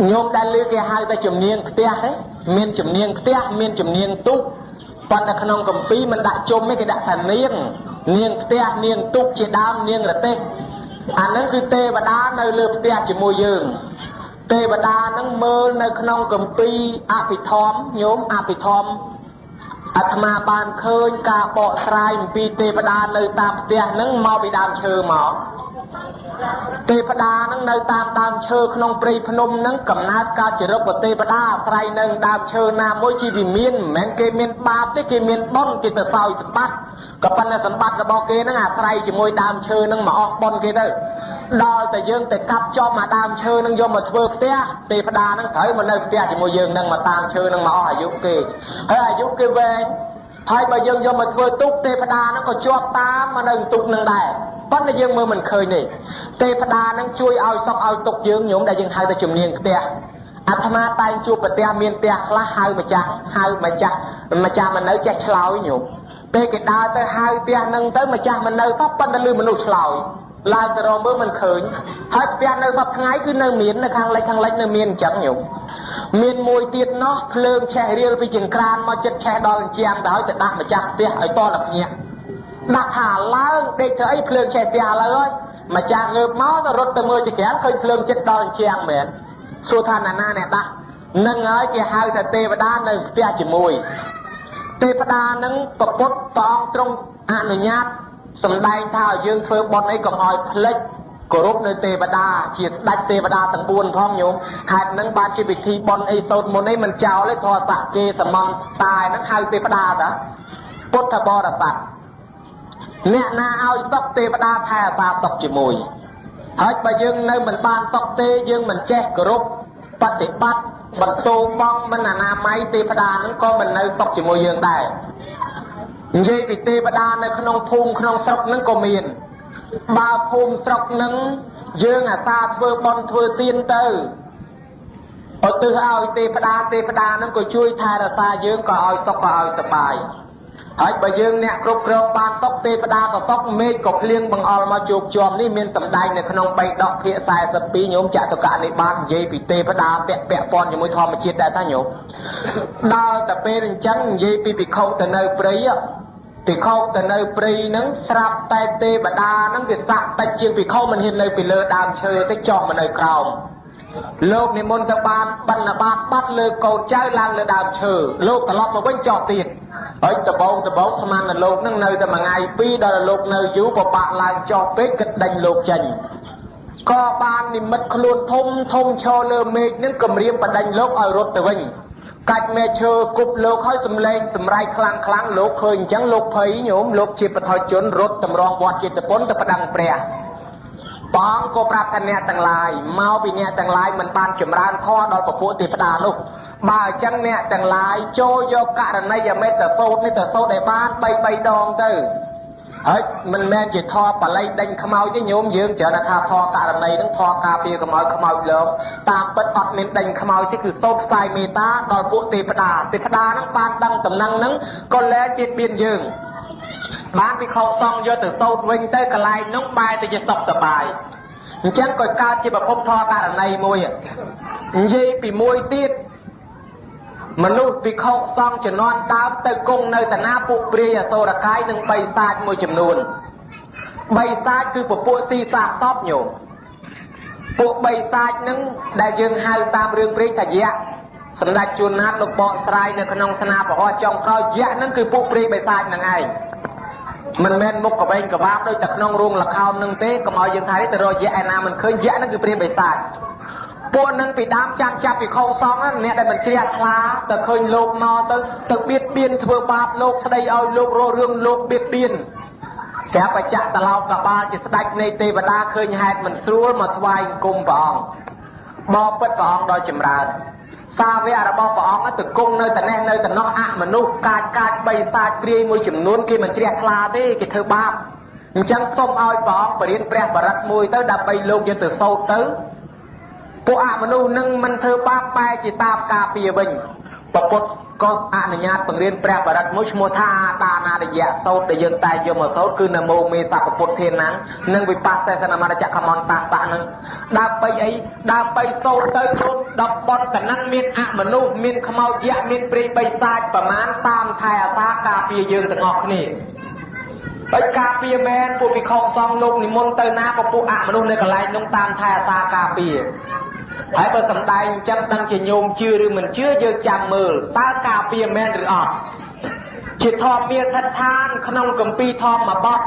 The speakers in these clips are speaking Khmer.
ញោមដែលឮគេហៅតែជំនាញផ្ទះទេមានជំនាញផ្ទះមានជំនាញទូកប៉ុន្តែក្នុងកម្ពីមិនដាក់ជុំទេគេដាក់ថានាងនាងផ្ទះនាងទូកជាដើមនាងរទេះអាហ្នឹងគឺទេវតានៅលើផ្ទះជាមួយយើងទេវតាហ្នឹងមើលនៅក្នុងកម្ពីអភិធម្មញោមអភិធម្មអាត្មាបានឃើញការបកស្រាយអំពីទេវតានៅតាមផ្ទះហ្នឹងមកពីដើមឈើមកទេវតាហ្នឹងនៅតាមដើមឈើក្នុងព្រៃភ្នំហ្នឹងកំណើតកើតជារុក្ខទេវតាអាស្រ័យនៅដើមឈើណាមួយជាវិមានមិនមែនគេមានបាបទេគេមានបុណ្យគេទៅសោយសម្បត្តិក៏ប៉ុន្តែសម្បត្តិរបស់គេហ្នឹងអាស្រ័យជាមួយដើមឈើហ្នឹងមកអស់បុណ្យគេទៅដល់តែយើងទៅកាប់ចំអាដើមឈើហ្នឹងយកមកធ្វើផ្ទះទេវតាហ្នឹងត្រូវមកនៅផ្ទះជាមួយយើងហ្នឹងមកតាមឈើហ្នឹងមកអស់អាយុគេហើយអាយុគេវែងហើយបើយើងយកមកធ្វើទុកទេវតាហ្នឹងក៏ជាប់តាមមកនៅទុកហ្នឹងដែរប៉ុន្តែយើងមើលមិនឃើញទេទេវតាហ្នឹងជួយឲ្យសុខឲ្យទុកយើងញោមដែលយើងហៅថាជំនាញផ្ទះអាត្មាតែងជួបប្រទះមានផ្ទះខ្លះហៅម្ចាស់ហៅម្ចាស់ម្ចាស់មិននៅចេះឆ្លើយញោមពេលគេដើរទៅហៅផ្ទះហ្នឹងទៅម្ចាស់មិននៅសោះប៉ុន្តែលឺមនុស្សឆ្លើយឡើងទៅរកមើលមិនឃើញហើយផ្ទះនៅសប្ថ្ងៃគឺនៅមាននៅខាងលិចខាងលិចនៅមានអញ្ចឹងញោមមានមួយទៀតនោះភ្លើងឆេះរៀលពីចង្ក្រានមកចិត្តឆេះដល់អញ្ចាំងទៅហើយទៅដាក់ម្ចាស់ផ្ទះឲ្យតលភ្ញាក់ដាក់ថាឡើងដេកធ្វើអីភ្លើងឆេះផ្ទះឥឡូវហើយម្ចាស់ងើបមកទៅរត់ទៅមើលចង្ក្រានឃើញភ្លើងចិត្តដល់អញ្ចាំងមែនសួរថាណាណាអ្នកដាក់នឹងហើយគេហៅថាទេវតានៅផ្ទះជាមួយទេវតានឹងពពុទ្ធព្រះអង្គទ្រង់អនុញ្ញាតសម្ដែងថាឲ្យយើងធ្វើបុណ្យអីកុំឲ្យភ្លេចគោរពនៅទេវតាជាស្ដេចទេវតាទាំង4ផងញោមហេតុនឹងបានជាពិធីបុណ្យអីសូត្រមុនអីមិនចោលទេធរសៈគេសមន្តតាយនឹងហៅទេវតាតាពុទ្ធបរិស័ទអ្នកណាឲ្យសុខទេវតាថែអាសាសុខជាមួយហើយបើយើងនៅមិនបានសុខទេយើងមិនចេះគោរពបប្រតិបត្តិបន្ទោបងមិនអនាម័យទេវតានឹងក៏មិននៅសុខជាមួយយើងដែរនិយាយពីទេវតានៅក្នុងភូមិក្នុងស្រុកនឹងក៏មានបើភូមិស្រុកនឹងយើងអាសាធ្វើបុណ្យធ្វើទានទៅឧទ្ទិសឲ្យទេវតាទេវតានឹងក៏ជួយថែរក្សាយើងក៏ឲ្យសុខក៏ឲ្យសប្បាយហើយបើយើងអ្នកគ្រប់គ្រងបានសុខទេវតាក៏សុខមេឃក៏ភ្លៀងបង្អល់មកជោគជាំនេះមានសម្ដែងនៅក្នុងបៃដកភាគ42ញោមចតុកនិបាតនិយាយពីទេវតាពាក់ពាក់ព័ន្ធជាមួយធម្មជាតិដែរតាញោមដល់តែពេលអញ្ចឹងនិយាយពីភិក្ខុទៅនៅព្រៃភិក្ខុទៅនៅព្រៃហ្នឹងស្រាប់តែទេវតាហ្នឹងវាស័កតិចជាងភិក្ខុមិនហ៊ាននៅពីលើដើមឈើទេចុះមកនៅក្រោមលោកនិមន្តទៅបានបណ្ឌបាតបាត់លើកូនចៅឡើងលើដើមឈើលោកត្រឡប់មកវិញចុះទៀតហើយដបងដបងស្មានដល់លោកនឹងនៅតែមួយថ្ងៃពីរដល់លោកនៅយូរពិបាកឡើងចុះពេកគិតដេញលោកចេញក៏បាននិមិត្តខ្លួនធំធំឈរលើមេឃនឹងគម្រាមបដិញលោកឲ្យរត់ទៅវិញកាច់មេឈើគប់លោកឲ្យសំឡេងសម្រែកខ្លាំងខ្លាំងលោកឃើញអញ្ចឹងលោកភ័យញោមលោកជាបឋមជនរត់តម្រងវត្តចេតពុនទៅប្តឹងព្រះបងក៏ប្រាប់ថាអ្នកទាំងឡាយមកពីអ្នកទាំងឡាយមិនបានចម្រើនធម៌ដល់ពពួកទេវតានោះបើអញ្ចឹងអ្នកទាំងឡាយចូលយកករណីយមេត្តសោតនេះទៅសោតឲ្យបាន3 3ដងទៅហើយមិនមែនជាធម៌បល័យដេញខ្មោចទេញោមយើងច្រើនថាធម៌ករណីហ្នឹងធម៌ការពារកុំឲ្យខ្មោចលងតាមពិតអត់មានដេញខ្មោចទេគឺសូត្រផ្សាយមេត្តាដល់ពួកទេវតាទេវតាហ្នឹងបានដឹងតំណែងហ្នឹងក៏លែងទៀតមានយើងបានពិខុសង្ឃយកទៅសូត្រវិញទៅកន្លែងនោះបែរទៅជាសុខសប្បាយអញ្ចឹងក៏កើតជាប្រភពធម៌ករណីមួយនិយាយពីមួយទៀតមនុស្សពិខុសង្ឃជំនាន់ដើមទៅគង់នៅតាណាពួកព្រាយអសូរកាយនិងបិសាចមួយចំនួនបិសាចគឺពពួកស៊ីសាកសពញោមពួកបិសាចនឹងដែលយើងហៅតាមរឿងព្រេងថាយៈសម្ដេចជួនណាតលោកបកស្រាយនៅក្នុងស្នាពហោះចុងក្រោយយៈនឹងគឺពួកព្រាយបិសាចនឹងឯងមិនមែនមុខកវែងកវាបដូចតែក្នុងរោងល្ខោននឹងទេកុំឲ្យយើងថាទៅរកយៈឯណាមិនឃើញយៈនឹងគឺព្រាយបិសាចពួកនឹងពីដើមចាំចាប់ពីខុសសងអ្នកដែលមិនជ្រះថ្លាទៅឃើញលោកមកទៅទៅបៀតបៀនធ្វើបាបលោកស្ដីឲ្យលោករករឿងលោកបៀតបៀនស្រាប់បច្ចៈតឡោកកបាលជាស្ដេចនៃទេវតាឃើញហេតុមិនស្រួលមកថ្វាយអង្គមព្រះអង្គបបិទ្ធព្រះអង្គដោយចម្រើនសាវករបស់ព្រះអង្គទៅគង់នៅតនេះនៅតំណោះអមនុស្សកាចកាចបីសាចព្រាយមួយចំនួនគេមិនជ្រះថ្លាទេគេធ្វើបាបអញ្ចឹងសូមឲ្យព្រះអង្គបរៀនព្រះបរិត្តមួយទៅដើម្បីលោកយកទៅសូត្រទៅពួកអមនុស្សនឹងមិនធ្វើបាបបែរជាតាមការពារវិញ ប្រពុតក៏អនុញ្ញាតបង្រៀនព្រះបរិត្តមួយឈ្មោះថាតានារយៈសោតដែលយើងតែយកមកសោតគឺនមោមេសពពុទ្ធធានំនិងវិបស្សសនមរចខមន្តតាសៈនឹងដើម្បីអីដើម្បីសោតទៅរូបដល់បនតនឹងមានអមនុស្សមានខ្មោចយៈមានព្រាយបិសាចប្រមាណតាមថែអាសាការពារយើងទាំងអស់គ្នាបើការពារមែនពួកវិខសងលោកនិមន្តទៅណាក៏ពួកអមនុស្សនៅកន្លែងនោះតាមថែអាសាការពារហើយបើសំដែងអញ្ចឹងដឹងជាញោមជឿឬមិនជឿយើងចាំមើលតើការពារមែនឬអត់ជាធម្មមានស្ថិដ្ឋានក្នុងគម្ពីរធម្មបទ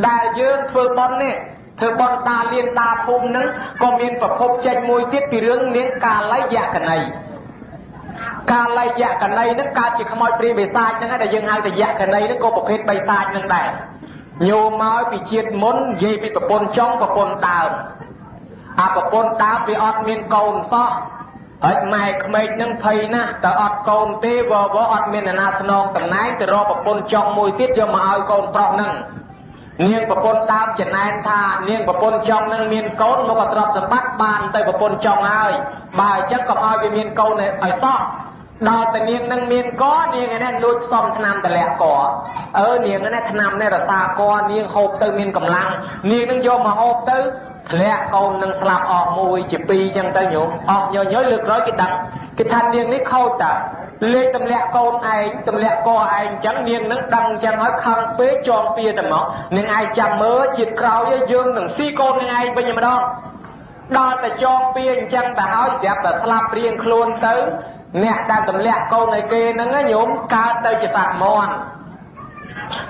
ដែលយើងធ្វើបុណ្យនេះធ្វើបុណ្យតាលៀនតាភូមិនឹងក៏មានប្រភពចេញមួយទៀតពីរឿងនាងកាល័យយកណីកាល័យយកណីនឹងកើតជាខ្មោចព្រាយបិសាចហ្នឹងហើយដែលយើងហៅថាយកណីហ្នឹងក៏ប្រភេទបិសាចហ្នឹងដែរញោមមកពីជាតិមុននិយាយពីប្រពន្ធចុងប្រពន្ធដើមអាប្រពន្ធដើមវាអត់មានកូនសោះហើយម៉ែក្មេកនឹងភ័យណាស់តើអត់កូនទេវវអត់មានអ្នកណាស្នងតំណែងទៅរកប្រពន្ធចុងមួយទៀតយកមកឲ្យកូនប្រុសហ្នឹងនាងប្រពន្ធដើមចំណែនថានាងប្រពន្ធចុងនឹងមានកូនមកក៏ទ្រព្យសម្បត្តិបានទៅប្រពន្ធចុងហើយបើអញ្ចឹងកុំឲ្យវាមានកូនឲ្យសោះដល់តែនាងនឹងមានកនាងឯនេះលួចផ្សំថ្នាំតម្លាក់កអើនាងនេះថ្នាំនេះរសាកនាងហូបទៅមានកម្លាំងនាងនឹងយកមកហូបទៅធ្លាក់កូននឹងស្លាប់អស់មួយជាពីរចឹងទៅញោមអស់ញយលើក្រោយគេដឹងគេថានាងនេះខូចតាលេខទម្លាក់កូនឯងទម្លាក់កឯងអញ្ចឹងនាងនឹងដឹងអញ្ចឹងហើយខឹងពេកចងពៀតែមកនាងឯងចាំមើលជាតិក្រោយយើងនឹងស៊ីកូននាងឯងវិញម្ដងដល់តែចងពៀអញ្ចឹងទៅហើយស្រាប់តែស្លាប់រៀងខ្លួនទៅអ្នកដែលទម្លាក់កូនឲ្យគេហ្នឹងញោមកើតទៅជាសត្វមន់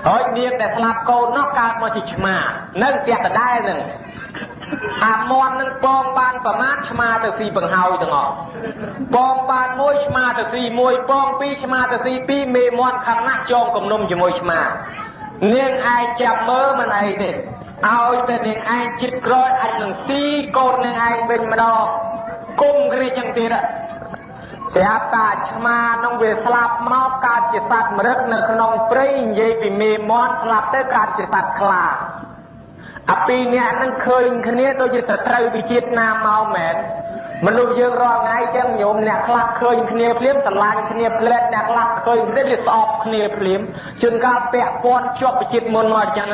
ហើយនាងដែលស្លាប់កូននោះកើតមកជាឆ្មានៅផ្ទះដដែលហ្នឹងអាមន់នឹងពងបានប្រមាណឆ្មាទៅស៊ីបង្ហើយទាំងអស់ពងបានមួយឆ្មាទៅស៊ីមួយពងពីរឆ្មាទៅស៊ីពីរមេមន់ខឹងណាស់ចងគំនុំជាមួយឆ្មានាងឯងចាប់មើលមិនអីទេឲ្យតែនាងឯងចិត្តក្រោយអាចនឹងស៊ីកូននាងឯងវិញម្ដងគុំគ្រាចឹងទៀតស្រាប់តាឆ្មានឹងវាស្លាប់មកកើតជាសត្វមរឹកនៅក្នុងព្រៃនិយាយពីមេមន់ស្លាប់ទៅកើតជាសត្វខ្លាអាពីរអ្នកនឹងឃើញគ្នាដូចជាសត្រូវវិជាតិណាមកមែនមនុស្សយើងរាល់ថ្ងៃចឹងញោមអ្នកខ្លះឃើញគ្នាភ្លាមស្រឡាញ់គ្នាផ្លែតអ្នកខ្លះឃើញគ្នាវាស្អប់គ្នាភ្លាមជួនកាលពាក់ព័ន្ធជាប់វិជាតិមុនមកអញ្ចឹង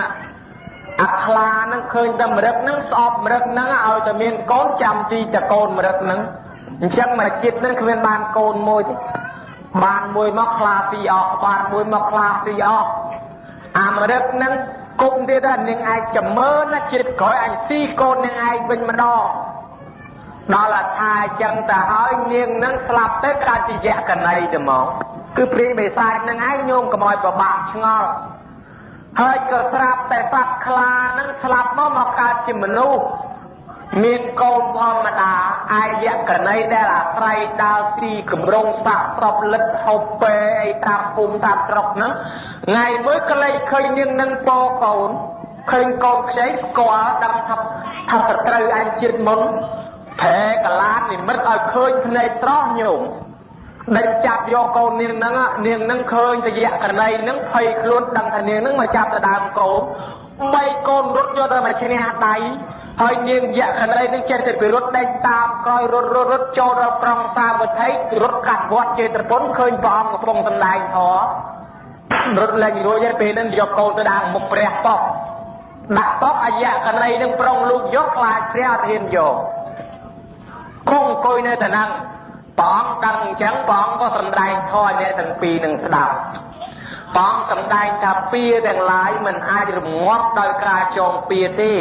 អាខ្លានឹងឃើញតែមរឹកនឹងស្អប់មរឹកនឹងឲ្យតែមានកូនចាំទីតកូនមរឹកនឹងអញ្ចឹងមួយជាតិនឹងគ្មានបានកូនមួយទេបានមួយមកខ្លាទីអស់បានមួយមកខ្លាទីអស់អាមរឹកនឹងគុំទៀតថានាងឯងចាំមើលណាជាតិក្រោយអញស៊ីកូននាងឯងវិញម្ដងដល់អថាអញ្ចឹងទៅហើយនាងនឹងស្លាប់ទៅកើតជាយក្ខណីទៅមកគឺព្រាយបិសាចនឹងឯងញោមកុំឲ្យប្របាក់ឆ្ងល់ហើយក៏ស្រាប់តែសត្វខ្លានឹងស្លាប់មកមកកើតជាមនុស្សមានកូនធម្មតាអាយកណីដែលអាស្រ័យដើរទីកម្រងសាក់ស្របលិតហូបពេអីតាមភូមិតាមស្រុកហ្នឹងថ្ងៃមួយក៏លេចឃើញនាងនឹងពោកូនឃើញកូនខ្ចីស្គាល់ដឹងថាថាសត្រូវអញជាតិមុនប្រែកលាននិមិត្តឲ្យឃើញភ្នែកស្រស់ញោមដេញចាប់យកកូននាងហ្នឹងនាងហ្នឹងឃើញតយកណីហ្នឹងភ័យខ្លួនដឹងថានាងហ្នឹងមកចាប់ទៅដើមកូនបីកូនរត់យកទៅមកឈ្នះដៃហើយនាងយក្ខណីនឹងចេះតែពីរត់ដេញតាមក្រោយរត់រត់រត់ចូលដល់ក្រុងសាវត្ថីរត់កាត់វត្តចេតពុនឃើញព្រះអង្គកំពុងសម្ដែងធម៌រត់លែងរួចហើយពេលហ្នឹងយកកូនទៅដាក់មុខព្រះប៉ុកដាក់ប៉ុកអាយក្ខណីនឹងប្រុងលូកយកខ្លាចព្រះអត់ហ៊ានយកគង់អង្គុយនៅតែហ្នឹងព្រះអង្គដឹងអញ្ចឹងព្រះអង្គក៏សម្ដែងធម៌ឲ្យអ្នកទាំងពីរនឹងស្ដាប់ព្រះអង្គសម្ដែងថាពៀទាំងឡាយមិនអាចរងាប់ដោយការចងពៀទេ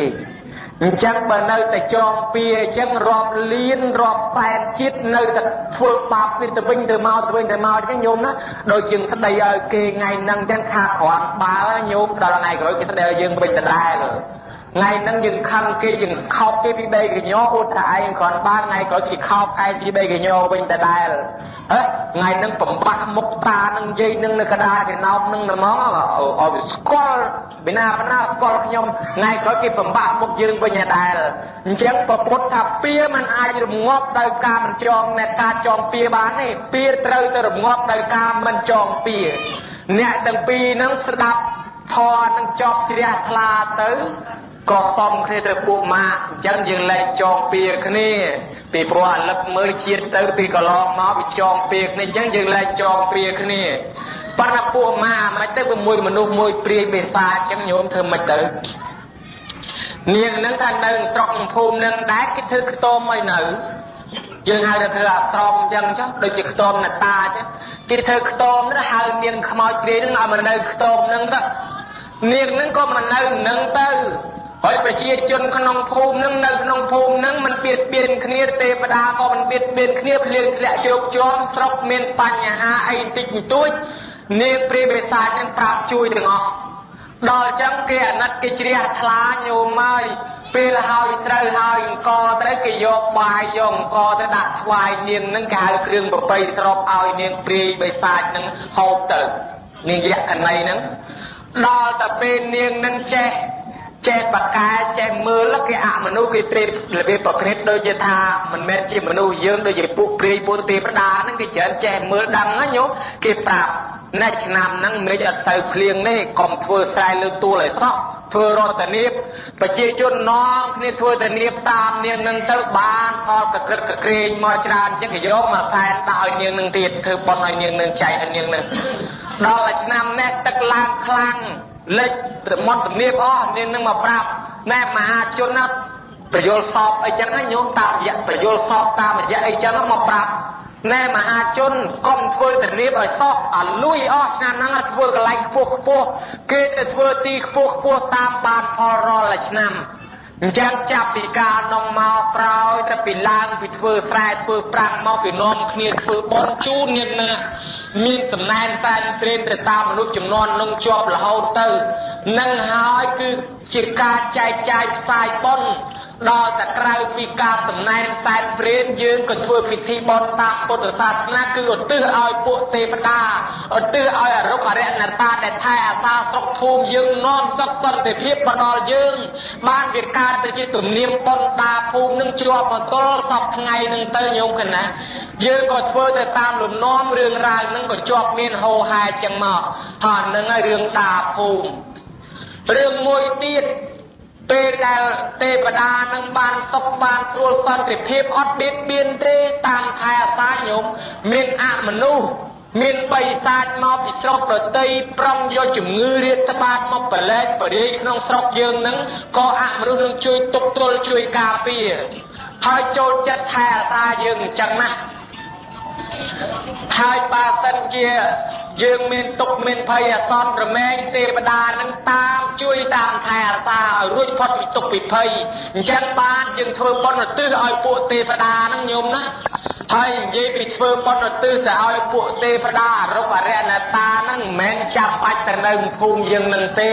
អញ្ចឹងបើនៅតែចងពៀអញ្ចឹងរាប់លានរាប់សែនជាតិនៅតែធ្វើបាបគ្នាទៅវិញទៅមកទៅវិញទៅមកអញ្ចឹងញោមណាដូចយើងស្ដីឲ្យគេថ្ងៃហ្នឹងអញ្ចឹងថាគ្រាន់បើញោមដល់ថ្ងៃក្រោយគេស្ដីឲ្យយើងវិញដដែលថ្ងៃហ្នឹងយើងខឹងគេយើងខោកគេពីបីកញ្ញោអួតថាឯងគ្រាន់បើថ្ងៃក្រោយគេខោកឯងពីបីកញ្ញោវិញដដែលហ៎ថ្ងៃហ្នឹងបំបាក់មុខតានឹងយាយនឹងនៅកណ្ដាលចំណោមនឹងហ្មងឲ្យវាស្គាល់បិណាបណាស្គាល់ខ្ញុំថ្ងៃក្រោយគេបំបាក់មុខយើងវិញដដែលអញ្ចឹងប្រពុតថាពៀมันអាចរងាប់ដោយការមិនចងអ្នកការចងពៀបានទេពៀត្រូវតែរងាប់ដោយការមិនចងពៀអ្នកទាំងពីរហ្នឹងស្ដាប់ធម៌នឹងចប់ជ្រះថ្លាទៅ ក៏សុំគ្នាទៅពួកម៉ាក់អញ្ចឹងយើងលែកចងពៀគ្នាពីព្រោះអាលឹកមើលជាតិទៅពីកន្លងមកវាចងពៀគ្នាអញ្ចឹងយើងលែកចងពៀគ្នាប៉ុន្តែពួកម៉ាក់មិនទៅមួយមនុស្សមួយព្រាយបេសាអញ្ចឹងញោមធ្វើមិនទៅនាងនឹងថានៅស្រុកភូមិនឹងដែរគេធ្វើខ្ទមឲ្យនៅយើងហៅថាធ្វើអាស្រមអញ្ចឹងចុះដូចជាខ្ទមនតាអញ្ចឹងគេធ្វើខ្ទមនោះហៅនាងខ្មោចព្រាយនឹងឲ្យមកនៅខ្ទមនឹងទៅនាងនឹងក៏មកនៅនឹងទៅហើយប្រជាជនក្នុងភូមិនឹងនៅក្នុងភូមិនឹងមិនបៀតបៀនគ្នាទេវតាក៏មិនបៀតបៀនគ្នាភ្លៀងធ្លាក់ជោគជាំស្រុកមានបញ្ហាអីតិចបន្តួចនាងព្រាយបិសាចនឹងប្រាប់ជួយទាំងអស់ដល់អញ្ចឹងគេអាណិតគេជ្រះថ្លាញោមហើយពេលហើយត្រូវហើយអង្គត្រូវគេយកបាយយកអង្គទៅដាក់ថ្វាយនាងនឹងគេហៅគ្រឿងប្របីស្របឲ្យនាងព្រាយបិសាចនឹងហូបទៅនាងយក្ខណីនឹងដល់តែពេលនាងនឹងចេះចេះបកែចេះមើលគេអមនុស្សគេព្រាយរបៀបប្រភេទដូចជាថាមិនមែនជាមនុស្សយើងដូចជាពួកព្រាយពួកទេវតាហ្នឹងគេច្រើនចេះមើលដឹងណាញោមគេប្រាប់ណែឆ្នាំហ្នឹងមេឃអត់ទៅភ្លៀងទេកុំធ្វើស្រែលើទួលឲ្យសោះធ្វើរតនាបប្រជាជននាំគ្នាធ្វើតនាបតាមនាងនឹងទៅបានផលកក្រឹកកក្រែងមកច្រើនអញ្ចឹងគេយកមកសែនដាក់ឲ្យនាងនឹងទៀតធ្វើបុណ្យឲ្យនាងនឹងចែកឲ្យនាងនឹងដល់ឆ្នាំនេះទឹកឡើងខ្លាំងលិចត្រមត់ទំនាបអស់នាងនឹងមកប្រាប់ណែមហាជនណាប្រយលសពអីចឹងណាញោមតាមរយៈប្រយលសពតាមរយៈអីចឹងមកប្រាប់ណែមហាជនកុំធ្វើតនាបឲ្យសោះអាលួយអស់ឆ្នាំហ្នឹងធ្វើកន្លែងខ្ពស់ខ្ពស់គេទៅធ្វើទីខ្ពស់ខ្ពស់តាមបានផលរាល់ឆ្នាំអញ្ចឹងចាប់ពីការនំមកក្រោយទៅពីឡើងពីធ្វើស្រែធ្វើប្រាំងមកពីនាំគ្នាធ្វើបុណ្យជូននាងណាមានសំណែនតែនត្រេនទៅតាមមនុស្សចំនួននឹងជាប់រហូតទៅនឹងហើយគឺជាការចែកចាយផ្សាយបុណ្យដល់តែក្រៅពីការសំណែនសែនព្រេនយើងក៏ធ្វើពិធីបុណ្យតាមពុទ្ធសាសនាគឺឧទ្ទិសឲ្យពួកទេវតាឧទ្ទិសឲ្យអរុក្ខអរិយនតាដែលថែអាសាស្រុកភូមិយើងនាំសុខសន្តិភាពមកដល់យើងបានវាកើតទៅជាទំនៀមបុណ្យតាភូមិនឹងជាប់មកទល់សពថ្ងៃនឹងទៅញោមឃើញណាយើងក៏ធ្វើទៅតាមលំនាំរឿងរ៉ាវនឹងក៏ជាប់មានហោហែចឹងមកហើយនឹងហើយរឿងតាភូមិរឿងមួយទៀតពេលដែលទេវតានឹងបានសុខបានស្រួលសន្តិភាពអត់បៀតបៀនទេតាមថែអាសាញោមមានអមនុស្សមានបិសាចមកពីស្រុកដតីប្រុងយកជំងឺរាតត្បាតមកប្រឡែកបរិយក្នុងស្រុកយើងនឹងក៏អមនុស្សនឹងជួយទប់ទល់ជួយការពារហើយចូលចិត្តថែអាសាយើងអញ្ចឹងណាហើយបើសិនជាយើងមានទុកមានភ័យអាសន្នប្រមែងទេវតានឹងតាមជួយតាមថែអាសាឲ្យរួចផុតពីទុកពីភ័យអញ្ចឹងបានយើងធ្វើបុណ្យឧទ្ទិសឲ្យពួកទេវតានឹងញោមណាហើយនិយាយពីធ្វើបុណ្យឧទ្ទិសទៅឲ្យពួកទេវតាអរុក្ខអរិយនតានឹងមិនមែនចាំបាច់ទៅនៅភូមិយើងនឹងទេ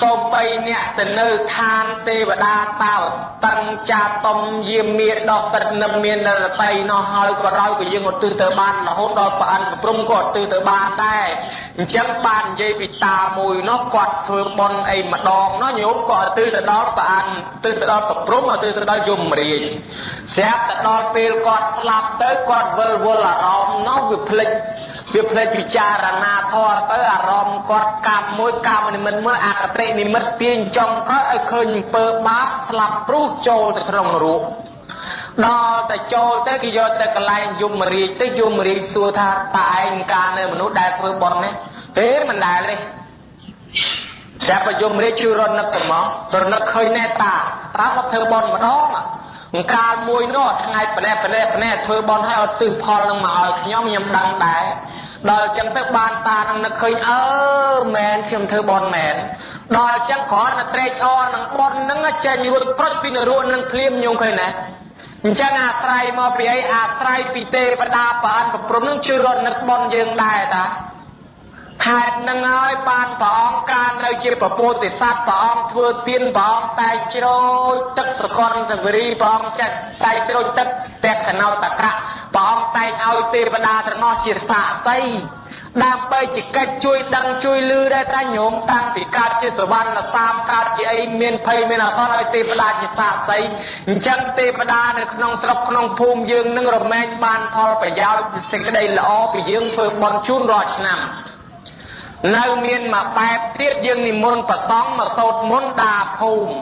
សូម្បីអ្នកទៅនៅឋានទេវតាតាវតឹងចាតុំយាមាដោះសិទ្ធនិមានរតីនោះហើយក៏ដោយក៏យើងឧទ្ទិសទៅបានរហូតដល់ប្រអិនព្រំក៏ឧទ្ទិសទៅបានដែរអញ្ចឹងបាននិយាយពីតាមួយនោះគាត់ធ្វើបុណ្យអីម្ដងនោះញោមក៏ឧទ្ទិសទៅដល់ប្រអិនឧទ្ទិសទៅដល់ប្រព្រំឧទ្ទិសទៅដល់យមរាជស្រាប់តែដល់ពេលគាត់ស្លាប់ទៅគាត់វិលវល់អារម្មណ៍នោះវាភ្លេចពិចារណាធម៌ទៅអារម្មណ៍គាត់កម្មមួយកម្មនិមិត្តមួយអកតិនិមិត្តទាញចុងក្រោយឲ្យឃើញអំពើបាបស្លាប់ព្រុសចូលទៅក្នុងនរកដល់តែចូលទៅគេយកទៅកន្លែងយមរាជទៅយមរាជសួរថាតើឯងកាលនៅមនុស្សដែលធ្វើបុណ្យនេះទេមិនដែលទេស្រាប់តែយមរាជជួយរនឹកទៅមករនឹកឃើញណែតាតើមកធ្វើបុណ្យម្ដងកាលមួយនោះថ្ងៃប្រណេះប្រណេះប្រណេះធ្វើបុណ្យឲ្យឧទ្ទិសផលនឹងមកឲ្យខ្ញុំខ្ញុំដឹងដែរដល់អញ្ចឹងទៅបានតានឹងនឹកឃើញអើមែនខ្ញុំធ្វើបុណ្យមែនដល់អញ្ចឹងគ្រាន់តែត្រេកអរនឹងបុណ្យនឹងចេញរួចប្រុចពីនរកនឹងភ្លាមញោមឃើញណាអញ្ចឹងអាស្រ័យមកពីអីអាស្រ័យពីទេវតាប្រអិនប្រព្រំនឹងជួយរត់នឹកបុណ្យយើងដែរតាហេតុនឹងហើយបានព្រះអង្គកាលនៅជាពពោធិសត្វព្រះអង្គធ្វើទានព្រះអង្គតែជ្រោចទឹកសកលតវរីព្រះអង្គចាត់តែជ្រោចទឹកតែកណោតក្រៈព្រះអង្គតែងឲ្យទេវតាទាំងអស់ជាសាក្សីដើម្បីជាកិច្ចជួយដឹងជួយលឺដែរតាញោមតាំងពីកើតជាសវណ្ណសាមកើតជាអីមានភ័យមានអសន្នឲ្យទេវតាជាសាក្សីអញ្ចឹងទេវតានៅក្នុងស្រុកក្នុងភូមិយើងនឹងរមែងបានផលប្រយោជន៍សេចក្តីល្អពីយើងធ្វើបុណ្យជូនរាល់ឆ្នាំនៅមានមួយបែបទៀតយើងនិមន្តប្រសង់មកសូត្រមន្តដាភូមិ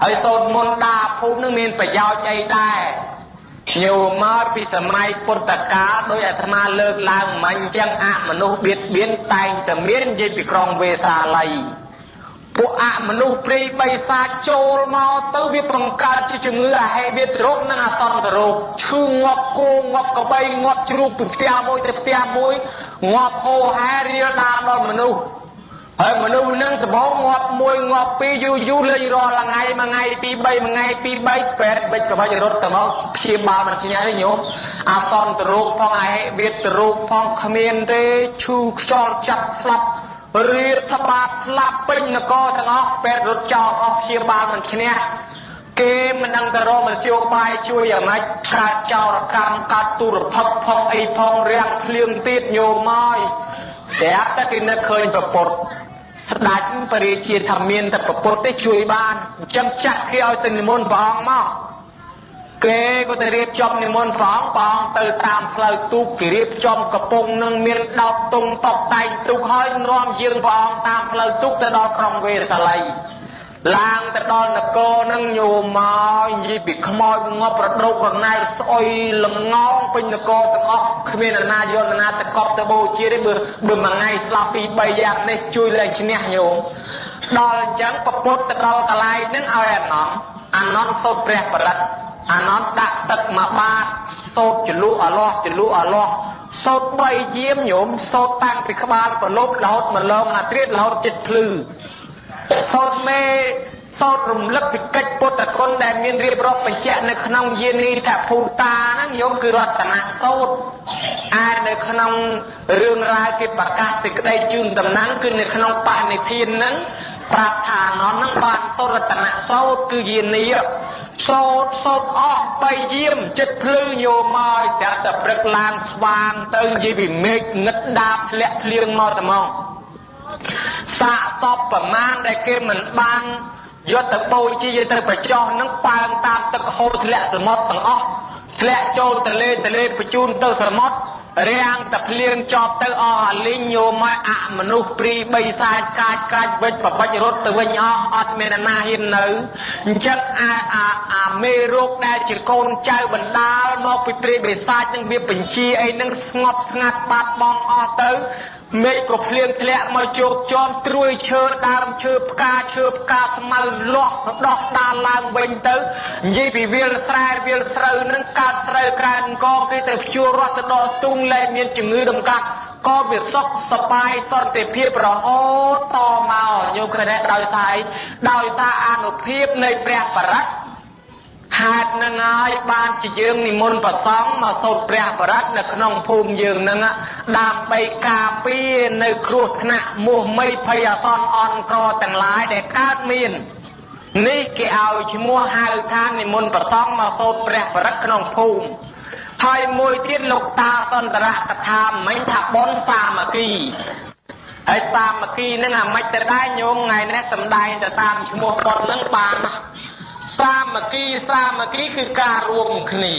ហើយសូត្រមន្តដាភូមិនឹងមានប្រយោជន៍អីដែរញោមមកពីសម័យពុទ្ធកាលដោយអាត្មាលើកឡើងមិញអញ្ចឹងអមនុស្សបៀតបៀនតែងតែមាននិយាយពីក្រុងវេសាលីពួកអមនុស្សព្រាយបិសាចចូលមកទៅវាបង្កើតជាជំងឺអហិវាតរោគនិងអសន្នរោគឈឺងាប់គោងាប់ក្របីងាប់ជ្រូកពីផ្ទះមួយទៅផ្ទះមួយងាប់ហូរហែរៀលដាលដល់មនុស្សហើយមនុស្សនឹងដំបងងាប់មួយងាប់ពីរយូរយូរលេងរាល់ថ្ងៃមួយថ្ងៃពីរបីមួយថ្ងៃពីរបីពេទ្យបិចក្បាច់រត់ទៅមកព្យាបាលមិនឈ្នះទេញោមអាសន្នរោគផងអហិវាតរោគផងគ្មានទេឈឺខ្យល់ចាប់ស្លាប់រាធបាតស្លាប់ពេញនគរទាំងអស់ពេទ្យរត់ចោលអស់ព្យាបាលមិនឈ្នះគេមិនដឹងទៅរកមធ្យោបាយជួយយ៉ាងម៉េចកើតចោរកម្មកើតទុរភិក្សផងអីផងរាំងភ្លៀងទៀតញោមហើយស្រាប់តែគេនឹកឃើញប្រពុតស្ដេចពរាជាថាមានតែប្រពុតទេជួយបានអញ្ចឹងចាក់គេឲ្យទៅនិមន្តព្រះអង្គមកគេក៏ទៅរៀបចំនិមន្តព្រះអង្គព្រះអង្គទៅតាមផ្លូវទូកគេរៀបចំកំពង់នឹងមានដោតទងតបតែងទូកហើយនាំយាងព្រះអង្គតាមផ្លូវទូកទៅដល់ក្រុងវេសាលីឡើងទៅដល់នគរនឹងញោមមកនិយាយពីខ្មោចងាប់រដូករណែលស្អុយល្ងងពេញនគរទាំងអស់គ្មានអាណាយន្តណាទៅកប់ទៅបូជាទេបើមួយថ្ងៃស្លាប់ពី3យ៉ាងនេះជួយលែងឈ្នះញោមដល់អញ្ចឹងពពុទ្ធទៅដល់កន្លែងហ្នឹងឲ្យអានន្ទអានន្ទសូត្រព្រះបរិត្តអានន្ទដាក់ទឹកមកបាតសូត្រចលុអលាស់ចលុអលាស់សូត្រ3យាមញោមសូត្រតាំងពីក្បាលប្រលប់រហូតមកលងអាត្រៀតរហូតចិត្តភ្លឺសូត្រមេសូត្ររំលឹកពីកិច្ចពុទ្ធគុណដែលមានរៀបរាប់បញ្ជាក់នៅក្នុងយានីតភូតាហ្នឹងញោមគឺរតនសូត្រឯនៅក្នុងរឿងរ៉ាវគេប្រកាសសេចក្តីជូនតំណែងគឺនៅក្នុងបរិនិព្វានហ្នឹងប្រាប់ថាអនន្តហ្នឹងបានសូត្ររតនសូត្រគឺយានីសូត្រសូត្រអស់3យាមចិត្តភ្លឺញោមមកតែតែព្រឹកឡើងស្វាងទៅនិយាយពីមេឃងឹតដាបធ្លាក់ភ្លៀងមកតែមកសាកសពប្រមាណដែលគេមិនបានយកទៅបូជាយកទៅបញ្ចោះនឹងប៉ើងតាមទឹកហូរធ្លាក់សមុទ្រទាំងអស់ធ្លាក់ចូលទលេទលេបញ្ជូនទៅសមុទ្ររាំងតែភ្លៀងចប់ទៅអស់អាលីងញោមមកអមនុស្សព្រីបីសាចកាចកាចវិចបបាច់រត់ទៅវិញអស់អត់មានអាណាហ៊ាននៅអញ្ចឹងអាអាអាមេរោគដែលជាកូនចៅបណ្ដាលមកពីព្រីបិសាចនឹងវាបញ្ជាអីនឹងស្ងប់ស្ងាត់បាត់បង់អស់ទៅមេឃក៏ភ្លៀងធ្លាក់មកជោគជាំត្រួយឈើដើមឈើផ្កាឈើផ្កាស្មៅលាស់ដោះដាលឡើងវិញទៅនិយាយពីវាលស្រែវាលស្រូវនឹងកើតស្រូវក្រែអង្គគេទៅភ្ជួររត់ទៅដល់ស្ទូងលែងមានជំងឺដំកាត់ក៏វាសុខសប្បាយសន្តិភាពរហូតតមកញោមឃើញទេដោយសារអីដោយសារអានុភាពនៃព្រះបរិត្តហេតុនឹងហើយបានជាយើងនិមន្តប្រសង់មកសូត្រព្រះបរិត្តនៅក្នុងភូមិយើងនឹងដើម្បីការពារនៅគ្រោះថ្នាក់មោះមីភ័យអសន្នអន់ក្រទាំងឡាយដែលកើតមាននេះគេឲ្យឈ្មោះហៅថានិមន្តប្រសង់មកសូត្រព្រះបរិត្តក្នុងភូមិហើយមួយទៀតលោកតាសន្តរកថាមិញថាបុណ្យសាមគ្គីហើយសាមគ្គីនឹងអាម៉េចទៅដែរញោមថ្ងៃនេះសំដែងទៅតាមឈ្មោះបុណ្យនឹងបានណាសាមគ្គីសាមគ្គីគឺការរួមគ្នា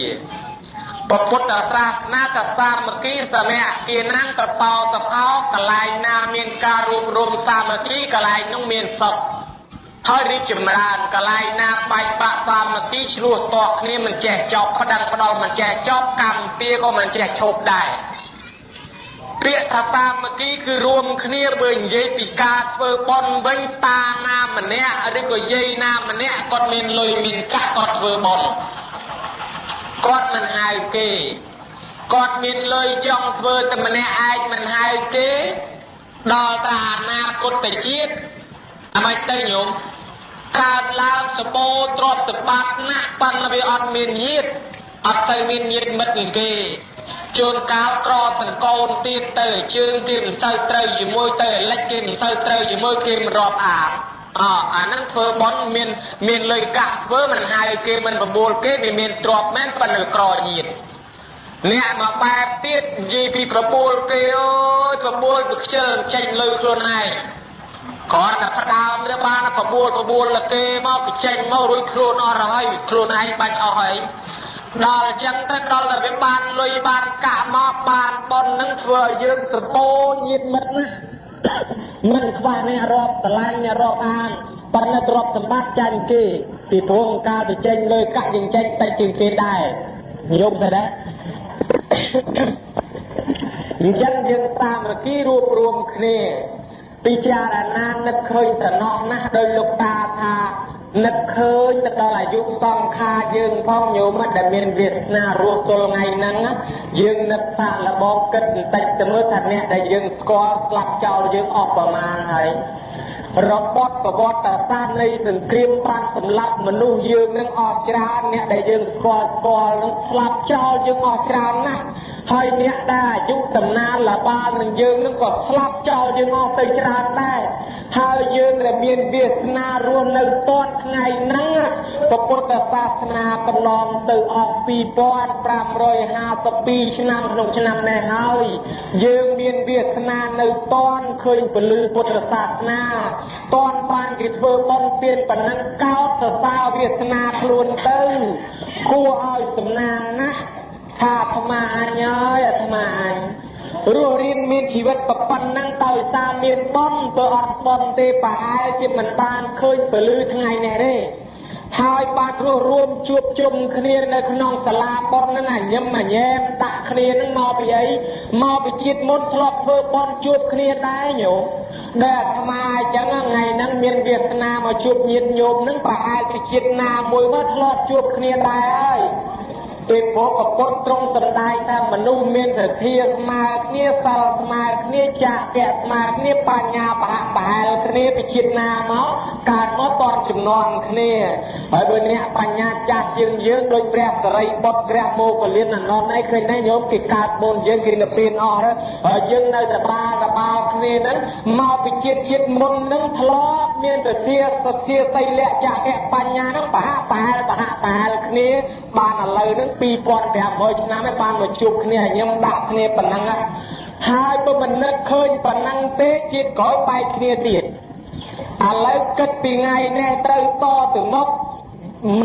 ពុទ្ធសាសនាតសាមគ្គីសមៈគីណាំងតតោសកោកន្លែងណាមានការរួបរวมសាមគ្គីកន្លែងនោះមានសុខហើយរីកចម្រើនកន្លែងណាបែកបាក់សាមគ្គីឆ្លោះតោះគ្នាមិនចេះចប់ប្តឹងផ្ដាល់មិនចេះចប់កម្មពៀក៏មិនចេះឈប់ដែរពាក្យថាសាមគ្គីគឺរួមគ្នាបើនិយាយពីការធ្វើបុណ្យវិញតាណាម្នាក់ឬក៏យាយណាម្នាក់គាត់មានលុយមានកាក់គាត់ធ្វើបុណ្យគាត់មិនហៅគេគាត់មានលុយចង់ធ្វើតែម្នាក់ឯងមិនហៅគេដល់តែអនាគតជាតិអាម៉េចទៅញោមកើតឡើងសបោទ្រព្យសម្បត្តិណាស់ប៉ុន្តែវាអត់មានញាតិអត់ទៅមានញាតិមិត្តគេជួនកាលក្រទាំងកូនទៀតទៅជើងគេមិនសូវត្រូវជាមួយទៅលិចគេមិនសូវត្រូវជាមួយគេមិនរាប់អានអអាហ្នឹងធ្វើបុណ្យមានលុយកាក់ធ្វើមិនហៅគេមិនបបួលគេវាមានទ្រព្យមែនប៉ុន្តែក្រញាតិអ្នកមកបែបទៀតនិយាយពីប្រពូលគេអូយប្រពូលវាខ្ជិលចេញលុយខ្លួនឯងគ្រាន់តែផ្ដើមទៅបានប្រពូលប្រពូលលគេមកគេចេញមករួចខ្លួនអស់ហើយខ្លួនឯងបាច់អស់ហើយដល់អញ្ចឹងទៅដល់តែវាបានលុយបានកាក់មកបានប៉ុននឹងធ្វើឲ្យយើងសបោញាតមិត្តណាមិនខ្វះអ្នករាប់តឡាញ់អ្នករាប់អាន ប៉ុន្តែទ្រព្យសម្បត្តិចាញ់គេពីព្រោះកាលទៅចេញលុយកាក់យើងចេញតិចជាងគេដែរញោមទៅដែរអញ្ចឹងយើងតាមរគីរួបរวมគ្នាពិចារណានឹកឃើញត្រណោះណាស់ដោយលោកតាថានឹកឃើញទៅដល់អាយុសង្ខារយើងផងញោមដែលមានវាសនារស់ទល់ថ្ងៃហ្នឹងយើងនឹកសាកល្បងគិតបន្តិចទៅមើលថាអ្នកដែលយើងស្គាល់ស្លាប់ចោលយើងអស់ប្រមាណហើយរបត់ប្រវត្តិសាស្ត្រនៃសង្គ្រាមបានសម្លាប់មនុស្សយើងនឹងអស់ច្រើនអ្នកដែលយើងស្គាល់ស្គាល់នឹងស្លាប់ចោលយើងអស់ច្រើនណាស់ហើយអ្នកដែលអាយុតំណាលលបាលនឹងយើងនឹងក៏ស្លាប់ចោលយើងអស់ទៅច្រើនដែរហើយយើងដែលមានវាសនារស់នៅតនថ្ងៃហ្នឹងព្រះពុទ្ធសាសនាកន្លងទៅអស់2552ឆ្នាំក្នុងឆ្នាំនេះហើយយើងមានវាសនានៅតនឃើញពលឺពុទ្ធសាសនាតនបានគេធ្វើបុណ្យទានប៉ុណ្ណឹងកោតសរសើរវាសនាខ្លួនទៅគួរឲ្យសំណាងណាស់ថាអាត្មាអញហើយអាត្មាអញរស់រៀនមានជីវិតប៉ុណ្ណឹងដោយសារមានបុណ្យទៅអត់បុណ្យទេប្រហែលជាមិនបានឃើញពលឺថ្ងៃនេះទេហើយបានរស់រួមជួបជុំគ្នានៅក្នុងសាលាបុណ្យហ្នឹងអាញឹមអាញ៉ែមដាក់គ្នាហ្នឹងមកពីអីមកពីជាតិមុនធ្លាប់ធ្វើបុណ្យជួបគ្នាដែរញោមដែលអាត្មាអញ្ចឹងថ្ងៃហ្នឹងមានវាសនាមកជួបញាតិញោមហ្នឹងប្រហែលជាជាតិណាមួយមកធ្លាប់ជួបគ្នាដែរហើយពីព្រោះពុទ្ធទ្រង់សម្ដែងថាមនុស្សមានសទ្ធាស្មើគ្នាសិលស្មើគ្នាចាកៈស្មើគ្នាបញ្ញាប្រហាក់ប្រហែលគ្នាពីជាតិណាមកកើតមកតនចំនួនគ្នាហើយបើអ្នកបញ្ញាចាស់ជាងយើងដូចព្រះសរិបុត្រព្រះមោគលានអនន្តអីឃើញទេញោមគេកើតមុនយើងគេនិព្វានអស់ហើយហើយយើងនៅតែបាលតបាលគ្នាហ្នឹងមកពីជាតិជាតិមុនហ្នឹងធ្លាប់មានសទ្ធាសទ្ធាសីលៈចាកៈបញ្ញាហ្នឹងប្រហាក់ប្រហែលប្រហាក់ប្រហែលគ្នាបានឥឡូវហ្នឹង2500ឆ្នាំហើយបានមកជួបគ្នាឲ្យខ្ញុំដាក់គ្នាប៉ុណ្ណឹងហើយបើមិននឹកឃើញប៉ុណ្ណឹងទេជាតិក្រោយបែកគ្នាទៀតឥឡូវគិតពីថ្ងៃនេះត្រូវតទៅមុខ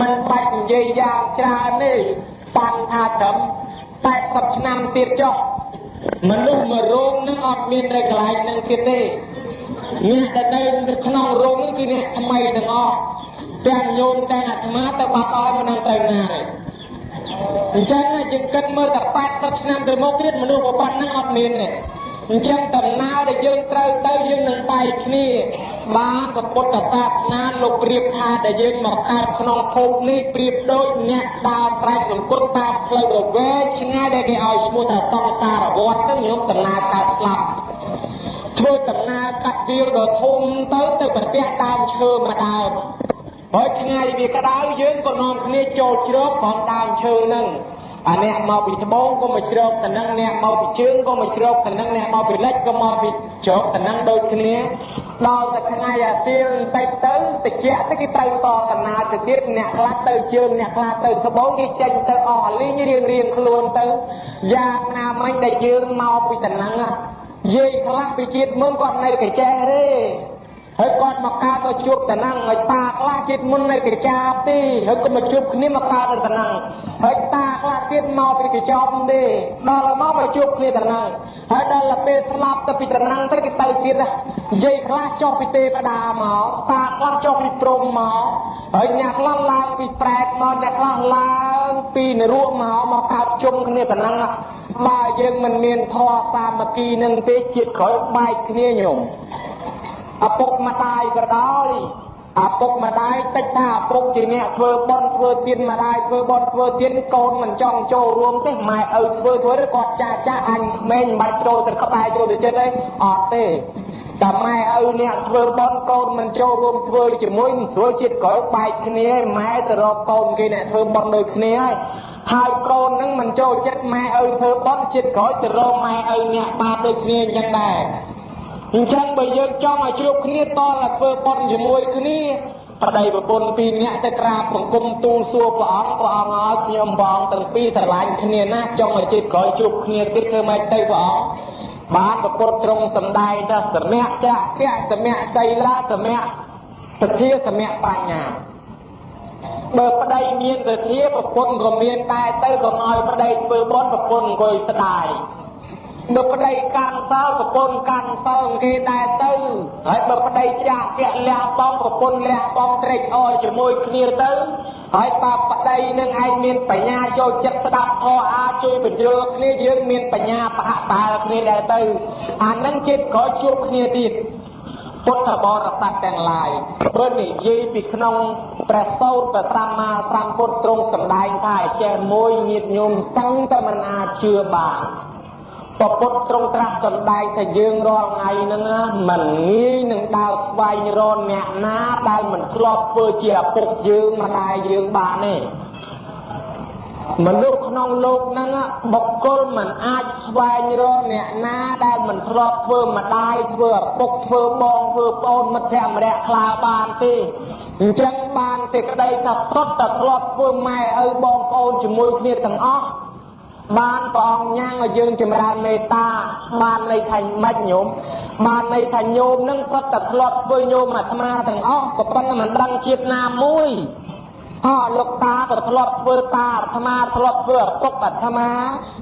មិនបាច់និយាយយ៉ាងច្រើនទេប៉ាន់ថាត្រឹម80ឆ្នាំទៀតចុះមនុស្សមួយរោងនឹងអត់មាននៅកន្លែងនឹងទៀតទេអ្នកដែលនៅក្នុងរោងនេះគឺអ្នកថ្មីទាំងអស់ទាំងញោមទាំងអាត្មាទៅបាត់អស់មិនដឹងទៅណាទេអញ្ចឹងយើងគិតមើលតែ80ឆ្នាំទៅមុខទៀតមនុស្សប៉ុណ្ណឹងអត់មានទេអញ្ចឹងដំណើរដែលយើងត្រូវទៅយើងនឹងបែកគ្នាបានពុទ្ធសាសនាលោកប្រៀបថាដែលយើងមកកើតក្នុងភពនេះប្រៀបដូចអ្នកដើរត្រែកសង្គត់តាមផ្លូវរវែងឆ្ងាយដែលគេឲ្យឈ្មោះថាសង្សារវដ្តហ្នឹងញោមដំណើរកើតស្លាប់ធ្វើដំណើរកាច់វាលដ៏ធំទៅទៅប្រទះដើមឈើមួយដើមហើយថ្ងៃវាក្តៅយើងក៏នាំគ្នាចូលជ្រកផងដើមឈើហ្នឹងអាអ្នកមកពីត្បូងក៏មកជ្រកទៅនឹងអ្នកមកពីជើងក៏មកជ្រកទៅនឹងអ្នកមកពីលិចក៏មកពីជ្រកទៅនឹងដូចគ្នាដល់តែថ្ងៃអាទៀលបន្តិចទៅតិចទៅគេត្រូវតដំណើរទៅទៀតអ្នកខ្លះទៅជើងអ្នកខ្លះទៅត្បូងគេចេញទៅអស់លីងរៀងរៀងខ្លួនទៅយ៉ាងណាមិញដែលយើងមកពីតំណឹងយាយខ្លះពីជាតិមុនគាត់នៅកញ្ចេះទេហើយគាត់មកកើតទៅជួបតំណឹងហើយតាខ្លះជាតិមុននៅកញ្ចាបទេហើយក៏មកជួបគ្នាមកកើតនៅតំណឹងហើយតាខ្លះទៀតមកពីកញ្ចប់ទេដល់មកមកជួបគ្នាតំណឹងហើយដល់ពេលស្លាប់ទៅពីតំណឹងទៅគេទៅទៀតយាយខ្លះចុះពីទេវតាមកតាខ្លះចុះពីព្រំមកហើយអ្នកខ្លះឡើងពីប្រែតមកអ្នកខ្លះឡើងពីនរកមកមកកើតជុំគ្នាតំណឹងបើយើងមិនមានធម៌សាមគ្គីនឹងទេជាតិក្រោយបែកគ្នាញោមឪពុកម្ដាយក៏ដោយឪពុកម្ដាយតិចថាឪពុកជាអ្នកធ្វើបុណ្យធ្វើទានម្ដាយធ្វើបុណ្យធ្វើទានកូនមិនចង់ចូលរួមទេម៉ែឪធ្វើធ្វើគាត់ចាស់ចាស់អញក្មេងមិនបាច់ចូលទៅក្បែរចូលទៅចិត្តអីអត់ទេតែម៉ែឪអ្នកធ្វើបុណ្យកូនមិនចូលរួមធ្វើជាមួយមិនស្រួលជាតិក្រោយបែកគ្នាម៉ែទៅរកកូនគេអ្នកធ្វើបុណ្យដូចគ្នាហើយហើយកូននឹងមិនចូលចិត្តម៉ែឪធ្វើបុណ្យជាតិក្រោយទៅរកម៉ែឪអ្នកបាបដូចគ្នាអញ្ចឹងដែរអញ្ចឹងបើយើងចង់ឲ្យជួបគ្នាតតែធ្វើបុណ្យជាមួយគ្នាប្តីប្រពន្ធពីរនាក់ទៅក្រាបបង្គំទូលសួរព្រះអង្គព្រះអង្គឲ្យខ្ញុំបងទាំងពីរស្រឡាញ់គ្នាណាស់ចង់ឲ្យជាតិក្រោយជួបគ្នាទៀតធ្វើម៉េចទៅព្រះអង្គបានប្រពុតទ្រង់សម្ដែងថាសមៈចៈសមៈសីលសមៈសទ្ធាសមៈបញ្ញាបើប្តីមានសទ្ធាប្រពន្ធក៏មានដែរទៅកុំឲ្យប្តីធ្វើបុណ្យប្រពន្ធអង្គុយស្ដាយ បើប្តីកាន់សិលប្រពន្ធកាន់សិលគេដែរទៅហើយបើប្តីចាស់ជាលះបង់ប្រពន្ធលះបង់ត្រេកអរជាមួយគ្នាទៅហើយបើប្តីនឹងឯងមានបញ្ញាចូលចិត្តស្ដាប់ធម៌អាចជួយបញ្យល់គ្នាយើងមានបញ្ញាប្រហាក់ប្រហែលគ្នាដែរទៅអានឹងជាតិក្រោយជួបគ្នាទៀតពុទ្ធបរិស័ទទាំងឡាយព្រោះនិយាយពីក្នុងព្រះសូត្រព្រះសម្មាសម្ពុទ្ធទ្រង់សម្ដែងថាចេះមួយញាតិញោមសឹងតែមិនអាចជឿបានពពុទ្ធទ្រង់ត្រាស់សម្ដែងថាយើងរាល់ថ្ងៃហ្នឹងមិនងាយនឹងដើរស្វែងរកអ្នកណាដែលមិនធ្លាប់ធ្វើជាឪពុកយើងម្ដាយយើងបានទេមនុស្សក្នុងលោកហ្នឹងបុគ្គលមិនអាចស្វែងរកអ្នកណាដែលមិនធ្លាប់ធ្វើម្ដាយធ្វើឪពុកធ្វើបងធ្វើប្អូនមិត្តភក្តិម្នាក់ខ្លាបានទេអញ្ចឹងបានសេចក្តីថាសុទ្ធតែធ្លាប់ធ្វើម៉ែឪបងប្អូនជាមួយគ្នាទាំងអស់បានព្រះអង្គញ៉ាំងឲ្យយើងចម្រើនមេត្តាបានន័យថាម៉េចញោមបានន័យថាញោមនឹងសុទ្ធតែធ្លាប់ធ្វើញោមអាត្មាទាំងអស់ក៏ប៉ុន្តែមិនដឹងជាតិណាមួយអលោកតាក៏ធ្លាប់ធ្វើតាអាត្មាធ្លាប់ធ្វើឪពុកអាត្មា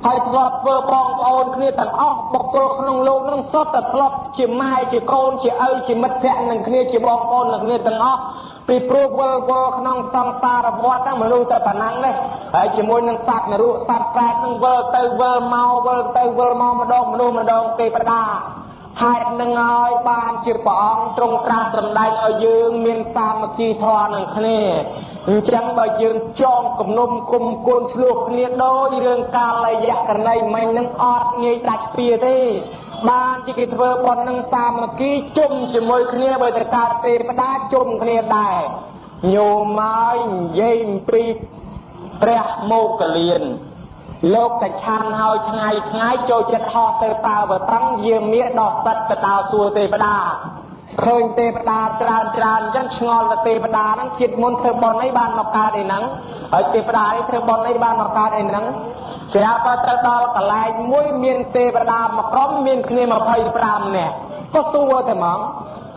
ហើយធ្លាប់ធ្វើបងប្អូនគ្នាទាំងអស់បុគ្គលក្នុងលោកនឹងសុទ្ធតែធ្លាប់ជាម៉ែជាកូនជាឪជាមិត្តភក្តិនឹងគ្នាជាបងប្អូននឹងគ្នាទាំងអស់ពីព្រោះវិលវល់ក្នុងសង្សារវដ្តហ្នឹងមនុស្សតែប៉ុណ្ណឹងនេះហើយជាមួយនឹងសត្វនរកសត្វប្រែតហ្នឹងវិលទៅវិលមកវិលទៅវិលមកម្ដងមនុស្សម្ដងទេវតាហេតុនឹងហើយបានជាព្រះអង្គទ្រង់ត្រាស់សម្ដែងឲ្យយើងមានសាមគ្គីធម៌នឹងគ្នាអញ្ចឹងបើយើងចងគំនុំគុំគួនឆ្លោះគ្នាដោយរឿងកាលយៈករណីមិញនឹងអត់ងាយដាច់ពៀទេបានជាគេធ្វើបុណ្យនឹងសាមគ្គីជុំជាមួយគ្នាបើទៅកើតទេវតាជុំគ្នាដែរញោមហើយនិយាយអំពីព្រះមោគលានលោកកឆាន់ហើយថ្ងៃថ្ងៃចូលចិត្តហោះទៅប៉ាវតឹងយាមាដោះសិតទៅដល់សួរទេវតាឃើញទេវតាច្រើនច្រើនអញ្ចឹងឆ្ងល់ទៅទេវតាហ្នឹងជាតិមុនធ្វើបុណ្យអីបានមកកើតអីហ្នឹងហើយទេវតានេះធ្វើបុណ្យអីបានមកកើតអីហ្នឹងស្រាប់តែទៅដល់កន្លែងមួយមានទេវតាមួយក្រុមមានគ្នា25នាក់ក៏សួរតែហ្មង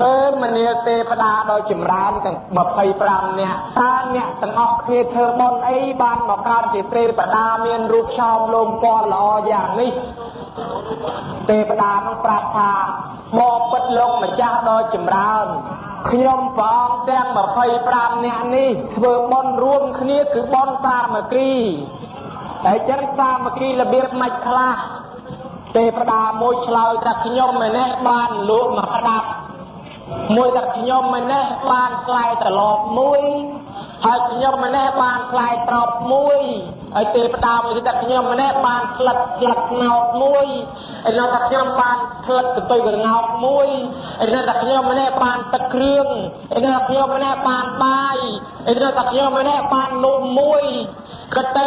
អើមនាលទេវតាដ៏ចម្រើនទាំង25នាក់តើអ្នកទាំងអស់គ្នាធ្វើបុណ្យអីបានមកកើតជាទេវតាមានរូបឆោមលោមពណ៌ល្អយ៉ាងនេះទេវតានឹងប្រាប់ថាបបិទ្ធលោកម្ចាស់ដ៏ចម្រើនខ្ញុំព្រះអង្គទាំង25នាក់នេះធ្វើបុណ្យរួមគ្នាគឺបុណ្យសាមគ្គីហើយចឹងសាមគ្គីរបៀបមិនខ្លះទេវតាមួយឆ្លើយថាខ្ញុំម្នាក់បានលក់មកក្តាប់មួយថាខ្ញុំម្នាក់បានផ្លែត្រឡប់មួយហើយខ្ញុំម្នាក់បានផ្លែត្រប់មួយហើយទេវតាមួយថាខ្ញុំម្នាក់បានផ្លិតផ្លិតខ្នោតមួយហើយនៅថាខ្ញុំបានផ្លិតកន្ទុយកងោកមួយហើយនៅថាខ្ញុំម្នាក់បានទឹកគ្រឿងហើយនៅថាខ្ញុំម្នាក់បានបាយហើយនៅថាខ្ញុំម្នាក់បាននំមួយគិតទៅ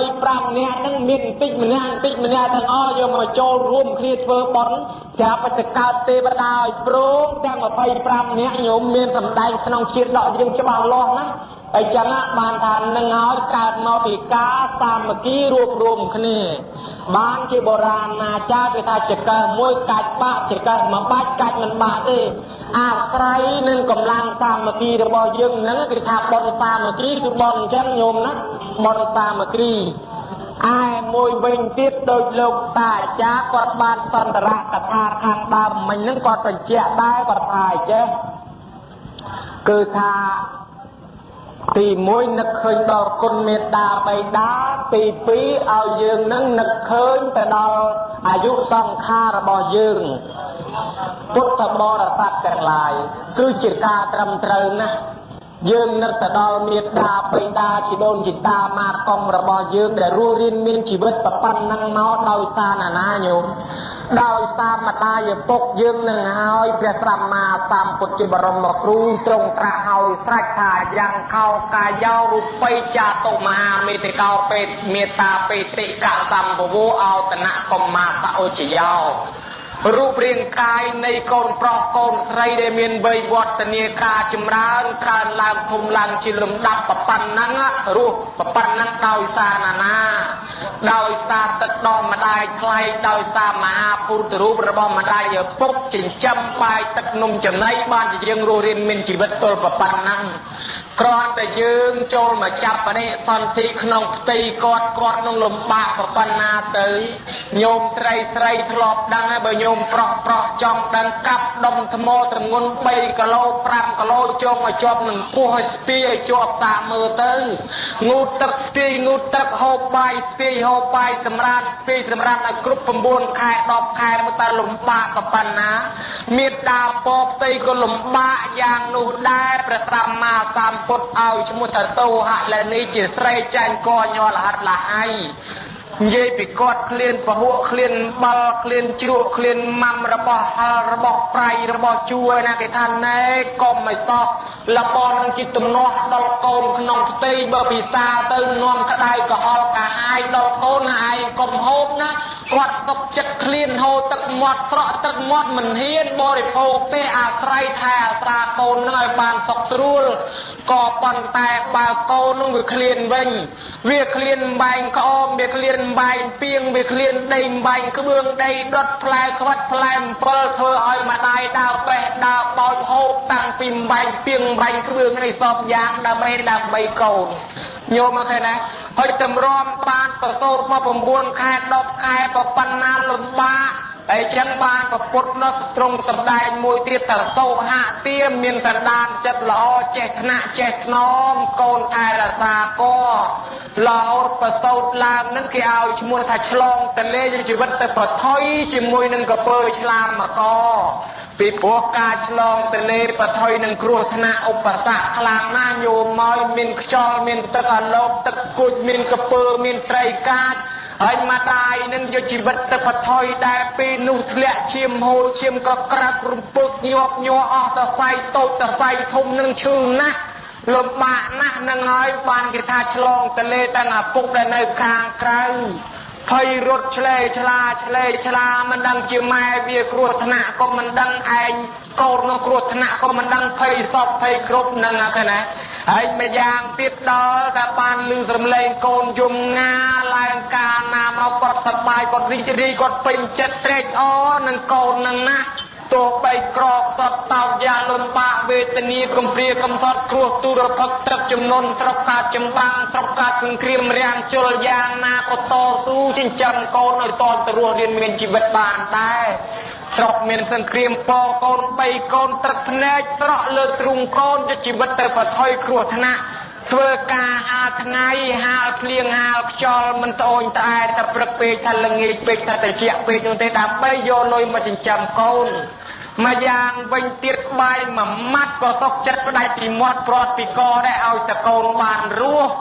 25នាក់ហ្នឹងមានបន្តិចម្នាក់បន្តិចម្នាក់ទាំងអស់យកមកចូលរួមគ្នាធ្វើបុណ្យស្រាប់តែកើតទេវតាឲ្យព្រមទាំង25នាក់ញោមមានសម្ដែងក្នុងជាតិដកយើងច្បាស់លាស់ណាអញ្ចឹងបានថានឹងហើយកើតមកពីការសាមគ្គីរួបរួមគ្នាបានជាបុរាណអាចារ្យគេថាចកេះមួយកាច់បាក់ចកេះមួយបាច់កាច់មិនបាក់ទេអាស្រ័យនឹងកម្លាំងសាមគ្គីរបស់យើងហ្នឹងគេថាបុណ្យសាមគ្គីគឺបុណ្យអញ្ចឹងញោមណាបុណ្យសាមគ្គីឯមួយវិញទៀតដោយលោកតាអាចារ្យគាត់បានសន្តរកថាខាងដើមមិញហ្នឹងគាត់បញ្ជាក់ដែរគាត់ថាអញ្ចេះគឺថាទី1នឹកឃើញដល់គុណមេត្តាបិតាទី2ឲ្យយើងនឹងនឹកឃើញទៅដល់អាយុសង្ខាររបស់យើងពុទ្ធបរិស័ទទាំងឡាយគឺជាការត្រឹមត្រូវណាស់យើងនឹកទៅដល់មេត្តាបិតាជីដូនជីតាម៉ាកុងរបស់យើងដែលរស់រានមានជីវិតប៉ុណ្ណឹងមកដោយសារណានាញោមដោយសារម្ដាយឪពុកយើងនឹងហើយព្រះសម្មាសម្ពុទ្ធជាបរមគ្រូទ្រង់ត្រាស់ឲ្យស្រេចថាយ៉ាងខោកាយោរូបីចាតុមហាមេតិកោបេមេតាបេតិកសម្ភវោអោតនៈកម្មាសឧចយោ រូបរាងកាយនៃកូនប្រុសកូនស្រីដែលមានវ័យវឌ្ឍនាការចម្រើនកើនឡើងធំឡើងជាលំដាប់ប៉ុណ្ណឹងរស់ប៉ុណ្ណឹងដោយសារណានាដោយសារទឹកដោះម្ដាយថ្លៃដោយសារមហាពុទ្ធរូបរបស់ម្ដាយឪពុកចិញ្ចឹមបាយទឹកនំចំណីបានជាយើងរស់រានមានជីវិតទល់ប៉ុណ្ណឹងគ្រាន់តែយើងចូលមកចាប់បដិសន្ធិក្នុងផ្ទៃគាត់គាត់នឹងលំបាកប៉ុណ្ណាទៅញោមស្រីស្រីធ្លាប់ដឹងហើយបើញោមប្រុសប្រុសចង់ដឹងកាប់ដុំថ្មទម្ងន់3គីឡូ5គីឡូចងឲ្យជាប់នឹងពោះឲ្យស្ពាយឲ្យជាប់សាកមើលទៅងូតទឹកស្ពាយងូតទឹកហូបបាយស្ពាយហូបបាយសម្រាប់ស្ពាយសម្រាប់ឲ្យគ្រប់9ខែ10ខែមកតើលំបាកប៉ុណ្ណាមេត្តាពរផ្ទៃក៏លំបាកយ៉ាងនោះដែរព្រះសម្មាសម្ពុទ្ធឲ្យឈ្មោះថាតោហលនីជាស្រីចាញ់កញ័រលហិតលហៃនិយាយពីគាត់ឃ្លានពហុឃ្លានបាល់ឃ្លានជ្រក់ឃ្លានម៉ាំរបស់ហល់របស់ប្រៃរបស់ជួរណាគេថាណែកុំឲ្យសោះលបងនឹងជាទំនាស់ដល់កូនក្នុងផ្ទៃបើពិសាទៅនាំក្តៅកុហលកាហាយដល់កូនឯងកុំហូបណាគាត់សុកចិត្តឃ្លានហូរទឹកមាត់ស្រក់ទឹកមាត់មិនហ៊ានបរិភោគទេអាស្រ័យថែអាត្រាកូននឹងឲ្យបានសុខស្រួលក៏ប៉ុន្តែបើកូននឹងវាឃ្លានវិញវាឃ្លានបែងក្អមវាឃ្លានបែងពីងវាឃ្លានដីបែងក្បឿងដីដុតផ្លែខ្វិតផ្លែអំពិលធ្វើឲ្យម្ដាយដើរបេះដើរបោចហូបតាំងពីបែងពីងបែងក្បឿងនេះសពយ៉ាងដើម្បីកូនញោមមកឃើញណាហើយតម្រាំបានប្រសូតមក9ខែ10ខែប៉ុណ្ណាលំបាកហើយចឹងបានប្រពុតនោះត្រង់សម្ដែងមួយទៀតតសោហទាមានសន្តានចិត្តល្អចេះថ្នាក់ចេះថ្នមកូនថែរក្សាករហូតប្រសូតឡើងនឹងគេឲ្យឈ្មោះថាឆ្លងតលេជីវិតទៅប្រថុយជាមួយនឹងកពើឆ្លាមមកពីព្រោះការឆ្លងទលេប្រថុយនឹងគ្រោះថ្នាក់ឧបសគ្គខ្លាំងណាស់ញោមមកមានខ្យល់មានទឹកអាឡូបទឹកគួចមានកពើមានត្រីកាចហើយម្ដាយនឹងយកជីវិតទៅប្រថុយដែលពេលនោះធ្លាក់ឈាមហូរឈាមក៏ក្រើករំពឹកញាប់ញ័រអស់តសៃតូចតសៃធំនឹងឈឺណាស់លំបាកណាស់នឹងហើយបានគេថាឆ្លងទលេទាំងឪពុកដែលនៅខាងក្រៅភ័យរត់ឆ្លេឆ្លាឆ្លេឆ្លាមិនដឹងជាម៉ែវាគ្រោះថ្នាក់ក៏មិនដឹងឯងកូននោះគ្រោះថ្នាក់ក៏មិនដឹងភ័យសពភ័យគ្រប់នឹងហ្នឹងណាហើយម្យ៉ាងទៀតដល់តែបានឮសំឡេងកូនយំងាឡើងកាលណាមកគាត់សប្បាយគាត់រីករាយគាត់ពេញចិត្តត្រេកអរនឹងកូននឹងណាទោះបីក្រខ្សត់តោកយ៉ាងលំបាកវេទនាកំព្រាកំសត់គ្រោះទុរភិក្សទឹកចំនួនស្រុកកាចម្បាំងស្រុកកាសង្គ្រាមរាំងជលយ៉ាងណាក៏តស៊ូចិញ្ចឹមកូនឲ្យតទៅរស់រៀនមានជីវិតបានដែរស្រុកមានសង្គ្រាមពកូន3កូនទឹកភ្នែកស្រក់លើទ្រូងកូនយកជីវិតទៅប្រថុយគ្រោះថ្នាក់ធ្វើការហាលថ្ងៃហាលភ្លៀងហាលខ្យល់មិនត្អូញត្អែតែព្រឹកពេកថាល្ងាចពេកថាត្រជាក់ពេកនោះទេដើម្បីយកលុយមកចិញ្ចឹមកូនមកយ៉ាងវិញទៀតបាយមួយម៉ាត់ក៏សុកចិត្តផ្ដាច់ពីមាត់ព្រាត់ពីកដែរឲ្យតកូនបានរស់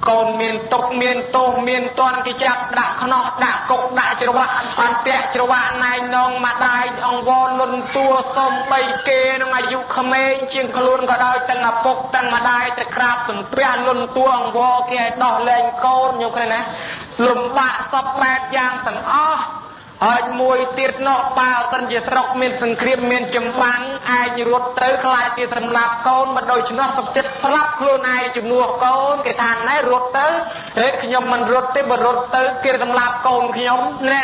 កូនមានទុកមានទោសមានតន់គេចាប់ដាក់ខ្នោះដាក់គុកដាក់ច្រវាក់បានពាក់ច្រវាក់ណែនងម្ដាយអង្វរលុនតួសំបីគេនឹងអាយុក្មេងជាងខ្លួនក៏ដោយទាំងឪពុកទាំងម្ដាយទៅក្រាបសំពះលុនតួអង្វរគេឲ្យដោះលែងកូនញោមឃើញណាលំបាកសពបែបយ៉ាងទាំងអស់ហើយមួយទៀតនោះបើសិនជាស្រុកមានសង្គ្រាមមានចម្បាំងឯងរត់ទៅខ្លាចគេសម្លាប់កូនមិនដូច្នោះសុខចិត្តស្លាប់ខ្លួនឯងជំនួសកូនគេថាណែរត់ទៅហេខ្ញុំមិនរត់ទេបើរត់ទៅគេសម្លាប់កូនខ្ញុំណែ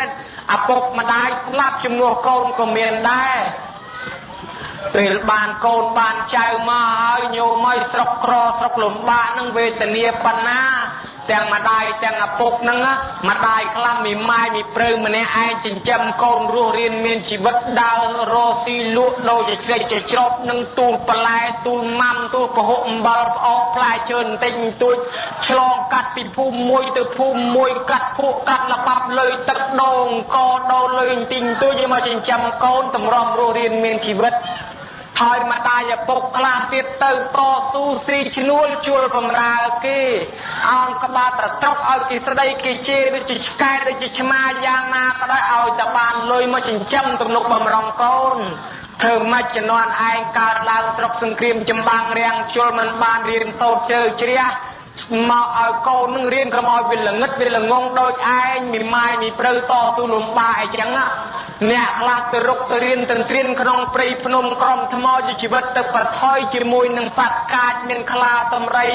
ឪពុកម្ដាយស្លាប់ជំនួសកូនក៏មានដែរពេលបានកូនបានចៅមកហើយញោមឲ្យស្រុកក្រស្រុកលំបាកនឹងវេទនាប៉ុណ្ណាទាំងម្ដាយទាំងឪពុកហ្នឹងម្ដាយខ្លះមីម៉ាយមីព្រៅម្នាក់ឯងចិញ្ចឹមកូនរស់រៀនមានជីវិតដើររកស៊ីលក់ដូចជាជ្រែកជាច្របនឹងទូលបន្លែទូលម៉ាំទូលពហុអំបិលផ្អកផ្លែឈើបន្តិចបន្តួចឆ្លងកាត់ពីភូមិមួយទៅភូមិមួយកាត់ភក់កាត់ល្បាប់លើទឹកដងកដោលើបន្តិចបន្តួចយកមកចិញ្ចឹមកូនតម្រាំរស់រៀនមានជីវិតហើយម្ដាយឪពុកខ្លះទៀតទៅតស៊ូស្រីឈ្នួលជួលបំរើគេអងក្បាលត្រត្រប់ឲ្យគេស្ដីគេជេរដូចជាឆ្កែដូចជាឆ្មាយ៉ាងណាក៏ដោយឲ្យតែបានលុយមកចិញ្ចឹមទំនុកបំរុងកូនធ្វើម៉េចជំនាន់ឯងកើតឡើងស្រុកសង្គ្រាមចម្បាំងរាំងជលមិនបានរៀនសូត្រជ្រៅជ្រះមកឲ្យកូននឹងរៀនកុំឲ្យវាល្ងឹតវាល្ងងដូចឯងមីម៉ាយមីព្រៅតស៊ូលំបាកអីចឹងណា អ្នកខ្លះទៅរុកទៅរៀនទៅត្រៀនក្នុងព្រៃភ្នំក្រំថ្មយកជីវិតទៅប្រថយជាមួយនឹងសត្វកាចមានខ្លាសំរី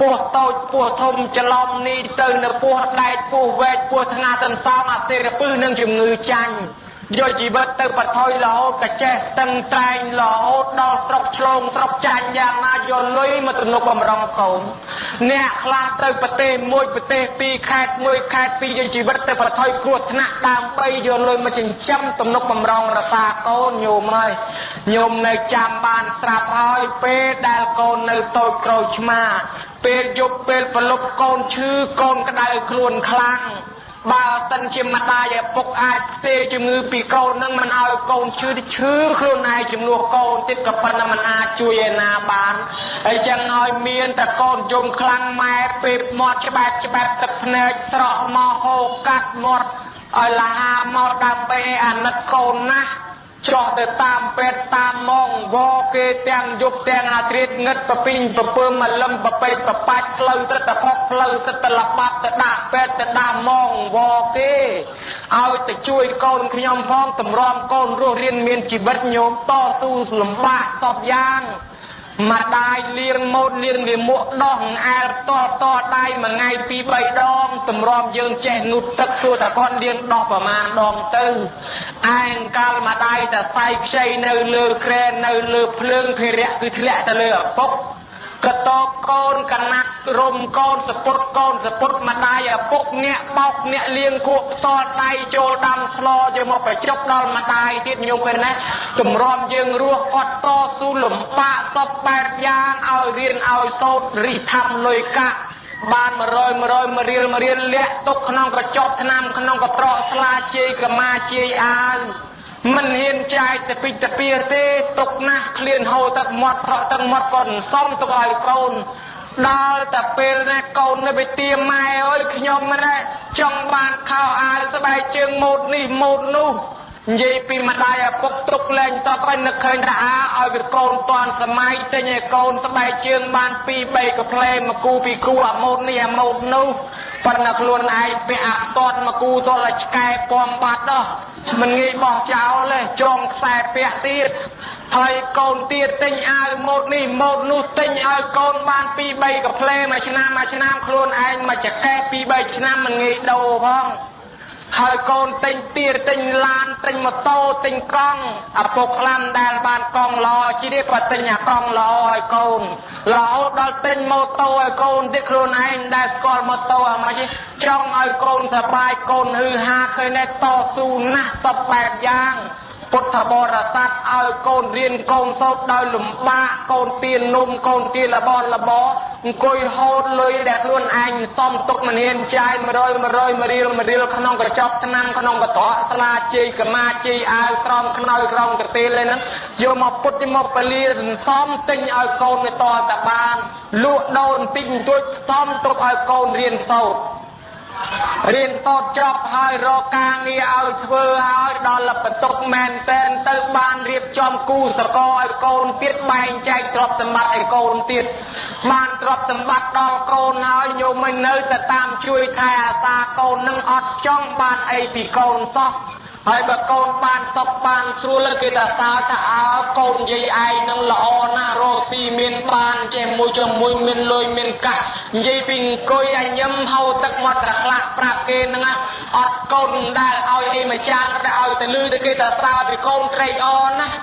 ពោះតូចពោះធំច្រឡំនេះទៅនៅពោះដែកពោះវែកពោះថ្ងាសន្សំអាសេរពឹសនិងជំងឺចាញ់យកជីវិតទៅបថុយរហូតកចេះស្ទឹងត្រែងរហូតដល់ស្រុកឆ្លងស្រុកចាញ់យ៉ាងណាយកលុយមកទំនុកបំរុងកូនអ្នកខ្លះទៅប្រទេសមួយប្រទេសពីរខេត្តមួយខេត្តពីរយកជីវិតទៅបថុយគ្រោះថ្នាក់ដើម្បីយកលុយមកចិញ្ចឹមទំនុកបំរុងរសាកូនញោមហើយញោមនៅចាំបានស្រាប់ហើយពេលដែលកូននៅតូចក្រូចឆ្មាពេលយប់ពេលប្រលប់កូនឈឺកូនក្តៅខ្លួនខ្លាំងបើសិនជាម្ដាយឪពុកអាចផ្ទេរជំងឺពីកូននឹងមិនឲ្យកូនឈឺឈឺខ្លួនឯងជំនួសកូនទៀតក៏ប៉ុន្តែមិនអាចជួយឯណាបានហើយចឹងឲ្យមានតែកូនយំខ្លាំងម៉ែពេលមាត់ច្បាប់ច្បាប់ទឹកភ្នែកស្រក់មកហូរកាត់មាត់ឲ្យលហាមកដើម្បីឲ្យអាណិតកូនណាស់ចោះទៅតាមពេទ្យតាមម៉ងវគេទាំងយប់ទាំងអាត្រៀតងឹតពពីងពពើមលឹមប្រពេកប្របាច់ផ្លូវសិតតែផុកផ្លូវសិតតែលបាត់ទៅដាក់ពេទ្យទៅដាក់ម៉ងវគេឲ្យទៅជួយកូនខ្ញុំផងតម្រាំកូនរស់រៀនមានជីវិតញោមតស៊ូលំបាកសពយ៉ាងម្ដាយលាងម៉ូតលាងលាមកដោះអែលតតដៃមួយថ្ងៃពីរបីដងតម្រាំយើងចេះងូតទឹកសួរតែគាត់លាងដោះប្រមាណដងទៅឯងកាលម្ដាយតែសៃខ្ចីនៅលើក្រែនៅលើភ្លើងភិរៈគឺធ្លាក់ទៅលើឪពុកកតបកូនកណាត់រុំកូនសពុតកូនសពុតម្ដាយឪពុកអ្នកបោកអ្នកលាងគក់ផ្ទាល់ដៃចូលដាំស្លយកមកបញ្ចុកដល់ម្ដាយទៀតញោមឃើញណាតម្រាំយើងរស់គាត់តស៊ូលំបាកសពបែបយ៉ាងឲ្យរៀនឲ្យសូត្ររិះធំលុយកាក់បាន100 100 1រៀល1រៀលលាក់ទុកក្នុងកញ្ចប់ថ្នាំក្នុងកត្រកស្លាជាយកមាជាយអាវមិនហ៊ានចាយទៅពីទៅពីទេទុកណាស់ឃ្លានហូរទឹកមាត់ស្រក់ទឹកមាត់ក៏សំទុកឲ្យកូនដល់តែពេលណាកូននៅไปទាម៉ែអើយខ្ញុំណាចង់បានខោអាវស្បែកជើងម៉ូតនេះម៉ូតនោះនិយាយពីម្ដាយឪពុកទុកលែងតបឲ្យនឹកឃើញថាអាឲ្យវាកូនតាន់សម័យទិញឲ្យកូនស្បែកជើងបាន2 3កាផ្លែមួយគូពីរគូអាម៉ូតនេះអាម៉ូតនោះប៉ុន្តែខ្លួនឯងពាក់អាផ្ទាត់មួយគូទល់តែឆ្កែពំបាត់ដល់មិនងាយបោះចោលទេចងខ្សែពាក់ទៀតហើយកូនទៀតទិញអាវម៉ូតនេះម៉ូតនោះទិញឲ្យកូនបាន2 3កាផ្លែមួយឆ្នាំមួយឆ្នាំខ្លួនឯងមួយចកេះ2 3ឆ្នាំមិនងាយដូរផងហើយកូនទិញទៀទិញឡានទិញម៉ូតូទិញកង់ឪពុកខ្លាំងដែលបានកង់ល្អជីនេះក៏ទិញអាកង់ល្អឲ្យកូនរហូតដល់ទិញម៉ូតូឲ្យកូនទៀតខ្លួនឯងដែលស្គាល់ម៉ូតូអាម៉េចចង់ឲ្យកូនសប្បាយកូនហឺហាឃើញតែតស៊ូណាស់សពបែបយ៉ាងពុទ្ធបរិស័ទឲ្យកូនរៀនកូនសូត្រដោយលំបាកកូនទាននំកូនទានរបស់របរអង្គុយហូតលុយដែលខ្លួនឯងសំទុកមិនហ៊ានចាយ100 100 1រៀល1រៀលក្នុងកញ្ចប់ថ្នាំក្នុងកត្រកស្លាជ័យកមាជ័យអាវក្រមខ្នើយក្រមកទេលហ្នឹងយកមកពុតមកពលាសន្សំទិញឲ្យកូនវាតតែបានលក់ដូរបន្តិចបន្តួចសំទុកឲ្យកូនរៀនសូត្ររៀនសូត្រចប់ហើយរកការងារឲ្យធ្វើហើយដល់បន្ទុកមែនតែនទៅបានរៀបចំគូសកលឲ្យកូនទៀតបែងចែកទ្រព្យសម្បត្តិឲ្យកូនទៀតបានទ្រព្យសម្បត្តិដល់កូនហើយញោមមិននៅតែតាមជួយថែអាសាកូននឹងអត់ចង់បានអីពីកូនសោះហើយបើកូនបានសុខបានស្រួលគេថាតើថាអើកូនយាយឯងនឹងល្អណាស់រកស៊ីមានបានចេះមួយជាមួយមានលុយមានកាក់និយាយពីអង្គុយឲ្យញឹមហូរទឹកមាត់ត្រខ្លះប្រាប់គេហ្នឹងអត់កូនមិនដែលឲ្យអីមួយចានតែឲ្យទៅលឺទៅគេថាតើពីកូនត្រេកអរណាស់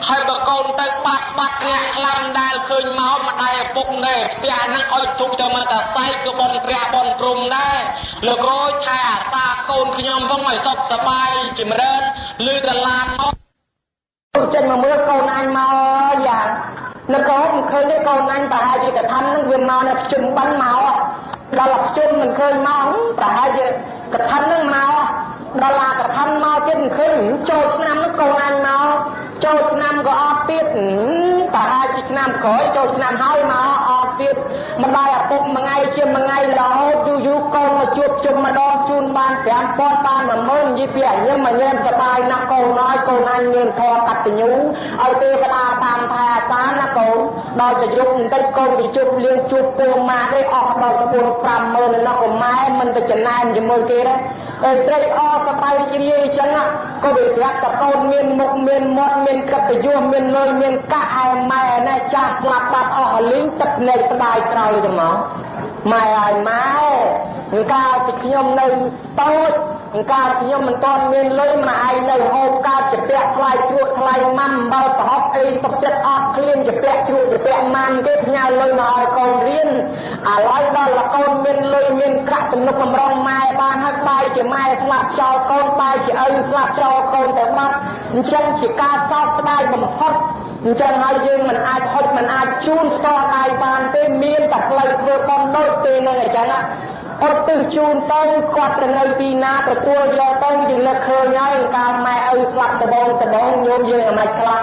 ហើយបើកូនទៅបាត់បាត់អ្នកខ្លាំងដែលឃើញមកម្ដាយឪពុកនៅផ្ទះហ្នឹងឲ្យជុំទៅមកតាសៃក៏បនព្រះបនព្រំដែរលោកអើយថែអាតាកូនខ្ញុំផងឲ្យសុខសប្បាយចម្រើនឬតឡានមកចេញមកមើលកូនអញមកយ៉ាងនៅកូនមិនឃើញទេកូនអញប្រហែលជាកថាហ្នឹងវាមកនៅជុំបិណ្ឌមកដល់ជុំមិនឃើញមកប្រហែលជាកថាហ្នឹងមកដល់ឡាកថាមកទៀតមិនឃើញចូលឆ្នាំហ្នឹងកូនអញមកចូលឆ្នាំក៏អត់ទៀតប្រហែលជាឆ្នាំក្រោយចូលឆ្នាំហើយមកអត់ទៀតម្ដាយឪពុកមួយថ្ងៃជាមួយថ្ងៃរហូតយូរយូរកូនមកជួបជុំម្ដងជូនបាន5000បាន10000និយាយពីអញញឹមអញញ៉ែមសប្បាយណាស់កូនអើយកូនអញមានធម៌កតញ្ញូឲ្យទេវតាតាមថែអាសាណាកូនដល់ទៅយប់បន្តិចកូនទៅជួបលៀងជួបពូម៉ាក់ទេអស់ដល់4 50000ណោះក៏ម៉ែមិនទៅចំណែនជាមួយគេដែរអើត្រេកអរសប្បាយរីករាយអញ្ចឹង ក៏វាប្រាប់តែកូនមានមុខមានមាត់មានកិត្តិយសមានលុយមានកាក់ឯម៉ែណែចាស់ស្លាប់បាត់អស់លីងទឹកភ្នែកស្ដាយក្រោយទៅមកម៉ែឲ្យម៉ែកាលពីខ្ញុំនៅតូចកាលខ្ញុំមិនទាន់មានលុយម៉ែឯងនៅហូបកើតជាពាក់ថ្លៃជ្រក់ថ្លៃម៉ាំអំបិលប្រហុកអីសុខចិត្តអត់ឃ្លានជាពាក់ជ្រក់ជាពាក់ម៉ាំគេផ្ញើលុយមកឲ្យកូនរៀនឥឡូវដល់លកូនមានលុយមានកាក់ទំនុកបំរុងម៉ែបានហើយបាយជាម៉ែស្លាប់ចោលកូនបាយជាឪស្លាប់ចោលកូនទៅបាត់អញ្ចឹងជាការសោកស្ដាយបំផុតអញ្ចឹងហើយយើងមិនអាចហុចមិនអាចជូនផ្ទាល់ដៃបានទេមានតែផ្លូវធ្វើបុណ្យដូចពេលហ្នឹងអញ្ចឹងអត់ទិសជូនទៅគាត់ទៅនៅទីណាទទួលយកទៅយើងនឹកឃើញហើយកាលម៉ែឪស្លាប់ដបងដបងញោមយើងអាម៉េចខ្លះ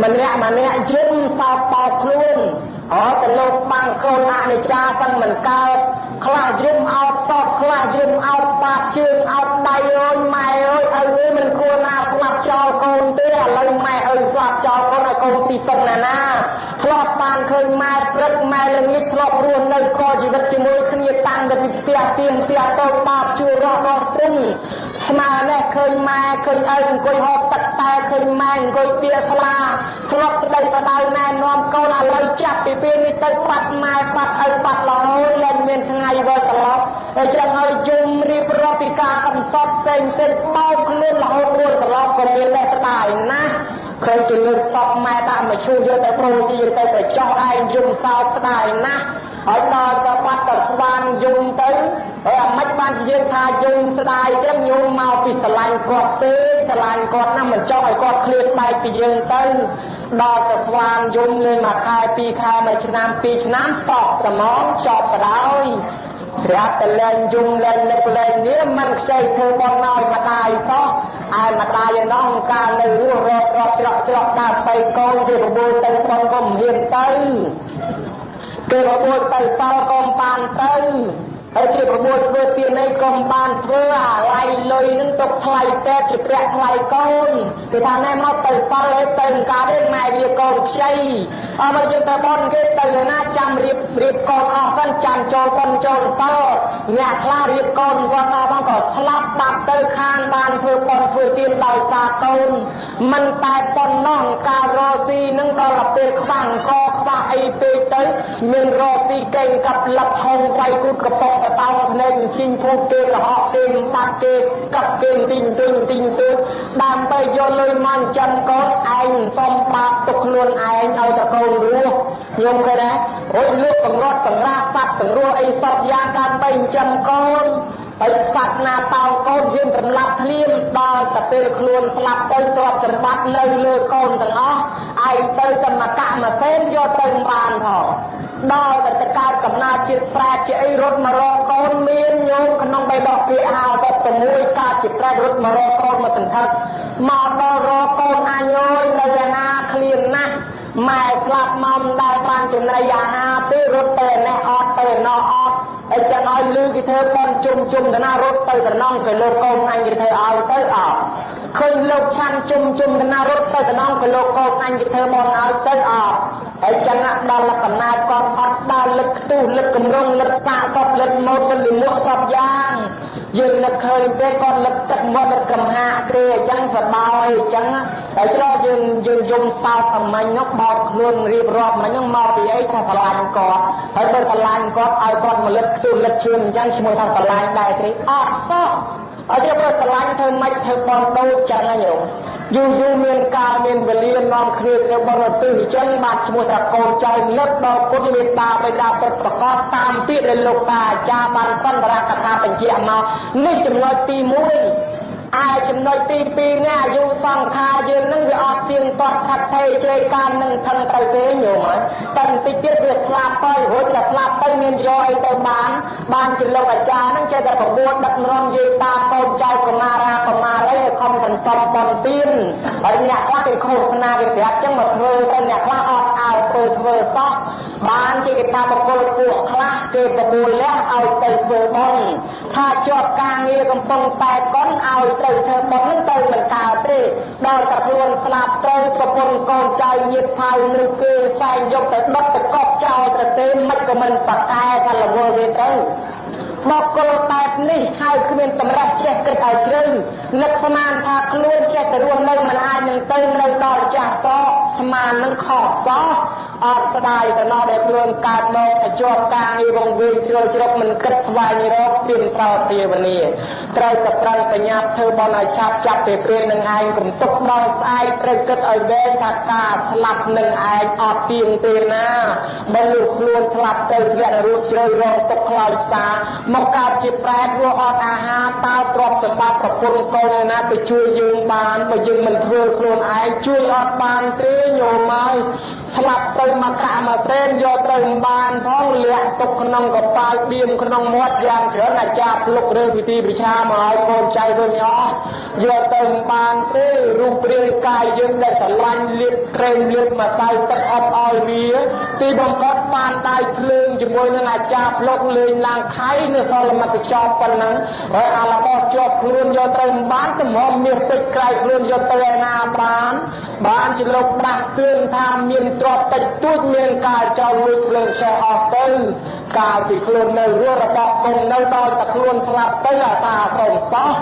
ម្នាក់ម្នាក់យំសោកបោកខ្លួនអត់ទៅលោកបាំងខ្លួនអនិច្ចាសឹងមិនកើតខ្លះយំអោបសពខ្លះយំអោបបាតជើងអោបដៃអើយម៉ែអើយឪអើយមិនគួរណាស្លាប់ចោលកូនទេឥឡូវម៉ែឪស្លាប់ចោលកូនឲ្យកូនទីពឹងណាណាធ្លាប់បានឃើញម៉ែព្រឹកម៉ែល្ងាចធ្លាប់រស់នៅកជីវិតជាមួយគ្នាតាំងតែពីផ្ទះទៀងផ្ទះតូចបាបជួររស់ដល់ស្ទឹងស្មើនេះឃើញម៉ែឃើញឪអង្គុយហូបទឹកតែឃើញម៉ែអង្គុយទាស្លាធ្លាប់ស្ដីបដៅណែនាំកូនឥឡូវចាប់ពីពេលនេះទៅបាត់ម៉ែបាត់ឪបាត់រហូតលែងមានថ្ងៃវិលត្រឡប់ហើយចឹងឲ្យយំរៀបរាប់ពីការកំសត់ផ្សេងផ្សេងបោកខ្លួនរហូតរួចត្រឡប់ក៏មានលេសស្ដាយណាស់ឃើញគេលើកសពម៉ែដាក់មកឈូសយកទៅប្រូជាទៅប្រចោះឯងយំសោកស្ដាយណាស់ហើយដល់ទៅបាត់ទៅស្វានយំទៅហើយអាម៉េចបានជាយើងថាយំស្ដាយចឹងញោមមកពីស្រឡាញ់គាត់ទេស្រឡាញ់គាត់ណាស់មិនចង់ឲ្យគាត់ឃ្លាតបែកពីយើងទៅដល់ទៅស្វានយំលេងមួយខែពីរខែមួយឆ្នាំពីរឆ្នាំស្តប់ត្មងចប់បដ ாய் ស្រាប់តែលែងយំលែងនឹកលែងនេះមិនខ្ចីធ្វើបន់ឲ្យម្ដាយសោះឯម្ដាយឯនោះកាលនៅរស់រករកច្រកច្រកដើម្បីកូនគេបបួលទៅបងក៏មិនហ៊ានទៅគេបបួលទៅតក៏មិនបានទៅហើយគេបបួលធ្វើទានអីក៏មិនបានធ្វើអាឡៃលុយនឹងទុកថ្លៃពេទ្យជាប្រាក់ថ្លៃកូនគេថាណែមកទៅសល់ឯទៅកាទេម៉ែវាកូនខ្ចីអត់មកយើងទៅបនគេទៅណាចាំរៀបរៀបកូនអស់សិនចាំចូលបនចូលសល់អ្នកខ្លះរៀបកូនគាត់អស់ផងក៏ស្លាប់បាត់ទៅខានបានធ្វើបនធ្វើទានដោយសារកូនមិនតែប៉ុណ្ណោះការរកស៊ីនឹងដល់ពេលខ្វះកខ្វះអីពេកទៅមានរកស៊ីកេងកាប់លឹបហងវាយគូតកំប៉ុងកតោងភ្នែកជីងភូគេកុហកគេបាត់គេកាប់គេទីងទីងទីងទៅដើម្បីយកលុយមកចិញ្ចឹមកូនឯងសុំបាបទុកខ្លួនឯងឲ្យតែកូនរស់ញោមឃើញទេអូយលក់បង្រត់បង្រាសត្វទាំងរស់អីសពយ៉ាងដើម្បីចិញ្ចឹមកូនហើយសត្វណាតោងកូនយើងសម្លាប់ភ្លាមដល់តែពេលខ្លួនស្លាប់ទៅទ្រព្យសម្បត្តិនៅលើកូនទាំងអស់ឯងទៅតែមកកាក់មកសេនយកទៅមិនបានផងដល់តែទៅកើតកំណើតជាតិប្រែតជាអីរត់មករកកូនមានញោមក្នុងបៃដកពាក្យ56កើតជាប្រែតរត់មករកកូនមកសន្ធឹកមកដល់រកកូនអញអើយនៅឯណាឃ្លានណាស់ម៉ែស្លាប់មកមិនដែលបានចំណីអាហារទេរត់ទៅនេះអត់ទៅណោះអត់ហើយចឹងឲ្យលឺគេធ្វើបន់ជុំជុំទៅណារត់ទៅតំណងគេលោកកូនអញគេធ្វើឲ្យទៅអត់ឃើញលោកឆាន់ជុំជុំទៅណារត់ទៅតំណងគេលោកកូនអញគេធ្វើបន់ឲ្យទៅអត់ហើយចឹងដល់កំណើតគាត់អត់ដល់លឹកខ្ទុះលឹកកម្រងលឹកសាកសពលឹកម៉ូតលឹកលមួកសពយ៉ាងយើងនឹកឃើញទេគាត់លឹកទឹកមាត់លឹកកំហាកគេអញ្ចឹងសបោយអញ្ចឹងហើយច្រកយើងយើងយំសោកអាមិញនោះបោកខ្លួនរៀបរាប់មិញនោះមកពីអីថាស្រឡាញ់គាត់ហើយបើស្រឡាញ់គាត់ឲ្យគាត់មកលឹកខ្ទុះលឹកឈាមអញ្ចឹងឈ្មោះថាស្រឡាញ់ដែរទេអត់សោះអត់ទេបើស្រឡាញ់ធ្វើម៉េចធ្វើបន់ដូចចឹងណាញោមយូរយូរមានកាលមានវេលានាំគ្នាទៅបន់ទិសអញ្ចឹងបាទឈ្មោះថាកូនចៅនឹកដល់គុណមេត្តាបិតាពិតប្រកបតាមពាក្យដែលលោកតាអាចារ្យបានសន្ទរកថាបញ្ជាក់មកនេះចំណុចទី1ឯចំណុចទី2នេះអាយុសង្ខារយើងនឹងវាអត់ទៀងទាត់ថាត់ថេជ្រេកាននឹងថឹងទៅទេញោមហើយតែបន្តិចទៀតវាស្លាប់ទៅរួចតែស្លាប់ទៅមានយកអីទៅបានបានជាលោកអាចារ្យហ្នឹងចេះតែប្របួលដឹកនាំយាយតាកូនចៅកុមារាកុមារីឲ្យខំសន្សំបន់ទៀនហើយអ្នកខ្លះគេឃោសនាគេប្រាប់ចឹងមកធ្វើទៅអ្នកខ្លះអត់អើធ្វើធ្វើសោះបានជាគេថាបុគ្គលពួកខ្លះគេប្របួលលះឲ្យទៅធ្វើបុណ្យថាជាប់ការងារកំពុងតែកុនឲ្យទៅធ្វើបុណ្យហ្នឹងទៅមិនកើតទេដល់តែខ្លួនស្លាប់ទៅប្រពន្ធកូនចៅញាតិថៅមនុស្សគេសែងយកទៅដុតទៅកប់ចោលទៅទេមិនក៏មិនប្រកែថារវល់គេទៅ បកគលបែបនេះហើយគ្មានតម្រេះចេះគិតឲ្យជ្រៅនឹកស្មានថាខ្លួនចេះតែរស់នៅមិនអាចនឹងទៅនៅដល់ចាស់សស្មាននឹងខុសសោះអត់ស្ដាយទៅណោះដែលខ្លួនកើតមកទៅជាប់ការងារវងវែងជ្រុលជ្រុកមិនគិតស្វែងរកទៀនត្រោភាវនាត្រូវតែប្រឹងបញ្ញាធ្វើបន់ឲ្យឆាប់ចាប់ពេលពេលនឹងឯងកុំទុកដល់ស្អែកត្រូវគិតឲ្យវែងថាការស្លាប់នឹងឯងអត់ទៀងទេណាបើលុះខ្លួនស្លាប់ទៅធ្លាក់រួចជ្រៅរងទុកខ្លោចផ្សាមកកើតជាប្រែតរស់អត់អាហារតើទ្រព្យសម្បត្តិប្រពន្ធកូនឯណាទៅជួយយើងបានបើយើងមិនធ្វើខ្លួនឯងជួយអត់បានទេញោមហើយស្លាប់ទៅមកកាក់មកត្រេនយកទៅមិនបានផងលាក់ទុកក្នុងកប៉ាល់បៀមក្នុងមាត់យ៉ាងច្រើនអាចារ្យភ្លុករើពិធីប្រឆាមកឲ្យកូនចៅវិញអស់យកទៅមិនបានទេរូបរាងកាយយើងដែលស្រឡាញ់លាបក្រែមលាបម្សៅទឹកអប់ឲ្យវាទីបំផុតបានដៃភ្លើងជាមួយនឹងអាចារ្យភ្លុកលេងឡើងខៃនៅសល់មកកញ្ចប់ប៉ុណ្ណឹងហើយអារបស់ជាប់ខ្លួនយកទៅមិនបានតម្រាំមាសពេជ្រក្រៃខ្លួនយកទៅឯណាបានបានជាលោកដាស់តឿនថាមានទ្រព្យតិចតួចមានការចោលលួចភ្លើងឆេះអស់ទៅកាលពីខ្លួននៅរស់របស់គង់នៅដល់តែខ្លួនស្លាប់ទៅអាតាសូមសោះ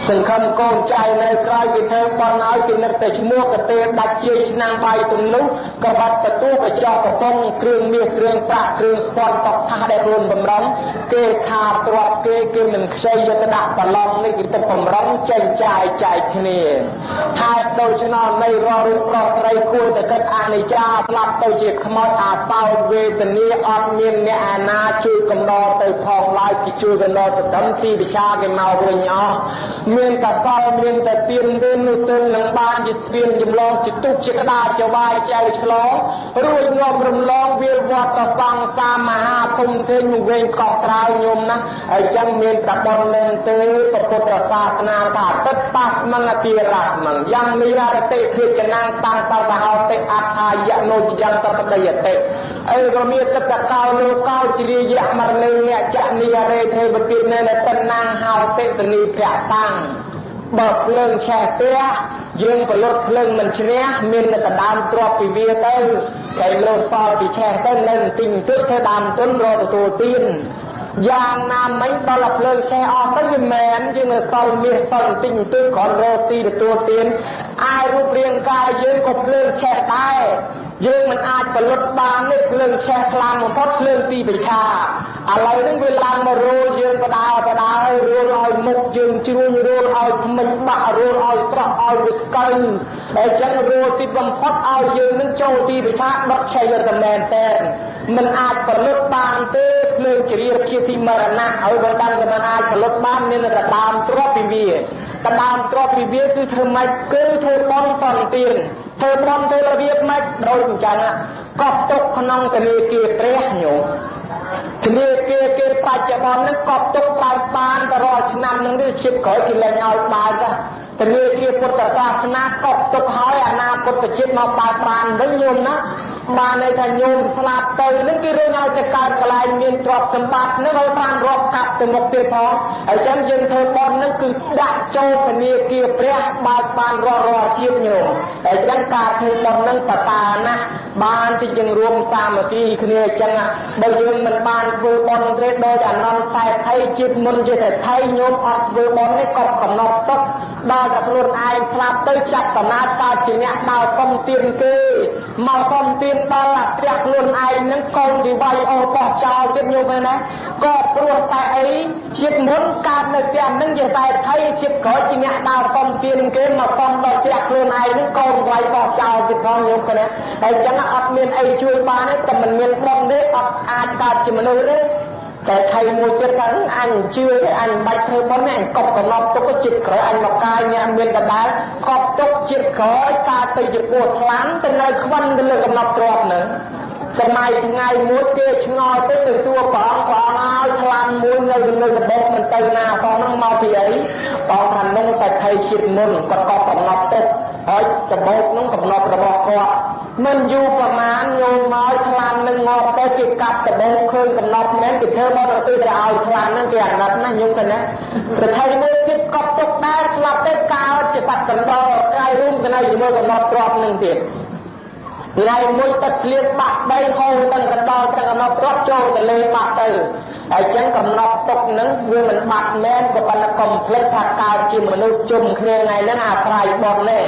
សង្ឃឹមកូនចៅនៅក្រោយគេធ្វើបន់ឲ្យគេនឹកតែឈ្មោះកទេដាច់ជាឆ្នាំងបាយទំនុះក៏បាត់ទទួលកញ្ចក់កំប៉ុងគ្រឿងមាសគ្រឿងប្រាក់គ្រឿងស្ពាន់តកថាសដែលខ្លួនបំរុងគេខាទ្រព្យគេគេមិនខ្ចីយកទៅដាក់ប្រឡងនេះគេទៅបំរុងចេញចាយចែកគ្នាហើយដូច្នោះនៃរាល់រូបប្រុសស្រីគួរតែគិតអនិច្ចាស្លាប់ទៅជាខ្មោចអាសោចវេទនាអត់មានអ្នកអាណាជួយកំដរទៅផងឡើយគេជួយកំដរទៅត្រឹមទីវិឆាគេមកវិញអស់មានកសលមានតែទៀនទេនោះទើបនឹងបានជាស្ពានចម្លងជាទុកជាក្តារចវាយចែវឆ្លងរួចងំរំលងវាលវត្តសង្សារមហាធំធេងវែងកោះត្រើយញោមណាហើយចឹងមានប្របុននឹងទេពុទ្ធសាសនាថាទឹកប៉ះមងតិរៈមងយ៉ាងនិរតិភិចនាងតាំងតតហោតិអត្ថាយនោយ៉ាងតតដយតិអេរមាទឹកកោលោកោជ្រាយៈមរណេអ្នកចនិយរេទេវតិនេតនាងហោតិសនីភៈតាំងបើភ្លើងឆេះផ្ទះយើងប្រលត់ភ្លើងមិនឈ្នះមានតែដដើមទ្របពីវាទៅគេលោសល់ពីឆេះទៅនៅបន្តិចបន្តួចធ្វើដើមទុនរកទទួលទានយ៉ាងណាមិញដល់ភ្លើងឆេះអស់ទៅវាមែនយើងនៅសល់មាសសល់បន្តិចបន្តួចគ្រាន់រកស៊ីទទួលទានឯរូបរាងកាយយើងក៏ភ្លើងឆេះដែរយើងមិនអាចផលិតបានទេភ្លើងឆេះខ្លាំងបំផុតភ្លើងទីប្រឆាឥឡូវហ្នឹងវាឡើងមករោលយើងបដាបដាឲ្យរួលឲ្យមុខយើងជ្រួញរួលឲ្យថ្មិញបាក់រួលឲ្យស្រស់ឲ្យវាស្កើតែអញ្ចឹងរួលទីបំផុតឲ្យយើងនឹងចូលទីប្រឆាដុតឆេះយកតែមែនតែនមិនអាចផលិតបានទេភ្លើងជារាជាទីមរណៈឲ្យបើដឹងតែមិនអាចផលិតបានមានតែដើមទ្របពីវាតដើមទ្របពីវាគឺធ្វើម៉េចគឺធ្វើបន់សន្ទានធ្វើបន់ធ្វើរបៀបម៉េចដូចអញ្ចឹងកប់ទុកក្នុងធនាគារព្រះញោមធនាគារគេបច្ចុប្បន្នហ្នឹងកប់ទុកបើកបានទៅរាល់ឆ្នាំហ្នឹងនេះឈិបក្រោយគេលែងឲ្យបើកធនាគារពុទ្ធសាសនាកប់ទុកហើយអនាគតជាតិមកបើកបានវិញញោមណាបានន័យថាញោមស្លាប់ទៅនឹងគេរឿងឲ្យទៅកើតកន្លែងមានទ្រព្យសម្បត្តិនឹងឲ្យបានរាប់កាប់ទៅមុខទៀតផងហើយចឹងយើងធ្វើបុណ្យនឹងគឺដាក់ចូលធនាគារព្រះបើកបានរាល់រាល់ជាតិញោមហើយចឹងការធ្វើបុណ្យនឹងបតាណាស់បានជាយើងរួមសាមគ្គីគ្នាអញ្ចឹងបើយើងមិនបានធ្វើបុណ្យទេដោយអានន្ទសេដ្ឋីជាតិមុនជាសេដ្ឋីញោមអត់ធ្វើបុណ្យនេះក៏កំណត់ទុកដល់តែខ្លួនឯងស្លាប់ទៅចាប់កំណើតកើតជាអ្នកមកសុំទានគេមកសុំទានដល់អាផ្ទះខ្លួនឯងនឹងកូនទីវាយអូបោះចោលទៀតញោមឯណាក៏ព្រោះតែអីជាតិមុនកើតនៅផ្ទះនឹងជាសេដ្ឋីជាតិក្រោយជាអ្នកដើរសុំទានគេមកសុំដល់ផ្ទះខ្លួនឯងនឹងកូនវាយបោះចោលទៀតផងញោមណាហើយអញ្ចឹងអត់មានអីជួយបានទេតែមិនមានបុណ្យទេអត់អាចកើតជាមនុស្សទេតែថៃមួយទៀតថាអញជឿទេអញមិនបាច់ធ្វើបុណ្យទេអញកប់កំណត់ទុកជាតិក្រោយអញមកកាយអ្នកមានដដែលកប់ទុកជាតិក្រោយកើតទៅជាពោះថ្លាន់ទៅនៅខ្វិនទៅលើកំណត់ទ្រព្យនឹងសម័យថ្ងៃមួយគេឆ្ងល់ទៅទៅសួរព្រះអង្គព្រះអង្គឲ្យថ្លាន់មួយនៅលើកបោកមិនទៅណាសោះហ្នឹងមកពីអីព្រះអង្គថានោះសេដ្ឋីជាតិមុនគាត់កប់កំណត់ទុកហើយកបោកនោះកំណត់របស់គាត់មិនយូរប្រមាណញោមមកថ្លាន់នឹងងាប់ទៅគេកាប់ដបោកឃើញកំណត់មែនគេធ្វើបរទេសទៅឲ្យថ្លាន់ហ្នឹងគេអាណិតណាញោមទៅណាសេដ្ឋីមួយទៀតកប់ទុកដែរស្លាប់ទៅកើតជាសត្វកណ្ដុរក្រៃរួមទៅនៅជាមួយកំណត់ទ្រព្យនឹងទៀត ថ្ងៃមួយទឹកភ្លៀងបាក់ដីហូរទាំងកណ្ដោលទាំងកំណប់រត់ចូលទលេបាក់ទៅហើយចឹងកំណប់ទុកនឹងវាមិនបាត់មែនក៏ប៉ុន្តែកុំភ្លេចថាកើតជាមនុស្សជុំគ្នាថ្ងៃហ្នឹងអាស្រ័យបុណ្យទេ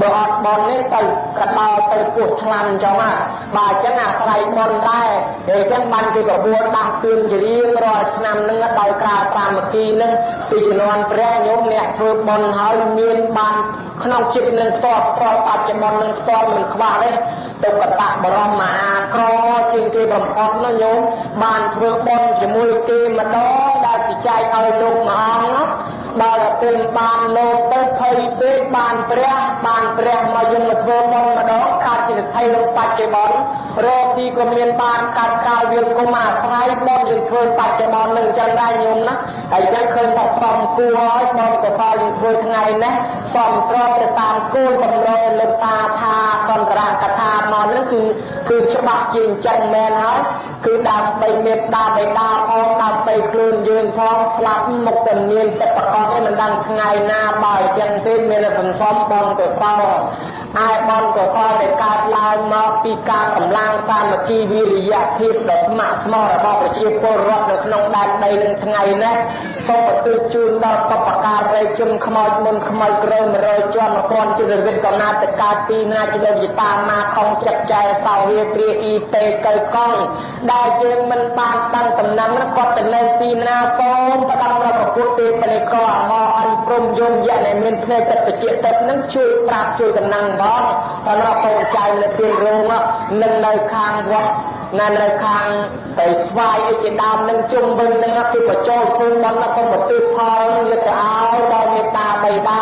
បើអត់បុណ្យទេទៅកណ្ដោលទៅពោះឆ្លាំចឹងហ่ะបើអញ្ចឹងអាស្រ័យបុណ្យដែរអញ្ចឹងបានគេបបួលដាស់តឿនជារៀងរាល់ឆ្នាំហ្នឹងដោយក្រាលសាមគ្គីហ្នឹងពីជំនាន់ព្រះញោមអ្នកធ្វើបុណ្យហើយមានបានក្នុងចិត្តនឹងផ្ទាល់ផ្ទាល់បច្ចុប្បន្ននឹងផ្ទាល់មិនខ្វះទេទុក្កតបរមមហាក្រជាងគេបំផុតណាញោមបានធ្វើបុណ្យជាមួយគេម្ដងដែលពិច័យឲ្យលោកមួយអង្គដល់ពេលបានលោកទៅភ័យពេកបានព្រះបានព្រះមកយើងមកធ្វើបុណ្យម្ដងកើតជាថៃក្នុងបច្ចុប្បន្នរកទីក៏មានបានកើតកាលវាគុំអាស្រ័យបុណ្យយើងធ្វើបច្ចុប្បន្ននឹងចឹងដែរញោមណាហើយចឹងឃើញថាសំគួរហើយបុណ្យកុសលយើងធ្វើថ្ងៃនេះសំស្របទៅតាមគោលបំណងលោកតាថាសន្តរកថាមកនឹងគឺច្បាស់ជាអញ្ចឹងមែនហើយគឺដើម្បីមេត្តាបិតាផងដើម្បីខ្លួនយើងផងស្លាប់មុខតែមានទឹកប្រកបឯមិនដឹងថ្ងៃណាបើអញ្ចឹងទេមានតែសន្សំបុណ្យកុសលឯបុណ្យកុសលដែលកើតឡើងមកពីការកម្លាំងសាមគ្គីវិរិយភាពដ៏ស្ម័គ្រស្មោះរបស់ប្រជាពលរដ្ឋនៅក្នុងដែនដីនឹងថ្ងៃនេះសូមឧទ្ទិសជូនដល់បព្វការីជនខ្មោចមុនខ្មោចក្រោយ100ជាន់1000ជីវិតកំណាតកើតទីណាជាលោកយតាមាខំចិត្តចែសោហៀគ្រាអ៊ីតេកៅកងដែលយើងមិនបានដឹងតំណែងគាត់ទៅនៅទីណាសូមផ្ដល់ដល់ប្រពុតទេបនិកអមអនព្រំយមយៈដែលមានភ្នែកទឹកបជាទឹកនឹងជួយប្រាប់ជួយតំណែងបងសម្រាប់កូនចៅនៅពេលរោងនិងនៅខាងវត្តណានៅខាងទៅស្វាយអីជាដើមនឹងជុំវិញនឹងគេបញ្ចូលធ្វើបន់សូមឧទ្ទិសផលយកទៅឲ្យដល់មេត្តាបិតា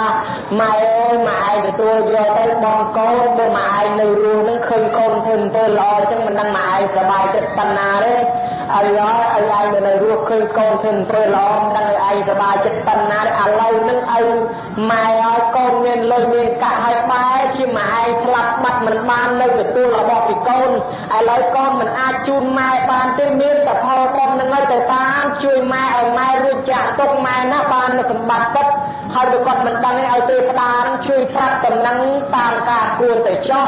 ម៉ែអើយម៉ែឯងទទួលយកទៅបងកូនបើម៉ែឯងនៅរស់នឹងឃើញកូនធ្វើអំពើល្អអញ្ចឹងមិនដឹងម៉ែឯងសប្បាយចិត្តប៉ុណ្ណាទេឲ្យឲ្យឯងនៅរស់ឃើញកូនធ្វើអំពើល្អមិនដឹងឲ្យឯងសប្បាយចិត្តប៉ុណ្ណាទេឥឡូវនឹងឲ្យម៉ែឲ្យកូនមានលុយមានកាក់ឲ្យបែរជាម៉ែឯងស្លាប់បាត់មិនបាននៅទទួលរបស់ពីកូនឥឡូវកូនមិនអាចជូនម៉ែបានទេមានតែផលបុណ្យនឹងហើយទៅតាមជួយម៉ែឲ្យម៉ែរួចចាក់ទុកម៉ែណាបាននៅសម្បត្តិពិតហើយបើគាត់មិនដឹងឲ្យទេវតានឹងជួយប្រាប់តំណែងតាមការគួរទៅចោះ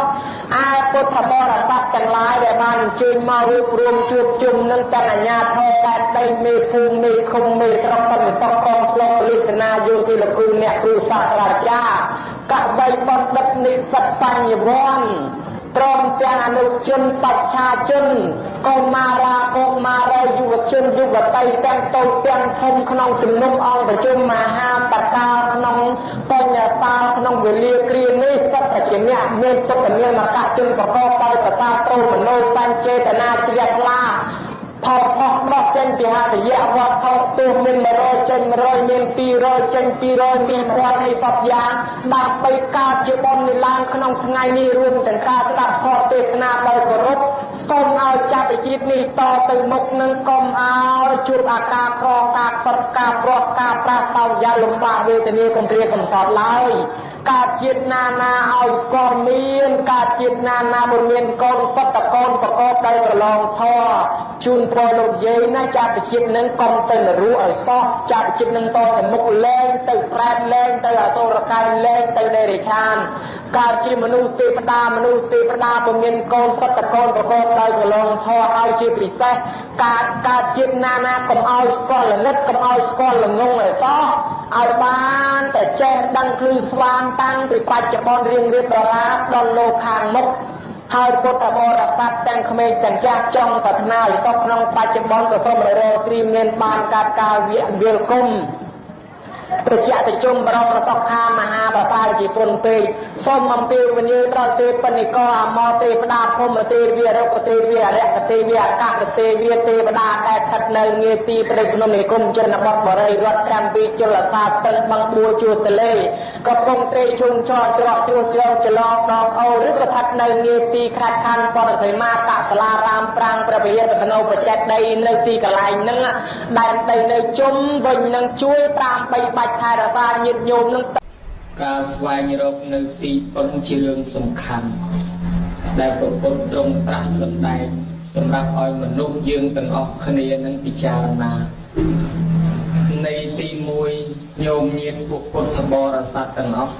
ឯពុទ្ធបរិស័ទទាំងឡាយដែលបានអញ្ជើញមករួបរួមជួបជុំនឹងទាំងអាជ្ញាធរដែនដីមេភូមិមេឃុំមេស្រុកសន្តិសុខកងធ្លុកលិសនាយោធាលោកគ្រូអ្នកគ្រូសាស្ត្រាចារ្យកវីបណ្ឌិតនិស្សិតបញ្ញវន្តព្រមទាំងអនុជនបច្ឆាជនកុមារាកុមារីយុវជនយុវតីទាំងតូចទាំងធំក្នុងជំនុំអង្គប្រជុំមហាបកាលក្នុងបញ្ញតាលក្នុងវេលាគ្រានេះសុទ្ធតែជាអ្នកមានពុទ្ធមានមកជនប្រកបដោយប្រសាទោមโนសញ្ចេតនាជ្រះថ្លាផលផុសដោះចេញពីហតយៈវត្ថុទោះមាន100ចេញ100មាន200ចេញ200មានពាន់ហើយសពយ៉ាងដើម្បីកើតជាបុណ្យនេះឡើងក្នុងថ្ងៃនេះរួមទាំងការស្ដាប់ធម៌ទេសនាដោយគោរពសូមឲ្យចាប់ជាតិនេះតទៅមុខនឹងកុំឲ្យជួបអាការក្រការខ្សត់ការប្រត់ការប្រាស់តោយ៉ាងលំបាកវេទនាកំព្រាកំសត់ឡើយកើតជាតិណាណាឲ្យស្គាល់មានកើតជាតិណាណាបើមានកូនសុទ្ធតកូនប្រកបដោយប្រឡងធម៌ជូនពរលោកយាយណាចាប់ជាតិនឹងកុំទៅនរោឲ្យសោះចាប់ជាតិនឹងតទៅមុខលែងទៅប្រែតលែងទៅអសុរកាយលែងទៅនិរិឆានកើតជាមនុស្សទេវតាមនុស្សទេវតាបើមានកូនសុទ្ធតកូនប្រកបដោយប្រឡងធម៌ឲ្យជាពិសេសកើតកើតជាតិណាណាកុំឲ្យស្គាល់លនិតកុំឲ្យស្គាល់ល្ងងឲ្យសោះឲ្យបានតែចេះដឹងភ្លឺស្វាងតាំងពីបច្ចុប្បន្នរៀងរៀបដរាបដល់លោកខាងមុខហើយពុទ្ធបរិស័ទទាំងក្មេងទាំងចាស់ចង់ប្រាថ្នាឲ្យសុខក្នុងបច្ចុប្បន្នក៏សូមរកស្រីមានបានកាត់កាលវិលគុំត្រជាក់ទៅជុំបរមរតខាមហាប្រសាជាពុនពេកសូមអំពាវនាវដល់ទេពនិកអមទេវតាភូមិទេវារុក្ខទេវាអរិយទេវាអាកាសទេវាទេវតាដែលស្ថិតនៅងាទីព្រៃភ្នំនិគមជនបទបរិយរដ្ឋកម្មពីជលសាស្ទឹងបឹងបួជួរទលេកំពុងត្រេកជុំចរច្រកជ្រោះជ្រងចលងដងអូឬក៏ស្ថិតនៅងាទីខាត់ខណ្ឌបរសីមាកសាលារាមប្រាំងព្រះវិហារបណោប្រចេតដីនៅទីកន្លែងហ្នឹងដែនដីនៅជុំវិញនឹងជួយតាមបីបាច់ថែរក្សាញាតិញោមនឹងការស្វែងរកនៅទីពឹងជារឿងសំខាន់ដែលព្រះពុទ្ធទ្រង់ត្រាស់សម្ដែងសម្រាប់ឲ្យមនុស្សយើងទាំងអស់គ្នានឹងពិចារណានៃទី1ញោមញាតិពុទ្ធបរិស័ទទាំងអស់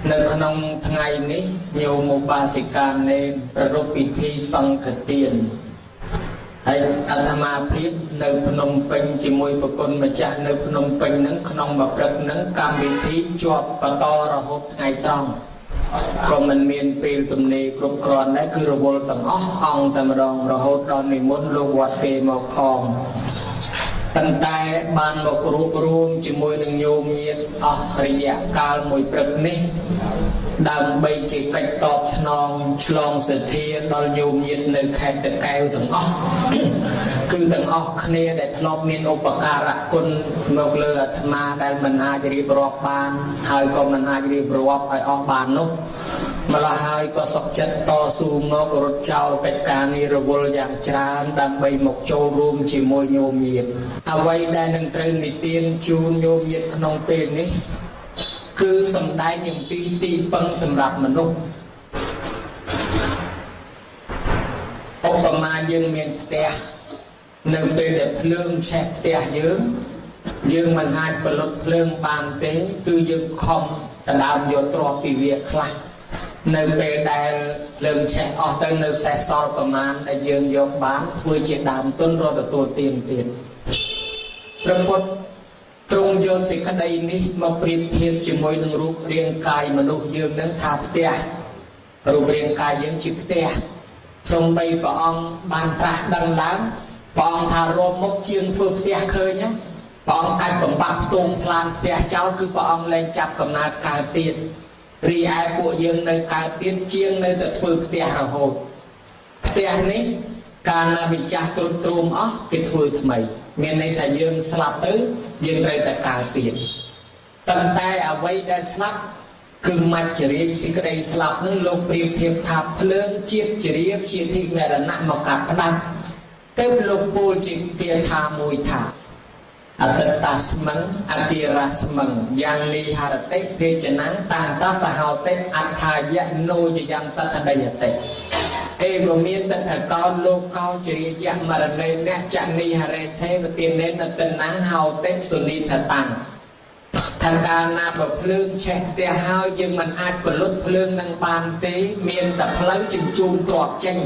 នៅក្នុងថ្ងៃនេះញោមឧបាសិកានេនប្រារព្ធពិធីសង្ឃទានហើយអាត្មាភាពនៅភ្នំពេញជាមួយប្រគុណម្ចាស់នៅភ្នំពេញនឹងក្នុងមួយព្រឹកនឹងកម្មវិធីជាប់បន្តរហូតថ្ងៃត្រង់ក៏មិនមានពេលទំនេរគ្រប់គ្រាន់ដែរគឺរវល់ទាំងអស់អង្គតែម្ដងរហូតដល់និមន្តលោកវត្តគេមកផងប៉ុន្តែបានមករួបរួមជាមួយនឹងញោមញាតិអស់រយៈកាលមួយព្រឹកនេះដើម្បីជាកិច្ចតបស្នងឆ្លងសទ្ធាដល់ញោមញាតិនៅខេត្តតាកែវទាំងអស់គឺទាំងអស់គ្នាដែលធ្លាប់មានឧបការៈគុណមកលើអាត្មាដែលមិនអាចរៀបរាប់បានហើយក៏មិនអាចរៀបរាប់ឲ្យអស់បាននោះម្ល៉េះហើយក៏សុខចិត្តតស៊ូមករត់ចោលកិច្ចការងាររវល់យ៉ាងច្រើនដើម្បីមកចូលរួមជាមួយញោមញាតិអ្វីដែលនឹងត្រូវនិទានជូនញោមញាតិក្នុងពេលនេះគឺសម្ដែងអំពីទីពឹងសម្រាប់មនុស្សឧបមាយើងមានផ្ទះនៅពេលដែលភ្លើងឆេះផ្ទះយើងយើងមិនអាចផលិតភ្លើងបានទេគឺយើងខំដណ្ដើមយកទ្រព្យពីវាខ្លះនៅពេលដែលភ្លើងឆេះអស់ទៅនៅសេសសល់ប្រមាណដែលយើងយកបានធ្វើជាដើមទុនរត់ទទួលទានទៀតព្រះពុទ្ធទ្រង់យកសេចក្តីនេះមកប្រៀបធៀបជាមួយនឹងរូបរាងកាយមនុស្សយើងនឹងថាផ្ទះរូបរាងកាយយើងជាផ្ទះសូម្បីព្រះអង្គបានត្រាស់ដឹងឡើងព្រះអង្គថារួមមុខជាងធ្វើផ្ទះឃើញណាព្រះអង្គកាច់បំបាក់ផ្ទងផ្លានផ្ទះចោលគឺព្រះអង្គលែងចាប់កំណើតកើតទៀតរីឯពួកយើងនៅកើតទៀតជាងនៅតែធ្វើផ្ទះរហូតផ្ទះនេះកាលណាវិចាស់ទ្រុឌទ្រោមអស់គេធ្វើថ្មីមានន័យថាយើងស្លាប់ទៅយើងត្រូវតែកើតទៀតប៉ុន្តែអ្វីដែលស្លាប់គឺមច្ចរាជសេចក្តីស្លាប់នឹងលោកប្រៀបធៀបថាភ្លើងជាតិជ្រាបជាធិមរណៈមកកាត់ផ្ដាច់ទើបលោកពូលជាគាថាមួយថាអតិតាស្មឹងអតិរាស្មឹងយ៉ាងនីហរតិភេចនំតាំងតាសហោតិអត្ថាយៈនោយយ៉ាងតថដីយតិអេវមានតថកោលោកោចរិយៈមរណេនចនីហរេថេវទានេនតនំហោតិសុនិធតាំងថាកាលណាបើភ្លើងឆេះផ្ទះហើយយើងមិនអាចផលិតភ្លើងនឹងបានទេមានតែផ្លូវជញ្ជូនទ្រព្យចេញ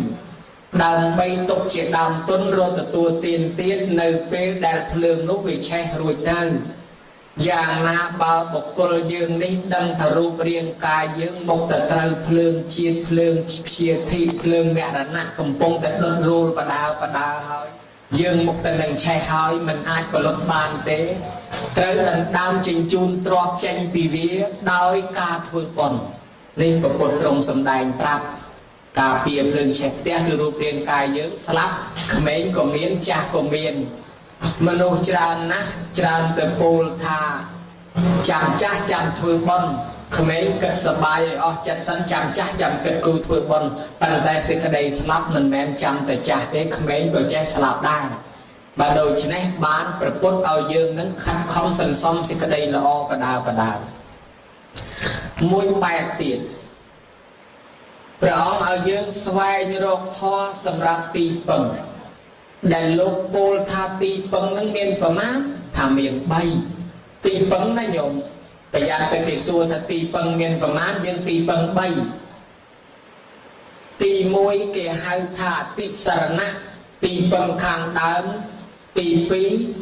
ដើម្បីទុកជាដើមទុនរត់ទទួលទានទៀតនៅពេលដែលភ្លើងនោះវាឆេះរួចទៅយ៉ាងណាបើបុគ្គលយើងនេះដឹងថារូបរាងកាយយើងមកតែត្រូវភ្លើងជាតិភ្លើងព្យាធិភ្លើងមរណៈកំពុងតែដុតរោលបដាបដាហើយយើងមកតែនឹងឆេះហើយមិនអាចផលិតបានទេត្រូវដណ្ដើមជញ្ជូនទ្រព្យចេញពីវាដោយការធ្វើបុណ្យនេះព្រះពុទ្ធទ្រង់សម្ដែងប្រាប់ការពារភ្លើងឆេះផ្ទះឬរូបរាងកាយយើងស្លាប់ក្មេងក៏មានចាស់ក៏មានមនុស្សច្រើនណាស់ច្រើនទៅពោលថាចាំចាស់ចាំធ្វើបុណ្យក្មេងគិតសប្បាយឲ្យអស់ចិត្តសិនចាំចាស់ចាំគិតគូធ្វើបុណ្យប៉ុន្តែសេចក្តីស្លាប់មិនមែនចាំតែចាស់ទេក្មេងក៏ចេះស្លាប់ដែរបើដូច្នេះបានព្រះពុទ្ធឲ្យយើងនឹងខិតខំសន្សំសេចក្តីល្អបដាបដាមួយបែបទៀតព្រះអង្គឲ្យយើងស្វែងរកធម៌សម្រាប់ទីពឹងដែលលោកពោលថាទីពឹងនឹងមានប្រមាណថាមាន3ទីពឹងណាញោមប្រយ័ត្នទៅគេសួរថាទីពឹងមានប្រមាណយើងទីពឹង3ទី1គេហៅថាតិសរណៈទីពឹងខាងដើមទី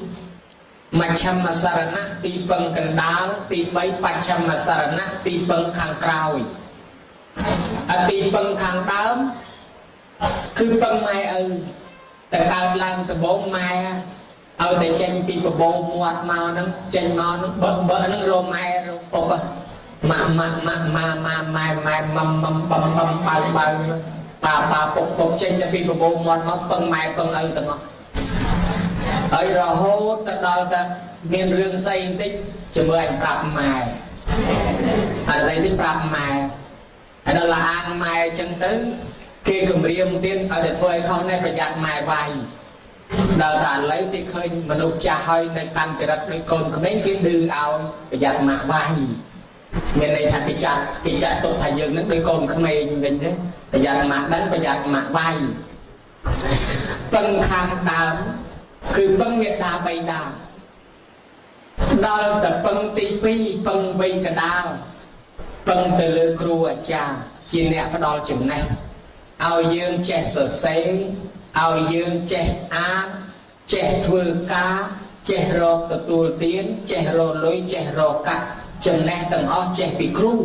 2មជ្ឈមសរណៈទីពឹងកណ្ដាលទី3បច្ឆមសរណៈទីពឹងខាងក្រោយអទីពឹងខាងដើមគឺពឹងម៉ែឪតែកើតឡើងដំបូងម៉ែឲ្យតែចេញពីបបោមាត់មកហ្នឹងចេញមកហ្នឹងបើបើហ្នឹងរម៉ែរពុកម៉ាក់ម៉ាក់ម៉ាក់ម៉ាម៉ាម៉ែម៉ែមឹមមឹមបំបំបើបើប៉ាប៉ាពុកពុកចេញតែពីបបោមាត់មកពឹងម៉ែពឹងឪទាំងអស់ហើយរហូតទៅដល់តែមានរឿងស្អីបន្តិចជាមួយអញប្រាប់ម៉ែហើយស្អីតិចប្រាប់ម៉ែហើយដល់ឡាអាងម៉ែអញ្ចឹងទៅគេគម្រាមទៀតឲ្យតែធ្វើឲ្យខុសនេះប្រយ័ត្នម៉ែវាយដល់តែឥឡូវគេឃើញមនុស្សចាស់ហើយនៅកាន់ចរិតដូចកូនក្មេងគេឌឺឲ្យប្រយ័ត្នម៉ាក់វាយមានន័យថាគេចាត់ទុកថាយើងនឹងដូចកូនក្មេងវិញទេប្រយ័ត្នម៉ាក់ដឹងប្រយ័ត្នម៉ាក់វាយពឹងខាងដើមគឺពឹងមេដាបៃតាដល់តែពឹងទី2ពឹងវ័យកដាល ពឹងទៅលើគ្រូអាចារ្យជាអ្នកផ្ដល់ចំណេះឲ្យយើងចេះសរសេរឲ្យយើងចេះអានចេះធ្វើការចេះរកទទួលទានចេះរកលុយចេះរកកាក់ចំណេះទាំងអស់ចេះពីគ្រូ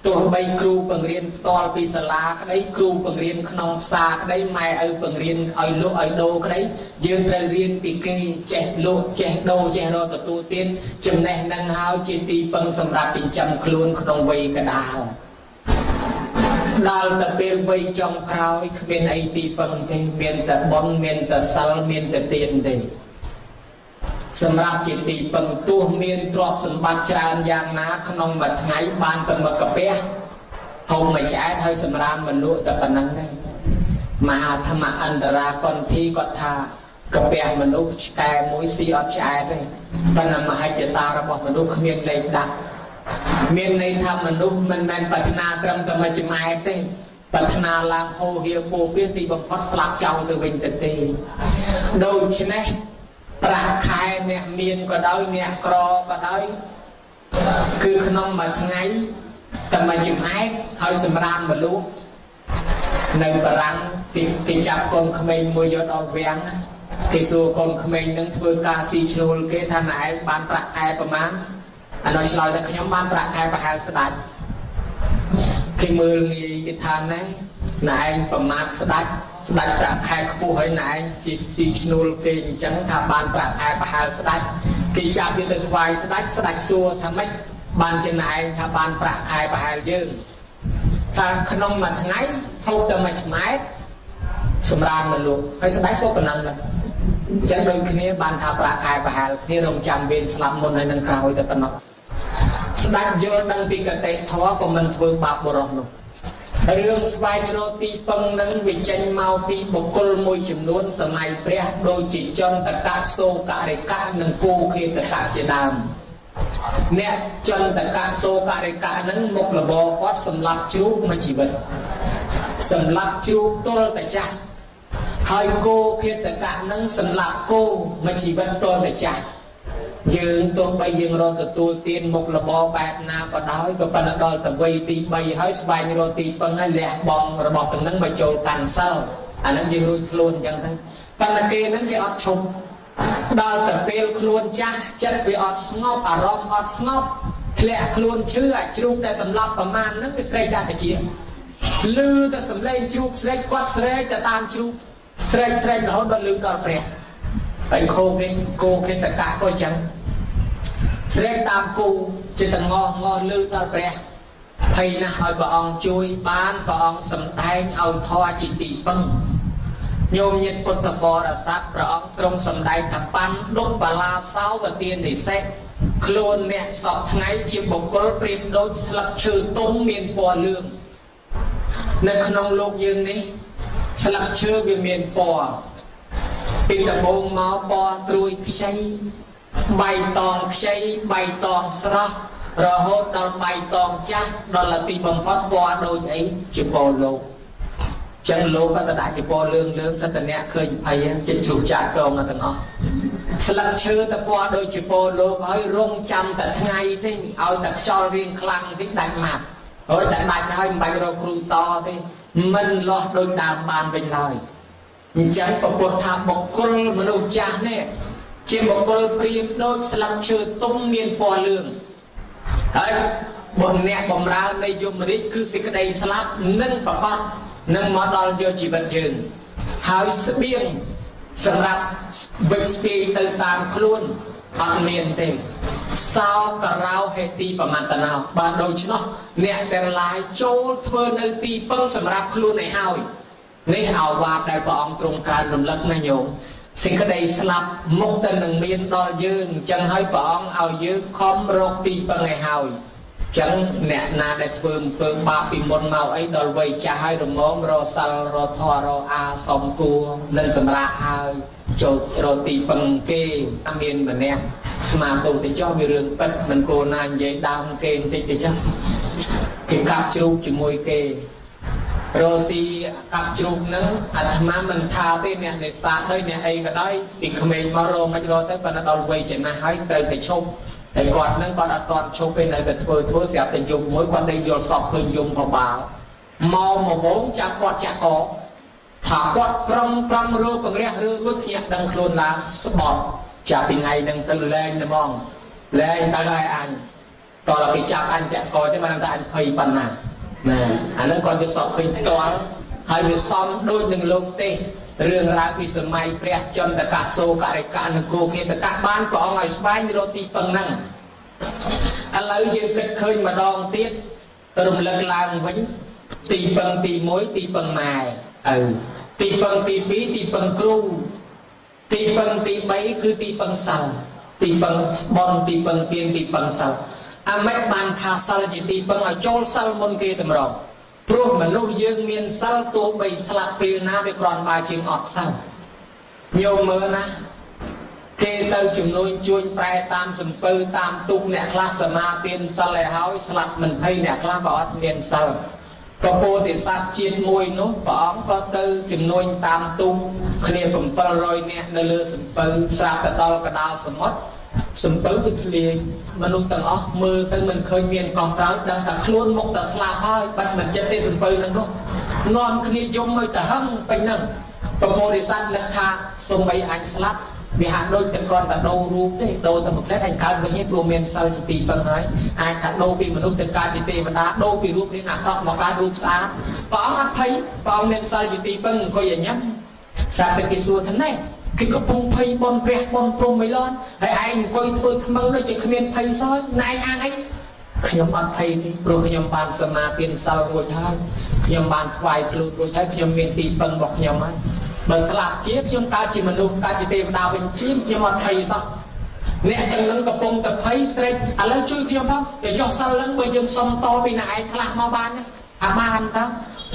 ទោះបីគ្រូបង្រៀនផ្ទាល់ពីសាលាក្តីគ្រូបង្រៀនក្នុងផ្សារក្តីម៉ែឪបង្រៀនឲ្យលក់ឲ្យដូរក្តីយើងត្រូវរៀនពីគេចេះលក់ចេះដូរចេះរកទទួលទានចំណេះនឹងហើយជាទីពឹងសម្រាប់ចិញ្ចឹមខ្លួនក្នុងវ័យកណ្ដាលដល់ទៅពេលវ័យចុងក្រោយគ្មានអីទីពឹងទេមានតែបុណ្យមានតែសិលមានតែទានទេសម្រាប់ជាទីពឹងទោះមានទ្រព្យសម្បត្តិច្រើនយ៉ាងណាក្នុងមួយថ្ងៃបានតែមកកាពះហូបមួយឆ្អែតហើយសម្រាមមិនលក់តែប៉ុណ្្នឹងទេមហាធម្មអន្តរាកន្ធីគាត់ថាកាពះមនុស្សឆ្កែមួយស៊ីអត់ឆ្អែតទេប៉ុន្តែមហិច្ឆតារបស់មនុស្សគ្មានលេខដាក់មានន័យថាមនុស្សមិនមែនប្រាថ្នាត្រឹមតែមួយចម្អែតទេប្រាថ្នាឡើងហូរហៀពោពីទីបំផុតស្លាប់ចោលទៅវិញទៅទេដូច្នេះប្រាក់ខែអ្នកមានក៏ដោយអ្នកក្រក៏ដោយគឺក្នុងមួយថ្ងៃតែមួយចម្អែតហើយសម្រាមមលុះនៅបារាំងគេចាប់កូនក្មេងមួយយកដល់វាំងគេសួរកូនក្មេងនឹងធ្វើការស៊ីឈ្នួលគេថាណែឯងបានប្រាក់ខែប្រមាណអានោះឆ្លើយថាខ្ញុំបានប្រាក់ខែប្រហែលស្ដាច់គេមើលងាយគេថាណែណែឯងប្រមាថស្ដាច់ស្ដាច់ប្រាក់ខែខ្ពស់ហើយណែឯងជាស៊ីឈ្នួលគេអញ្ចឹងថាបានប្រាក់ខែប្រហែលស្ដាច់គេចាប់យកទៅថ្វាយស្ដាច់ស្ដាច់សួរថាម៉េចបានជាណែឯងថាបានប្រាក់ខែប្រហែលយើងថាក្នុងមួយថ្ងៃហូបតែមួយឆ្មាតសម្រាមមកលោកហើយស្ដាច់ក៏ប៉ុណ្ណឹងដែរអញ្ចឹងដូចគ្នាបានថាប្រាក់ខែប្រហែលគ្នារងចាំវេនស្លាប់មុនហើយនឹងក្រោយតែប៉ុណ្ណោះស្ដាច់យល់ដឹងពីកតិធម៌ក៏មិនធ្វើបាបបុរសនោះរឿងស្វែងរកទីពឹងនឹងវាចេញមកពីបុគ្គលមួយចំនួនសម័យព្រះដូចជាចន្តកៈសូករិកៈនិងគោខេតកៈជាដើមអ្នកចន្តកៈសូករិកៈនឹងមុខរបរគាត់សម្លាប់ជ្រូកមួយជីវិតសម្លាប់ជ្រូកទល់តែចាស់ហើយគោខេតកៈនឹងសម្លាប់គោមួយជីវិតទល់តែចាស់យើងទោះបីយើងរកទទួលទានមុខរបរបែបណាក៏ដោយក៏ប៉ុន្តែដល់ទៅវ័យទី3ហើយស្វែងរកទីពឹងហើយលះបង់របស់ទាំងហ្នឹងមកចូលកាន់សិលអាហ្នឹងយើងរួចខ្លួនអញ្ចឹងទៅប៉ុន្តែគេហ្នឹងគេអត់ឈប់ដល់ទៅពេលខ្លួនចាស់ចិត្តវាអត់ស្ងប់អារម្មណ៍អត់ស្ងប់ធ្លាក់ខ្លួនឈឺអាជ្រូកដែលសម្លាប់ប្រមាណហ្នឹងវាស្រែកដាក់តិចលឺតែសំឡេងជ្រូកស្រែកគាត់ស្រែកទៅតាមជ្រូកស្រែកស្រែករហូតដល់លឺដល់ព្រះហើយខោគេគោគេតកៈក៏អញ្ចឹងស្រែកតាមគូជាតងោះងោះលឺដល់ព្រះភ័យណាស់ឲ្យព្រះអង្គជួយបានព្រះអង្គសម្ដែងឲ្យធម៌ជាទីពឹងញោមញាតិពុទ្ធបរិស័ទព្រះអង្គទ្រង់សម្ដែងថាបានដុបលាសោវទានិសិខ្លួនអ្នកសពថ្ងៃជាបុគ្គលប្រៀបដូចស្លឹកឈើទុំមានពណ៌លឿងនៅក្នុងលោកយើងនេះស្លឹកឈើវាមានពណ៌ពីដំបូងមកពណ៌ត្រួយខ្ចីបៃតងខ្ចីបៃតងស្រស់រហូតដល់បៃតងចាស់ដល់ទីបំផុតពណ៌ដូចអីជាពណ៌លោកចឹងលោកក៏ទៅដាក់ជាពណ៌លឿងលឿងសិតតអ្នកឃើញភ័យចិត្តជ្រុះចាក់តងទាំងអស់ស្លឹកឈើទៅពណ៌ដូចជាពណ៌លោកហើយរងចាំតែថ្ងៃទេឲ្យតែខ្យល់រៀងខ្លាំងតិចដាច់ម៉ាត់ហើយតែដាច់ហើយមិនបាច់រកគ្រូតទេមិនលាស់ដូចដើមបានវិញឡើយអញ្ចឹងពពុទ្ធថាបុគ្គលមនុស្សចាស់នេះជាបុគ្គលប្រៀបដូចស្លឹកឈើទុំមានពណ៌លឿងហើយបុណ្យអ្នកបំរើនៃយមរាជគឺសេចក្តីស្លាប់នឹងប្រកបនឹងមកដល់យកជីវិតយើងហើយស្បៀងសម្រាប់វិចស្ពាយទៅតាមខ្លួនអត់មានទេសោករោហេទីប្រមត្តណោបាទដូច្នោះអ្នកទាំងឡាយចូលធ្វើនៅទីពឹងសម្រាប់ខ្លួនឯហើយនេះអាវាតដែលព្រះអង្គទ្រង់កើនរំលឹកណាញោមសេចក្តីស្លាប់មុខទៅនឹងមានដល់យើងអញ្ចឹងហើយព្រះអង្គឲ្យយើងខំរកទីពឹងឲ្យហើយចឹងអ្នកណាដែលធ្វើអំពើបាបពីមុនមកអីដល់វ័យចាស់ហើយរមមរសិលរធរអាសំគួរនឹងសម្រាប់ហើយចូលរកទីពឹងគេមានម្នាក់ស្មាទូទៅចោះវារឿងពិតមិនគួរណានិយាយដើមគេបន្តិចទៅចោះគេកាប់ជ្រូកជាមួយគេរស់ស៊ីកាប់ជ្រូកហ្នឹងអាត្មាមិនថាទេអ្នកនេសាទដោយអ្នកអីក៏ដោយពីក្មេងមករកមិនរកទៅប៉ុន្តែដល់វ័យចំណាស់ហើយត្រូវតែឈប់ ហើយគាត់នឹងគាត់អត់ទាន់ឈប់ពេលនៅតែធ្វើធ្វើស្រាប់តែយប់មួយគាត់ได้យល់សពឃើញយំក៏បាលមកមកវងចាប់គាត់ចាក់កថាគាត់ប្រឹងប្រឹងរើពង្រះរើរួចភ្ញាក់ដឹងខ្លួនឡើងស្បត់ចាប់ពីថ្ងៃហ្នឹងទៅលែងតែហ្មងលែងទៅហើយអញតោះគេចាប់អញចាក់កចឹងបានថាអញភ័យប៉ុណ្ណាណាអាហ្នឹងគាត់យល់សពឃើញផ្ទាល់ហើយវាសំដូចនឹងលោកទេសរឿងរ៉ាវពីសម័យព្រះចន្ទកៈសូករិកៈនិងគោខេតកៈបានព្រះអង្គឲ្យស្វែងរកទីពឹងហ្នឹងឥឡូវយើងគិតឃើញម្ដងទៀតរំលឹកឡើងវិញទីពឹងទី1ទីពឹងម៉ែឪទីពឹងទី2ទីពឹងគ្រូទីពឹងទី3គឺទីពឹងសិលទីពឹងបនទីពឹងទានទីពឹងសិលអាម៉េចបានថាសិលជាទីពឹងឲ្យចូលសិលមុនគេតម្រង់ព្រោះមនុស្សយើងមានសិលទោះបីស្លាប់ពេលណាវាគ្រាន់បើជាងអត់សិលញោមមើលណាគេទៅជំនួញជួញប្រែតាមសំពៅតាមទុកអ្នកខ្លះសមាទានសិលឲ្យហើយស្លាប់មិនភ័យអ្នកខ្លះក៏អត់មានសិលក៏ពោធិសត្វជាតិមួយនោះព្រះអង្គក៏ទៅជំនួញតាមទុកគ្នា700នាក់នៅលើសំពៅស្រាប់ទៅដល់កដាលសមុទ្រសំពៅវាធ្លាយមនុស្សទាំងអស់មើលទៅមិនឃើញមានកោះត្រើយដឹងតែខ្លួនមុខតែស្លាប់ហើយបាត់មិនចិត្តទេសំពៅនឹងនោះនាំគ្នាយំឲ្យទៅហឹងពេញហ្នឹងពពោធិសត្វនឹកថាសំបីអញស្លាប់វាហាក់ដូចតែគ្រាន់តែដូររូបទេដូរតែមួយផ្លែអញកើតវិញឯងព្រោះមានសិលជាទីពឹងហើយអាចថាដូរពីមនុស្សទៅកើតជាទេវតាដូរពីរូបនេះអាក្រក់មកកើតរូបស្អាតព្រះអង្គអត់ភ័យព្រះអង្គមានសិលជាទីពឹងអង្គុយឲ្យញ៉ាំស្រាប់តែគេសួរថាណែគេកំពុងភ័យបនព្រះបនព្រំមិនលន់ហើយឯងអង្គុយធ្វើថ្មឹងដូចជាគ្មានភ័យសោះណែឯងអាងអីខ្ញុំអត់ភ័យទេព្រោះខ្ញុំបានសមាទានសិលរួចហើយខ្ញុំបានថ្វាយខ្លួនរួចហើយខ្ញុំមានទីពឹងរបស់ខ្ញុំហើយបើស្លាប់ជាខ្ញុំកើតជាមនុស្សកើតជាទេវតាវិញភ្លាមខ្ញុំអត់ភ័យសោះអ្នកទាំងនឹងកំពុងតែភ័យស្រេកឥឡូវជួយខ្ញុំផងតែចុះសិលនឹងបើយើងសុំតពីអ្នកឯងខ្លះមកបានអាបានតើ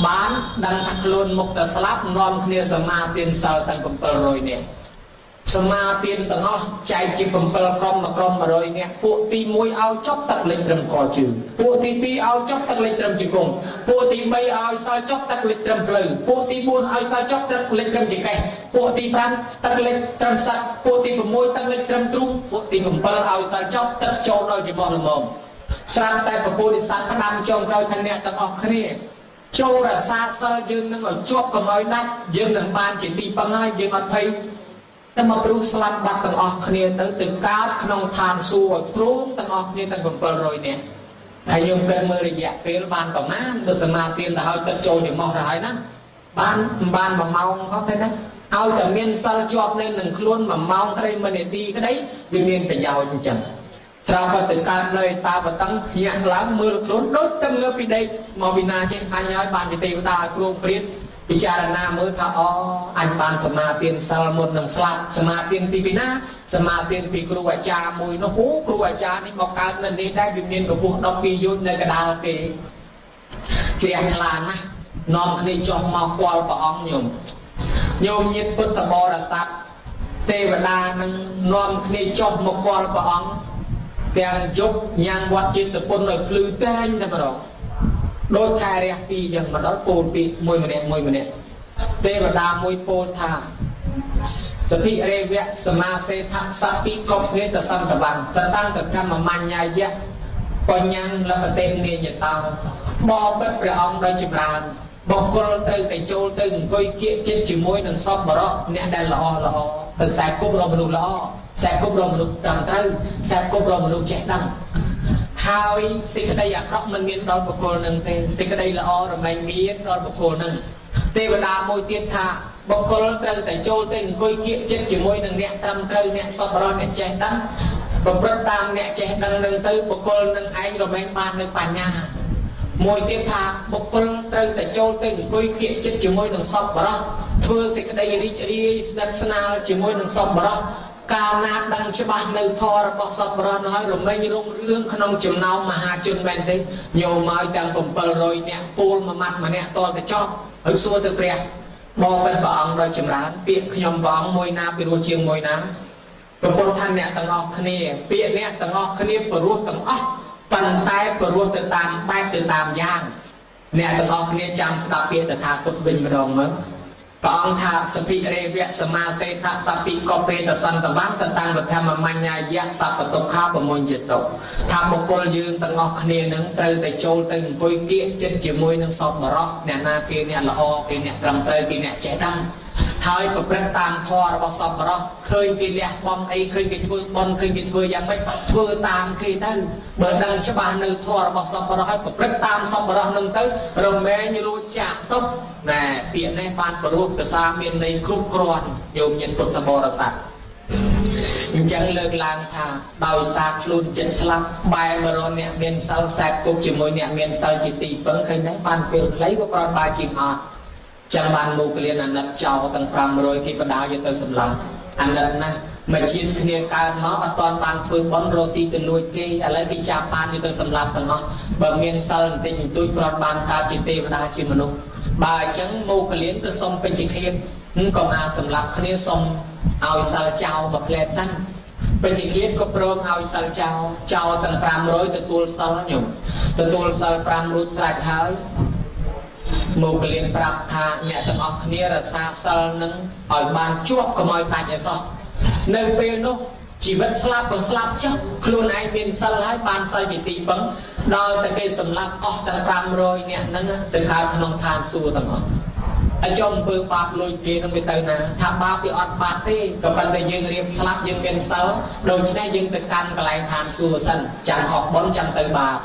បានដឹងថាខ្លួនមុខតែស្លាប់នាំគ្នាសមាទានសិលទាំង700នាក់សមាទានទាំងអស់ចែកជា7ក្រុមមួយក្រុម100នាក់ពួកទី1ឲ្យចប់ទឹកលិចត្រឹមកជើងពួកទី2ឲ្យចប់ទឹកលិចត្រឹមជង្គង់ពួកទី3ឲ្យសល់ចប់ទឹកលិចត្រឹមភ្លៅពួកទី4ឲ្យសល់ចប់ទឹកលិចត្រឹមចង្កេះពួកទី5ទឹកលិចត្រឹមសត្វពួកទី6ទឹកលិចត្រឹមទ្រូងពួកទី7ឲ្យសល់ចប់ទឹកចូលដល់ច្រមុះល្មមស្រាប់តែពពុទ្ធិសត្វផ្ដាំចុងក្រោយថាអ្នកទាំងអស់គ្នាចូលរក្សាសិលយើងនឹងឲ្យជាប់កុំឲ្យដាច់យើងនឹងបានជាទីពឹងហើយយើងអត់ភ័យតែមកព្រោះស្លាប់បាត់ទាំងអស់គ្នាទៅទៅកើតក្នុងឋានសួគ៌ឲ្យព្រមទាំងអស់គ្នាទាំង700នាក់ហើយយើងគិតមើលរយៈពេលបានប្រមាណទៅសមាទានទៅហើយទឹកចូលច្រមុះទៅហើយណាបានបាន1ម៉ោងក៏ទេណាឲ្យតែមានសិលជាប់នៅនឹងខ្លួន1ម៉ោងក្តី1នាទីក្តីវាមានប្រយោជន៍អញ្ចឹងស្រាប់តែទៅកើតនៅតាបតឹងភ្ញាក់ឡើងមើលខ្លួនដូចទៅងើបពីដេកមកពីណាចេះអញហើយបានជាទេវតាឲ្យព្រមព្រៀនពិចារណាមើលថាអូអញបានសមាទានសិលមុននឹងស្លាប់សមាទានពីពីណាសមាទានពីគ្រូអាចារ្យមួយនោះអូគ្រូអាចារ្យនេះមកកើតនៅនេះដែរវាមានកម្ពស់12យោជន៍នៅកដាលគេជ្រះថ្លាណាស់នាំគ្នាចុះមកគាល់ព្រះអង្គញោមញោមញាតិពុទ្ធបរិស័ទទេវតានឹងនាំគ្នាចុះមកគាល់ព្រះអង្គទាំងយប់ញ៉ាំងវត្តចេតពុនឲ្យភ្លឺតែងតែម្ដងដូចខែរះពីរចឹងមកដល់ពោលពីមួយម្នាក់មួយម្នាក់ទេវតាមួយពោលថាសភិរេវៈសមាសេថសពិកុភេតសន្តវੰសតាំងតកម្មមញ្ញាយៈបញ្ញលបតិនាញតោបបិទ្ធព្រះអង្គដោយចម្រើនបុគ្គលត្រូវតែចូលទៅអង្គុយគៀកចិត្តជាមួយនឹងសពបរោះអ្នកដែលល្អល្អទៅខ្សែគប់រកមនុស្សល្អខ្សែគប់រកមនុស្សត្រឹមត្រូវខ្សែគប់រកមនុស្សចេះដឹងហើយសេចក្តីអាក្រក់មិនមានដល់បុគ្គលនឹងទេសេចក្តីល្អរមែងមានដល់បុគ្គលនឹងទេវតាមួយទៀតថាបុគ្គលត្រូវតែចូលទៅអង្គុយគៀកចិត្តជាមួយនឹងអ្នកត្រឹមត្រូវអ្នកសប្បុរសអ្នកចេះដឹងប្រព្រឹត្តតាមអ្នកចេះដឹងនឹងទៅបុគ្គលនឹងឯងរមែងបាននៅបញ្ញាមួយទៀតថាបុគ្គលត្រូវតែចូលទៅអង្គុយគៀកចិត្តជាមួយនឹងសប្បុរសធ្វើសេចក្តីរីករាយស្និទ្ធស្នាលជាមួយនឹងសប្បុរសកាលណាដឹងច្បាស់នៅធម៌របស់សប្បុរសនោះហើយរមែងរុងរឿងក្នុងចំណោមមហាជនមែនទេញោមឲ្យទាំង700នាក់ពូលមួយម៉ាត់ម្នាក់តទៅចប់ហើយសួរទៅព្រះបបិទ្ធព្រះអង្គដោយចម្រើនពាក្យខ្ញុំព្រះអង្គមួយណាពិរោះជាងមួយណាព្រះពុទ្ធថាអ្នកទាំងអស់គ្នាពាក្យអ្នកទាំងអស់គ្នាពិរោះទាំងអស់ប៉ុន្តែពិរោះទៅតាមបែបទៅតាមយ៉ាងអ្នកទាំងអស់គ្នាចាំស្ដាប់ពាក្យតថាគតវិញម្ដងមើល ព្រះអង្គថាសភិរេវៈសមាសេថសពិកបេតសន្តវੰសតាំងវធម្មមញ្ញាយៈសពតុខាប្រមុញ្ញតុថាបុគ្គលយើងទាំងអស់គ្នានឹងត្រូវតែចូលទៅអង្គុយគៀកចិត្តជាមួយនឹងសពបរោះអ្នកណាគេអ្នកល្អគេអ្នកត្រឹមត្រូវគេអ្នកចេះដឹងហើយប្រព្រឹត្តតាមធម៌របស់សពបរោះឃើញគេលះបង់អីឃើញគេធ្វើបុណ្យឃើញគេធ្វើយ៉ាងម៉េចធ្វើតាមគេទៅបើដឹងច្បាស់នៅធម៌របស់សពបរោះហើយប្រព្រឹត្តតាមសពបរោះនឹងទៅរមែងរួចចាក់ទុកណែពាក្យនេះបានព្រោះភាសាមានន័យគ្រប់គ្រាន់យោមញាតិពុទ្ធបរិស័ទអញ្ចឹងលើកឡើងថាដោយសារខ្លួនចិត្តស្លាប់បែរមករកអ្នកមានសិលសែបគប់ជាមួយអ្នកមានសិលជាទីពឹងឃើញដែរបានពេលខ្លីក៏គ្រាន់បើជាងអត់ចឹងបានមោគលានអាណិតចោលទាំង500គេបដាយកទៅសម្លាប់អាណិតណាស់មកជាតិគ្នាកើតមកអត់ទាន់បានធ្វើបុណ្យរកស៊ីទៅលួចគេឥឡូវគេចាប់បានយកទៅសម្លាប់ទាំងអស់បើមានសិលបន្តិចបន្តួចគ្រាន់បានកើតជាទេវតាជាមនុស្សបើអញ្ចឹងមោគលានទៅសុំពេជ្ជឃាតកុំអាចសម្លាប់គ្នាសុំឲ្យសិលចោលមួយផ្លែតសិនពេជ្ជឃាតក៏ព្រមឲ្យសិលចោលចោលទាំង500ទទួលសិលញោមទទួលសិល5រួចស្រេចហើយមកពលានប្រាប់ថាអ្នកទាំងអស់គ្នារក្សាសិលនឹងឲ្យបានជាប់កុំឲ្យដាច់ឲ្យសោះនៅពេលនោះជីវិតស្លាប់ក៏ស្លាប់ចុះខ្លួនឯងមានសិលហើយបានសិលជាទីពឹងដល់តែគេសម្លាប់អស់ទាំង500នាក់ហ្នឹងទៅកើតក្នុងឋានសួគ៌ទាំងអស់ហើយចុះអំពើបាបលួចគេនឹងវាទៅណាថាបាបវាអត់បាត់ទេក៏ប៉ុន្តែយើងរៀបស្លាប់យើងមានសិលដូច្នេះយើងទៅកាន់កន្លែងឋានសួគ៌សិនចាំអស់បុណ្យចាំទៅបាប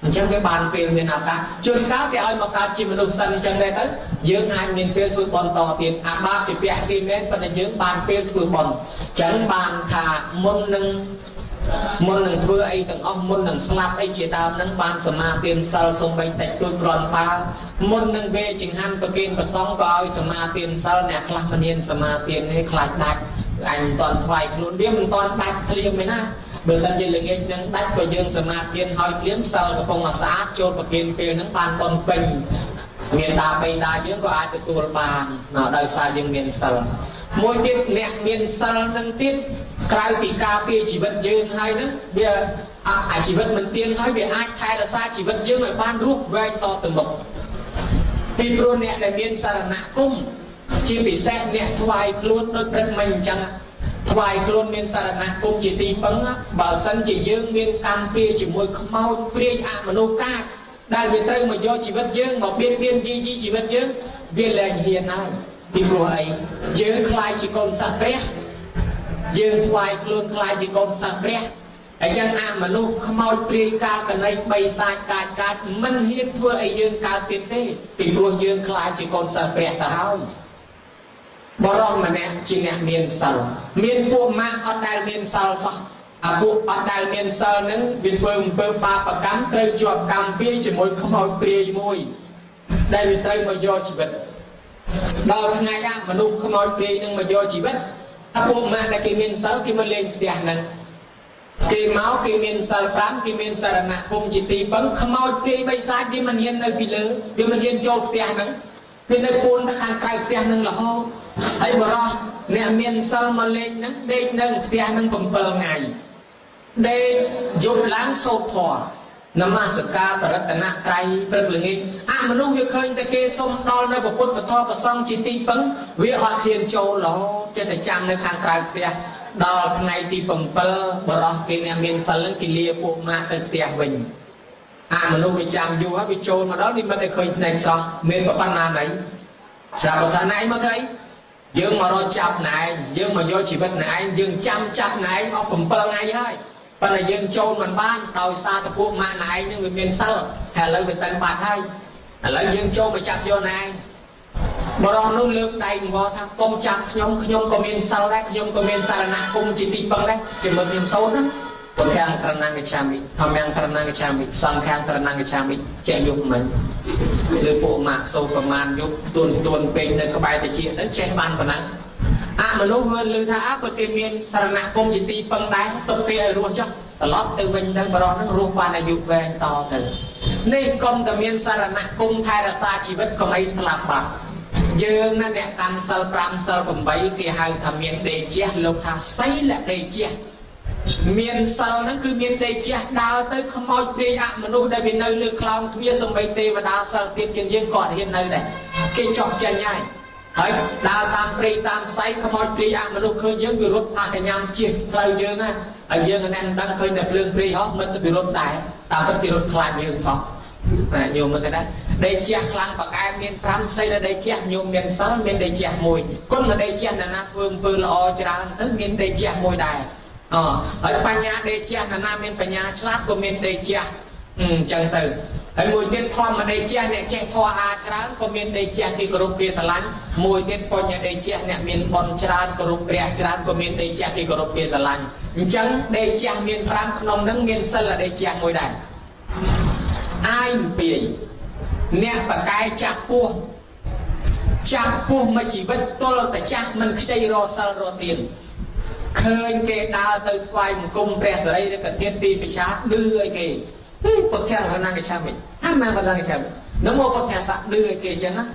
អញ្ចឹងវាបានពេលមានឱកាសជួនកាលគេឲ្យមកកើតជាមនុស្សសិនអញ្ចឹងដែរទៅយើងអាចមានពេលធ្វើបុណ្យតទៀតអាបាបជាពាក់គេមែនប៉ុន្តែយើងបានពេលធ្វើបុណ្យអញ្ចឹងបានថាមុននឹងធ្វើអីទាំងអស់មុននឹងស្លាប់អីជាដើមនឹងបានសមាទានសិលសំបីតិចតួចគ្រាន់បើមុននឹងវេចង្ហាន់ប្រគេនប្រសង់ក៏ឲ្យសមាទានសិលអ្នកខ្លះមិនហ៊ានសមាទានទេខ្លាចដាច់អញមិនតាន់ថ្វាយខ្លួនវាមិនតាន់ដាច់ភ្លាមទេណាបើសិនជាល្ងាចនឹងដាច់ក៏យើងសមាទានហើយភ្លាមសិលកំពុងស្អាតចូលប្រគេនពេលហ្នឹងបានបុណ្យពេញមានតាបៃតាយើងក៏អាចទទួលបានដោយសារយើងមានសិលមួយទៀតអ្នកមានសិលនឹងទៀតក្រៅពីការពារជីវិតយើងហើយហ្នឹងវាអាជីវិតមិនទៀងហើយវាអាចថែរក្សាជីវិតយើងឲ្យបានរស់វែងតទៅមុខពីព្រោះអ្នកដែលមានសារណគមជាពិសេសអ្នកថ្វាយខ្លួនដូចព្រឹកមិញអញ្ចឹងថ្វាយខ្លួនមានសារណគមជាទីពឹងបើសិនជាយើងមានកម្មពៀជាមួយខ្មោចព្រាយអមនុស្សកាចដែលវាត្រូវមកយកជីវិតយើងមកបៀតបៀនយីយីជីវិតយើងវាលែងហ៊ានហើយពីព្រោះអីយើងខ្លាចជាកូនសិស្សព្រះយើងថ្វាយខ្លួនខ្លាចជាកូនសិស្សព្រះអញ្ចឹងអាមនុស្សខ្មោចព្រាយកាកណីបីសាចកាចកាចមិនហ៊ានធ្វើឲ្យយើងកើតទៀតទេពីព្រោះយើងខ្លាចជាកូនសិស្សព្រះទៅហើយបរោះម្នាក់ជាអ្នកមានសិលមានពួកម៉ាក់អត់ដែលមានសិលសោះអាពួកអត់ដែលមានសិលនឹងវាធ្វើអំពើបាបកម្មត្រូវជាប់កម្មពៀជាមួយខ្មោចព្រាយមួយដែលវាត្រូវមកយកជីវិតដល់ថ្ងៃអាមនុស្សខ្មោចព្រាយនឹងមកយកជីវិតអាពួកម៉ាក់ដែលគេមានសិលគេមកលេងផ្ទះហ្នឹងគេមកគេមានសិល5គេមានសារណគមជាទីពឹងខ្មោចព្រាយបីសាចវាមិនហ៊ាននៅពីលើវាមិនហ៊ានចូលផ្ទះហ្នឹងវានៅពួនខាងក្រៅផ្ទះហ្នឹងរហូតហើយបរោះអ្នកមានសិលមកលេងហ្នឹងដេកនៅផ្ទះហ្នឹង7ថ្ងៃដេកយប់ឡើងសូត្រធម៌នមស្ការបរតនត្រ័យព្រឹកល្ងាចអាមនុស្សវាឃើញតែគេសុំដល់នៅពុទ្ធពធប្រសង់ជាទីពឹងវាអត់ហ៊ានចូលរហូតចេះតែចាំនៅខាងក្រៅផ្ទះដល់ថ្ងៃទី7បរោះគេអ្នកមានសិលហ្នឹងគេលាពួកម៉ាក់ទៅផ្ទះវិញអាមនុស្សវាចាំយូរហើយវាចូលមកដល់វាមិនได้ឃើញភ្នែកសោះមានប៉ុណ្ណាណីស្រាប់ថាណៃមកឃើញយើងមករកចាប់ណែឯងយើងមកយកជីវិតណែឯងយើងចាំចាប់ណែឯងអស់7ថ្ងៃហើយប៉ុន្តែយើងចូលមិនបានដោយសារតែពួកម៉ាក់ណែឯងនឹងវាមានសិលហើយឥឡូវវាទៅបាត់ហើយឥឡូវយើងចូលមកចាប់យកណែឯងបរោះនោះលើកដៃមកថាកុំចាប់ខ្ញុំខ្ញុំក៏មានសិលដែរខ្ញុំក៏មានសារណគមជាទីពឹងដែរជាមួយខ្ញុំសូត្រណាពុទ្ធាំសរណង្គច្ឆាមិធម្មំសរណង្គច្ឆាមិសង្ឃាំសរណង្គច្ឆាមិចេះយកមិនឬពួកម៉ាក់សូត្រប្រមាណយកទួនទួនពេកនៅក្បែរតិចទៅចេះបានប៉ុណ្ណឹងអាមនុស្សមើលឮថាអើបើគេមានសារណគមជាទីពឹងដែរទុកគេឲ្យរស់ចុះត្រឡប់ទៅវិញទៅបរោះហ្នឹងរស់បានអាយុវែងតទៅនេះកុំតែមានសារណគមថែរក្សាជីវិតកុំអីស្លាប់បាត់យើងណាអ្នកកាន់សិល5សិល8គេហៅថាមានដេជះលោកថាសីលដេជះមានសិលហ្នឹងគឺមានដេជះដើរទៅខ្មោចព្រាយអមនុស្សដែលវានៅលើខ្លោងទ្វារសំបីទេវតាសិលទៀតជាងយើងក៏អត់ហ៊ាននៅដែរគេចោះចេញហើយ ហើយដើរតាមព្រៃតាមផ្សៃខ្មោចព្រាយអមនុស្សឃើញយើងវារត់ផាកញ្ញាំជិះផ្លូវយើងណាហើយយើងអ្នកមិនដឹងឃើញតែភ្លើងព្រាយហោះមិនទៅវារត់ដែរតាមពិតគេរត់ខ្លាចយើងសោះណាញោមមើលទៅណាដេកជះខ្លាំងបកែមាន5ស្អីដែលដេកជះញោមមានសិលមានដេកជះមួយគុណដេកជះណាណាធ្វើអំពើល្អច្រើនទៅមានដេកជះមួយដែរអហើយបញ្ញាដេកជះណាណាមានបញ្ញាឆ្លាតក៏មានដេកជះអញ្ចឹងទៅហើយមួយទៀតធម្មដេកជះអ្នកចេះធម៌អាច្រើនក៏មានដេកជះគេគោរពគេស្រឡាញ់មួយទៀតបញ្ញដេកជះអ្នកមានបុណ្យច្រើនគោរពព្រះច្រើនក៏មានដេកជះគេគោរពគេស្រឡាញ់អញ្ចឹងដេកជះមាន5ក្នុងនឹងមានសិលដេកជះមួយដែរអាយពីអ្នកបកែចាស់ពោះចាប់ពោះមួយជីវិតទល់តែចាស់មិនខ្ចីរសិលរទៀនឃើញគេដើរទៅថ្វាយបង្គំព្រះសរីរិកធាតុទីពិឆាឌឺឲ្យគេពុទ្ធៈរណង្កឆាមិអាម៉ារណង្កឆាមិនមោពុទ្ធៈសៈឌឺឲ្យគេអញ្ចឹងណា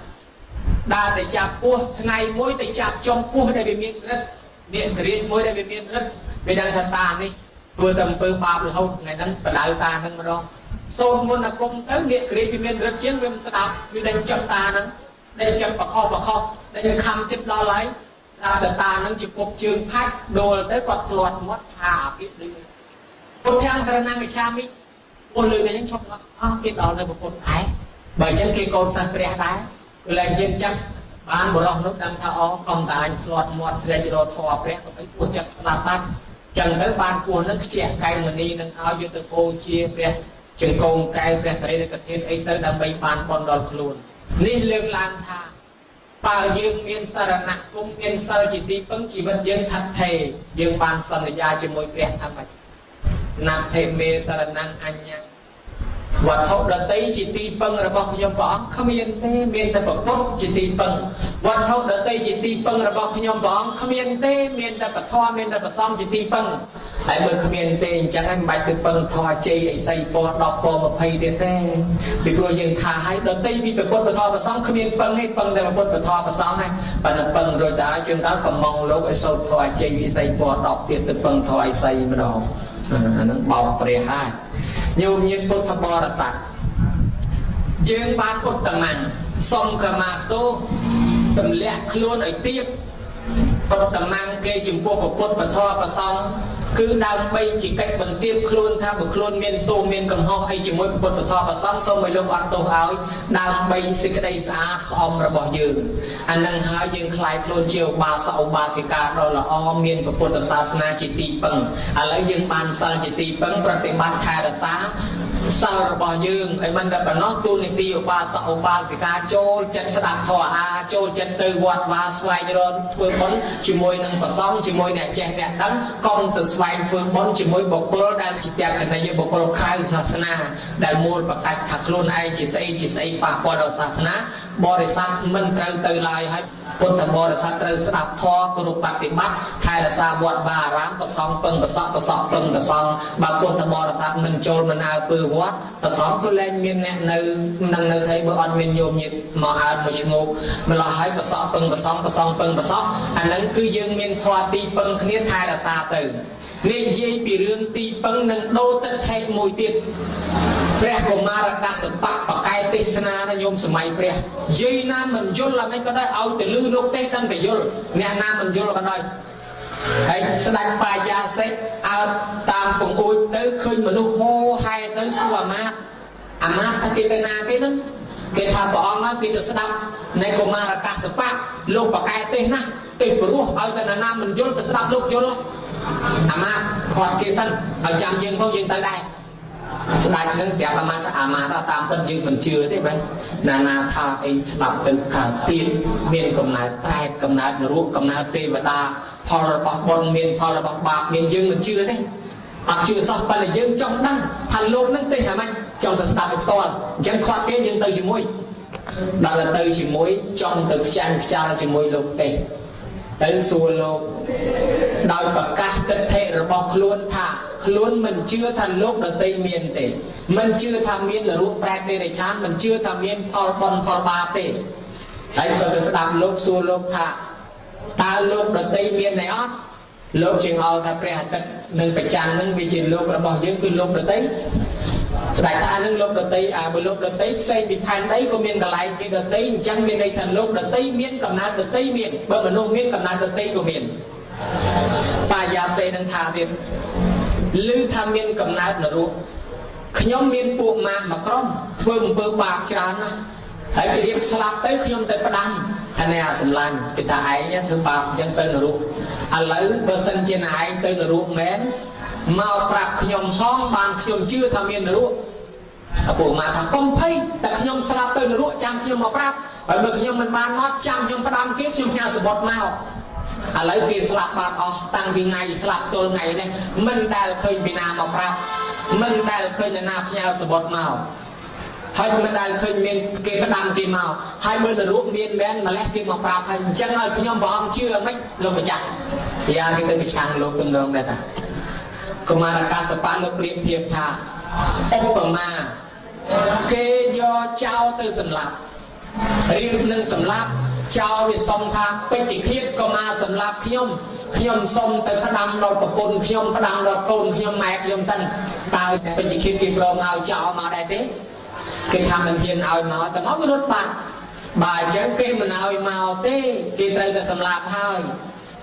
ដើរទៅចាប់ពោះថ្ងៃមួយទៅចាប់ចំពោះដែលវាមានរិទ្ធអ្នកក្រៀកមួយដែលវាមានរិទ្ធវាដឹងថាតានេះធ្វើតែអំពើបាបរហូតថ្ងៃហ្នឹងបដៅតាហ្នឹងម្ដងសូមមុនអាគមទៅអ្នកក្រៀកវាមានរិទ្ធជាងវាមិនស្ដាប់វាដេញចាប់តាហ្នឹងដេញចាប់បខុសបខុសដេញខំចិត្តដល់ហើយតាមតែតាហ្នឹងជគប់ជើងផាច់ដួលទៅគាត់ផ្លាត់មាត់ថាអាពាក្យឌឺពុទ្ធាំងសរណង្កឆាមិពលលើតែហ្នឹងឈប់អស់គេដល់នៅពុទ្ធដែរបើអញ្ចឹងគេកូនសិស្សព្រះដែរគឺឡើងយើងចាប់បានបរោះនោះដឹងថាអូកុំតែអញផ្លាត់មាត់ស្រែករកធម៌ព្រះក៏ទៅពោះចិត្តស្ដាប់បាត់ចឹងទៅបានពោះនឹងខ្ជាក់កែមនីនឹងឲ្យយកទៅបូជាព្រះចង្គងកែវព្រះសរីរកធាតុអីទៅដើម្បីបានបនដល់ខ្លួននេះលើកឡើងថាបើយើងមានសារណគមមានសិលជាទីពឹងជីវិតយើងថិតថេរយើងបានសន្យាជាមួយព្រះថាម៉េចណាថេមេសារណង្អញ្ញវត្ថុដតីជាទីពឹងរបស់ខ្ញុំព្រះអង្គគ្មានទេមានតែពុទ្ធជាទីពឹងវត្ថុដតីជាទីពឹងរបស់ខ្ញុំព្រះអង្គគ្មានទេមានតែពធមានតែប្រសងជាទីពឹងហើយបើគ្មានទេអញ្ចឹងមិនបាច់ទៅពឹងធម៌ជ័យអីសីព10ព20ទៀតទេពីព្រោះយើងថាឲ្យដតីពីពុទ្ធពធប្រសងគ្មានពឹងទេពឹងតែពុទ្ធពធប្រសងហ្នឹងបើតែពឹងរួចទៅហើយជួនកាលកំងលោកឲ្យសូត្រធម៌ជ័យវិស័យព10ទៀតទៅពឹងធម៌អីសីម្ដងអាហ្នឹងបោកព្រះហើយញោមញាតិពុទ្ធបរិស័ទយើងបានឧត្តមញ្ញសុំខមាទោសទម្លាក់ខ្លួនឲ្យទៀបឧត្តមញ្ញគេចំពោះពុទ្ធពធប្រសងគឺដើម្បីជាកិច្ចបន្ទាបខ្លួនថាបើខ្លួនមានទោសមានកំហុសអីជាមួយពុទ្ធពធប្រសងសូមឲ្យលោកអត់ទោសឲ្យដើម្បីសេចក្តីស្អាតស្អំរបស់យើងអានឹងហើយយើងខ្លាយខ្លួនជាឧបាសកឧបាសិកាដ៏ល្អមានពុទ្ធសាសនាជាទីពឹងឥឡូវយើងបានសិលជាទីពឹងប្រតិបត្តិថែរក្សាសិលរបស់យើងឲ្យមិនតែប៉ុណ្ណោះទូនីតិឧបាសកឧបាសិកាចូលចិត្តស្ដាប់ធម៌អាចូលចិត្តទៅវត្តវាស្វែងរកធ្វើបុណ្យជាមួយនឹងព្រះសង្ឃជាមួយអ្នកចេះអ្នកដឹងកុំទៅស្វែងធ្វើបុណ្យជាមួយបុគ្គលដែលជាតក្កណីយបុគ្គលក្រៅសាសនាដែលមូលប្រកាច់ថាខ្លួនឯងជាស្អីជាស្អីប៉ះពាល់ដល់សាសនាបរិស័ទមិនត្រូវទៅឡើយហើយពុទ្ធបរិស័ទត្រូវស្ដាប់ធម៌គោរពប្រតិបត្តិថែរក្សាវត្តបាអារាមប្រសងពឹងប្រសក់ប្រសក់ពឹងប្រសងបើពុទ្ធបរិស័ទមិនចូលមិនអើពើវត្តប្រសងក៏លែងមានអ្នកនៅនឹងនៅថៃបើអត់មានញោមញាតិមកអើមកឈ្ងោកម្លោះហើយប្រសក់ពឹងប្រសងប្រសងពឹងប្រសក់អានឹងគឺយើងមានធម៌ទីពឹងគ្នាថែរក្សាទៅនិយាយពីរឿងទីពឹងនឹងដូរទឹកថេកមួយទៀតព្រះកុមារកាសបៈបកែទេសនាណាញោមសម័យព្រះយាយណាមិនយល់អ្វីក៏ដោយឲ្យទៅលឺលោកទេសដឹងតែយល់អ្នកណាមិនយល់ក៏ដោយហើយស្ដេចបាយាសិអើតាមពង្អួចទៅឃើញមនុស្សហោហែទៅសួរអាមាត្យអាមាត្យថាគេទៅណាគេហ្នឹងគេថាព្រះអង្គហើយគេទៅស្ដាប់នៃកុមារកាសបៈលោកបកែទេសណាទេសព្រោះឲ្យតែណាមិនយល់ទៅស្ដាប់លោកយល់អាមាត្យខាត់គេសិនឲ្យចាំយើងផងយើងទៅដែរស្ដេចនឹងប្រាប់អាមាត្យអាមាត្យតាមពិតយើងមិនជឿទេបែណានាថាអីស្ដាប់ទៅកើតទៀតមានកំណើតប្រែតកំណើតនរកកំណើតទេវតាផលរបស់បុណ្យមានផលរបស់បាបមានយើងមិនជឿទេអត់ជឿសោះប៉ុន្តែយើងចង់ដឹងថាលោកនឹងទេថាម៉េចចង់ទៅស្ដាប់ឲ្យផ្ទាល់អញ្ចឹងខាត់គេយើងទៅជាមួយដល់ទៅជាមួយចង់ទៅផ្ចាញ់ផ្ចាលជាមួយលោកទេទៅសួរលោកដោយប្រកាសទិដ្ឋិរបស់ខ្លួនថាខ្លួនមិនជឿថាលោកដតីមានទេមិនជឿថាមាននរកប្រែតនិរឆានមិនជឿថាមានផលបុណ្យផលបាបទេហើយក៏ទៅស្ដាប់លោកសួរលោកថាតើលោកដតីមានទេអត់លោកជាងអល់ថាព្រះអាទិត្យនិងព្រះច័ន្ទនឹងវាជាលោករបស់យើងគឺលោកដតី ស្ដេចថានឹងលោកដតីអាបើលោកដតីផ្សេងពីផែនដីក៏មានកន្លែងគេដតីអញ្ចឹងមានន័យថាលោកដតីមានកំណើតដតីមានបើមនុស្សមានកំណើតដតីក៏មានបាយាសេនឹងថាទៀតឮថាមានកំណើតនរកខ្ញុំមានពួកម៉ាកមួយក្រុមធ្វើអំពើបាបច្រើនណាស់ហើយគេរៀបស្លាប់ទៅខ្ញុំទៅផ្ដាំថាអ្នកសម្លាញ់គេថាឯងធ្វើបាបអញ្ចឹងទៅនរកឥឡូវបើសិនជាឯងទៅនរកមែនមកប្រាប់ខ្ញុំផងបានខ្ញុំជឿថាមាននរកឪពុកម៉ាថាកុំភ័យតែខ្ញុំស្លាប់ទៅនរកចាំខ្ញុំមកប្រាប់ហើយបើខ្ញុំមិនបានមកចាំខ្ញុំផ្ដាំគេខ្ញុំផ្ញើសបុតមកឥឡូវគេស្លាប់បាត់អស់តាំងពីថ្ងៃស្លាប់ទល់ថ្ងៃនេះមិនដែលឃើញពីណាមកប្រាប់មិនដែលឃើញនរណាផ្ញើសបុតមកហើយមិនដែលឃើញមានគេផ្ដាំគេមកហើយបើនរកមានមែនម្លេះគេមកប្រាប់ហើយអញ្ចឹងឲ្យខ្ញុំព្រះអង្គជឿមិនលោកម្ចាស់យ៉ាគេទៅប្រឆាំងលោកទំនងដែរតាកុមារកាសបៈលោកប្រៀបធៀបថាឧបមាគេយកចោលទៅសម្លាប់រៀបនឹងសម្លាប់ចោលវាសុំថាពេជ្ជឃាតក៏មកសម្លាប់ខ្ញុំខ្ញុំសុំទៅផ្ដាំដល់ប្រពន្ធខ្ញុំផ្ដាំដល់កូនខ្ញុំម៉ែខ្ញុំសិនតើពេជ្ជឃាតគេព្រមឲ្យចោលមកដែរទេគេថាមិនហ៊ានឲ្យមកតែមកវារត់បាត់បើអញ្ចឹងគេមិនឲ្យមកទេគេត្រូវតែសម្លាប់ហើយ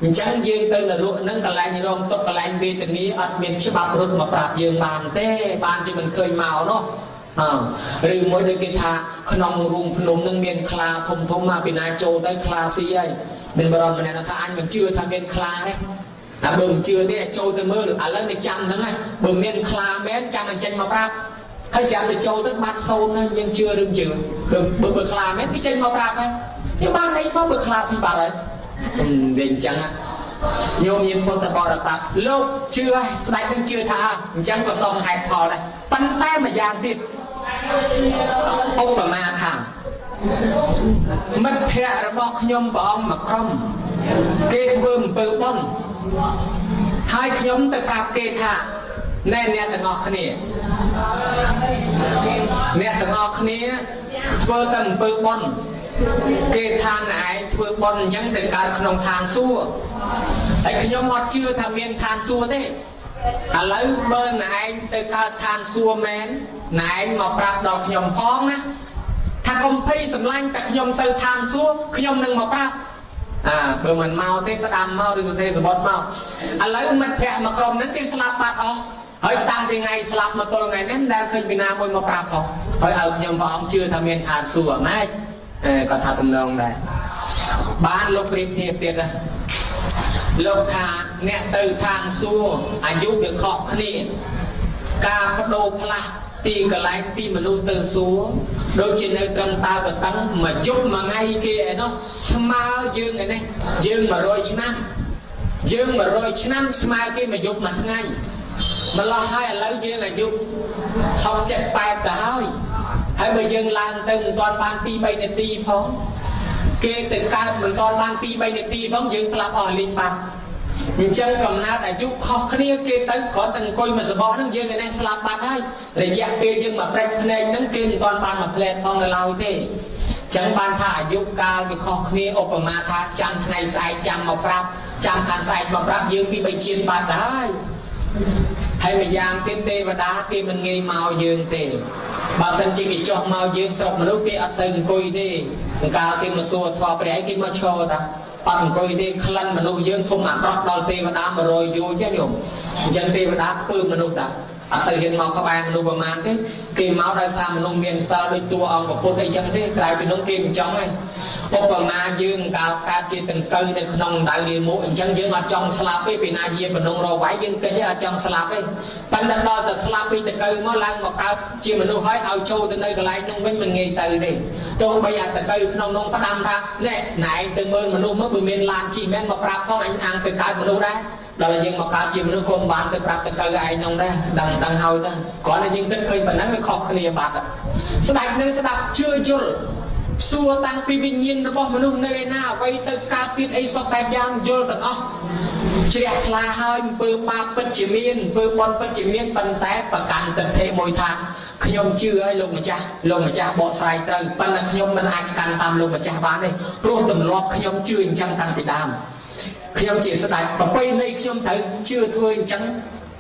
អញ្ចឹងយើងទៅនរកហ្នឹងកន្លែងរងទុក្ខកន្លែងវេទនាអត់មានច្បាប់រត់មកប្រាប់យើងបានទេបានជាមិនឃើញមកនោះឬមួយដូចគេថាក្នុងរូងភ្នំនឹងមានខ្លាធំធំមកពីណាចូលទៅខ្លាស៊ីហើយមានបរិមម្នាក់ថាអញមិនជឿថាមានខ្លាទេតែបើមិនជឿទេចូលទៅមើលឥឡូវនេះចាំហ្នឹងណាបើមានខ្លាមែនចាំអញ្ចេញមកប្រាប់ហើយស្រាប់តែចូលទៅបាត់សូន្យហ្នឹងយើងជឿឬមិនជឿបើខ្លាមែនគេចេញមកប្រាប់ហើយគេបានអីមកបើខ្លាស៊ីបាត់ហើយវាអញ្ចឹងញោមញាតិពុទ្ធបរិស័ទលោកជឿហើយស្ដេចនឹងជឿថាអញ្ចឹងក៏សុំហេតុផលដែរប៉ុន្តែម្យ៉ាងទៀតឧបមាថាមិត្តភ័ក្តិរបស់ខ្ញុំព្រះអង្គមួយក្រុមគេធ្វើអំពើបុណ្យហើយខ្ញុំទៅប្រាប់គេថាណែអ្នកទាំងអស់គ្នាអ្នកទាំងអស់គ្នាធ្វើតែអំពើបុណ្យគេថាណែឯងធ្វើបុណ្យអញ្ចឹងទៅកើតក្នុងឋានសួគ៌ហើយខ្ញុំអត់ជឿថាមានឋានសួគ៌ទេឥឡូវបើណែឯងទៅកើតឋានសួគ៌មែនណែឯងមកប្រាប់ដល់ខ្ញុំផងណាថាកុំភ័យសម្លាញ់តែខ្ញុំទៅឋានសួគ៌ខ្ញុំនឹងមកប្រាប់បើមិនមកទេផ្ដាំមកឬសរសេរសបុតមកឥឡូវមិត្តភ័ក្តិមួយក្រុមហ្នឹងគេស្លាប់បាត់អស់ហើយតាំងពីថ្ងៃស្លាប់មកទល់ថ្ងៃនេះមិនដែលឃើញពីណាមួយមកប្រាប់ផងហើយឲ្យខ្ញុំព្រះអង្គជឿថាមានឋានសួគ៌ម៉េចគាត់ថាទំនងដែរបានលោកប្រៀបធៀបទៀតណាលោកថាអ្នកទៅឋានសួគ៌អាយុវាខុសគ្នាការបដូរផ្លាស់ទីកន្លែងពីមនុស្សទៅសួគ៌ដូចជានៅត្រឹមតើបតឹងមួយយប់មួយថ្ងៃគេឯនោះស្មើយើងឯនេះយើង100ឆ្នាំយើង100ឆ្នាំស្មើគេមួយយប់មួយថ្ងៃម្លោះហើយឥឡូវយើងអាយុ6 7 8ទៅហើយហើយបើយើងឡើងទៅមិនទាន់បាន2 3នាទីផងគេទៅកើតមិនទាន់បាន2 3នាទីផងយើងស្លាប់អស់លីងបាត់អញ្ចឹងកំណើតអាយុខុសគ្នាគេទៅគ្រាន់តែអង្គុយមួយសបោះហ្នឹងយើងឯនេះស្លាប់បាត់ហើយរយៈពេលយើងមកប្រេចភ្នែកហ្នឹងគេមិនទាន់បានមួយផ្លែតផងនៅឡើយទេចឹងបានថាអាយុកាលវាខុសគ្នាឧបមាថាចាំថ្ងៃស្អែកចាំមកប្រាប់ចាំខាងស្អែកមកប្រាប់យើងពី3ជាតិបាត់ហើយហើយម្យ៉ាងទៀតទេវតាគេមិនងាយមកយើងទេបើសិនជាគេចុះមកយើងស្រុកមនុស្សគេអត់សូវអង្គុយទេកាលគេមកសួរធម៌ព្រះឯងគេមកឈរតាអត់អង្គុយទេក្លិនមនុស្សយើងធំអាក្រក់ដល់ទេវតា100យូរទេញោមអញ្ចឹងទេវតាខ្ពើមមនុស្សតាអត់សូវហ៊ានមកក្បែរមនុស្សប្រមាណទេគេមកដោយសារមនុស្សមានសិលដូចតួអង្គពុទ្ធអីចឹងទេក្រៅពីនោះគេមិនចង់ទេឧបមាយើងកាលកើតជាតង្កូវនៅក្នុងដៅលាមកអញ្ចឹងយើងអត់ចង់ស្លាប់ទេពីណាយាបនងរវៃយើងកិច្ចអត់ចង់ស្លាប់ទេប៉ុន្តែដល់តែស្លាប់ពីតង្កូវមកឡើងមកកើតជាមនុស្សហើយឲ្យចូលទៅនៅកន្លែងនោះវិញមិនងាយទៅទេទោះបីអាតង្កូវក្នុងនោះផ្ដាំថាណែណែឯងទៅមើលមនុស្សមកបើមានឡានជិះមែនមកប្រាប់ផងអញអាងទៅកើតមនុស្សដែរដល់យើងមកកើតជាមនុស្សក៏មិនបានទៅប្រាប់តង្កូវឯងនោះដែរដឹងហើយទៅគ្រាន់តែយើងគិតឃើញប៉ុណ្ណឹងវាខុសគ្នាបាត់ស្ដេចនឹងស្ដាប់ជឿយល់សួរតាំងពីវិញ្ញាណរបស់មនុស្សនៅឯណាអ្វីទៅកើតទៀតអីសពបែបយ៉ាងយល់ទាំងអស់ជ្រះថ្លាហើយអំពើបាបពិតជាមានអំពើបុណ្យពិតជាមានប៉ុន្តែប្រកាន់ទិដ្ឋិមួយថាខ្ញុំជឿឲ្យលោកម្ចាស់លោកម្ចាស់បកស្រាយត្រូវប៉ុន្តែខ្ញុំមិនអាចកាន់តាមលោកម្ចាស់បានទេព្រោះទម្លាប់ខ្ញុំជឿអញ្ចឹងតាំងពីដើមខ្ញុំជាស្ដេចប្រពៃណីខ្ញុំត្រូវជឿធ្វើអញ្ចឹង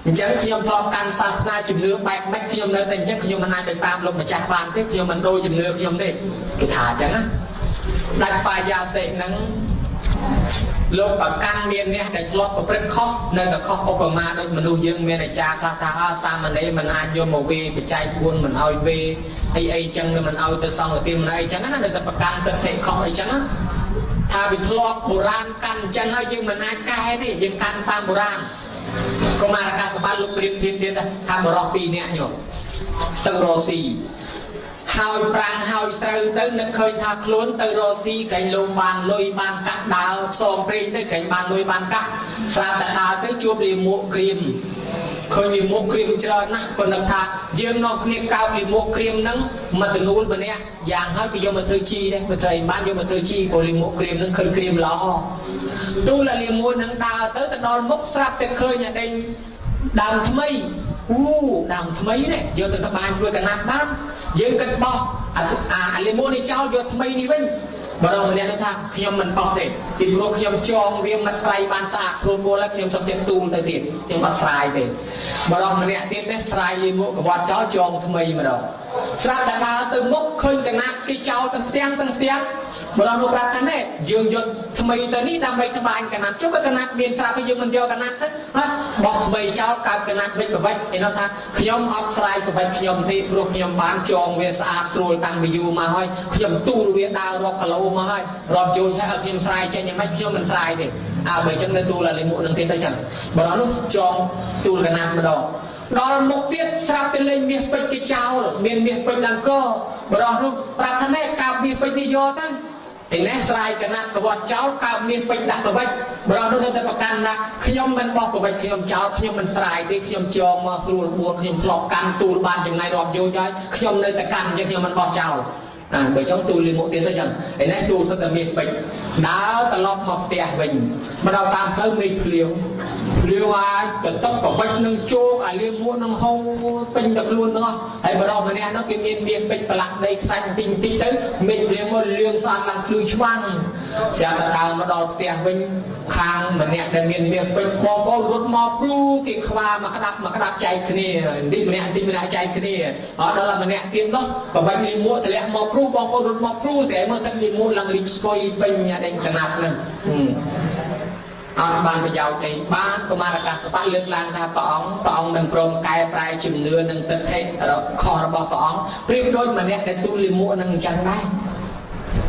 អញ្ចឹងខ្ញុំធ្លាប់កាន់សាសនាជំនឿបែបម៉េចខ្ញុំនៅតែអញ្ចឹងខ្ញុំមិនអាចទៅតាមលោកម្ចាស់បានទេខ្ញុំមិនដូរជំនឿខ្ញុំទេគេថាអញ្ចឹងណាដាច់បាយាសិនឹងលោកប្រកាន់មានអ្នកដែលធ្លាប់ប្រព្រឹត្តខុសនៅតែខុសឧបមាដូចមនុស្សយើងមានអាចារ្យខ្លះថាអើសាមណេរមិនអាចយកមកវេបច្ច័យ4មិនឲ្យវេអីអីចឹងមិនឲ្យទៅសង្ឃទានមិនអីចឹងណានៅតែប្រកាន់ទិដ្ឋិខុសអីចឹងណាថាវាធ្លាប់បុរាណកាន់អញ្ចឹងហើយយើងមិនអាចកែទេយើងកាន់តាមបុរាណកុមារកាសបាលលោកប្រៀបធៀបទៀតថាបរោះ2នាក់ញោមទៅរកស៊ីហើយប្រាំងហើយស្រូវទៅនឹកឃើញថាខ្លួនទៅរកស៊ីកែងលោកបានលុយបានកាក់ដើរផ្សងព្រេងទៅកែងបានលុយបានកាក់ស្រាប់តែដើរទៅជួបលាមកក្រៀមឃើញលាមកក្រៀមច្រើនណាស់ក៏នឹកថាយើងនាំគ្នាកោបលាមកក្រៀមហ្នឹងមកទនូលម្នាក់យ៉ាងហើយក៏យកមកធ្វើជីដែរមកធ្វើអីបានយកមកធ្វើជីព្រោះលាមកក្រៀមហ្នឹងឃើញក្រៀមល្អទូលលាមួយនឹងដើរទៅទៅដល់មុខស្រាប់តែឃើញអាដេញដើមថ្មីអូដើមថ្មីនេះយកទៅត្បាញធ្វើកណាត់បានយើងគិតបោះអាលាមួយនេះចោលយកថ្មីនេះវិញបរិសម្នាក់នោះថាខ្ញុំមិនបោះទេពីព្រោះខ្ញុំចងវាមិនប្រៃបានស្អាតស្រួលបួលហើយខ្ញុំសុខចិត្តទូលទៅទៀតខ្ញុំអត់ស្រាយទេបរិសម្នាក់ទៀតនេះស្រាយលាមកកវត្តចោលចងថ្មីម្ដងស្រាប់តែដើរទៅមុខឃើញកណាត់គេចោលទាំងផ្ទាំងទាំងផ្ទាំងបរិសនោះប្រាប់ថាណែយើងយកថ្មីទៅនេះដើម្បីត្បាញកណាត់ចុះបើកណាត់មានស្រាប់ហើយយើងមិនយកកណាត់ទៅហ៎បោះថ្មីចោលកើតកណាត់វិចបវិចឯនោះថាខ្ញុំអត់ស្រាយបវិចខ្ញុំទេព្រោះខ្ញុំបានចងវាស្អាតស្រួលតាំងពីយូរមកហើយខ្ញុំទូលវាដើររាប់គីឡូមកហើយរាប់យូរហើយឲ្យខ្ញុំស្រាយចេញយ៉ាងម៉េចខ្ញុំមិនស្រាយទេអើបើអញ្ចឹងនៅទូលអាលិមុខនឹងទៀតទៅចឹងបរិសនោះចងទូលកណាត់ម្ដងដល់មុខទៀតស្រាប់តែលេងមាសពេជ្រគេចោលមានមាសពេជ្រឡើងកបរិសនោះប្រាប់ថាណែកាបមាសពេជ្រនេះយកទៅឯនេះស្រាយកណាត់កវត្តចោលកើបមាសពេជ្រដាក់ប្រវិចបរិសនោះនៅតែប្រកាន់ថាខ្ញុំមិនបោះប្រវិចខ្ញុំចោលខ្ញុំមិនស្រាយទេខ្ញុំចងមកស្រួលបួលខ្ញុំធ្លាប់កាន់ទូលបានចម្ងាយរាប់យោជហើយខ្ញុំនៅតែកាន់អញ្ចឹងខ្ញុំមិនបោះចោលអាបើចង់ទូលលីមុខទៀតទៅចឹងឯនេះទូលសុទ្ធតែមាសពេជ្រដើរត្រឡប់មកផ្ទះវិញមកដល់តាមផ្លូវមេឃភ្លៀងភ្លៀងហើយទៅទឹកប្រវិចនឹងជោគអាលៀងមួកនឹងហូរពេញទៅខ្លួនទាំងអស់ហើយបរិសម្នាក់នោះគេមានមាសពេជ្រប្រឡាក់ដីខ្សាច់បន្តិចបន្តិចទៅមេឃភ្លៀងមកលឿងស្អាតឡើងភ្លឺឆ្វាំងស្រាប់តែដើរមកដល់ផ្ទះវិញខាងម្នាក់ដែលមានមាសពេជ្របងប្អូនរត់មកព្រូគេខ្វាមកក្តាប់មកក្តាប់ចែកគ្នាបន្តិចម្នាក់បន្តិចម្នាក់ចែកគ្នាអត់ដល់ម្នាក់ទៀតនោះប្រវិចលៀងមួកធ្លាក់មកព្រូបងប្អូនរត់មកព្រូស្រីមើលទឹកលៀងមួកឡើងរីកស្គុយពេញអាដេញកណាត់ហ្នឹងអត់បានប្រយោជន៍អីបានកុមារកាសបៈលើកឡើងថាព្រះអង្គព្រះអង្គមិនព្រមកែប្រែជំនឿនិងទិដ្ឋិខុសរបស់ព្រះអង្គប្រៀបដូចម្នាក់ដែលទូលលិមួកនឹងអញ្ចឹងដែរ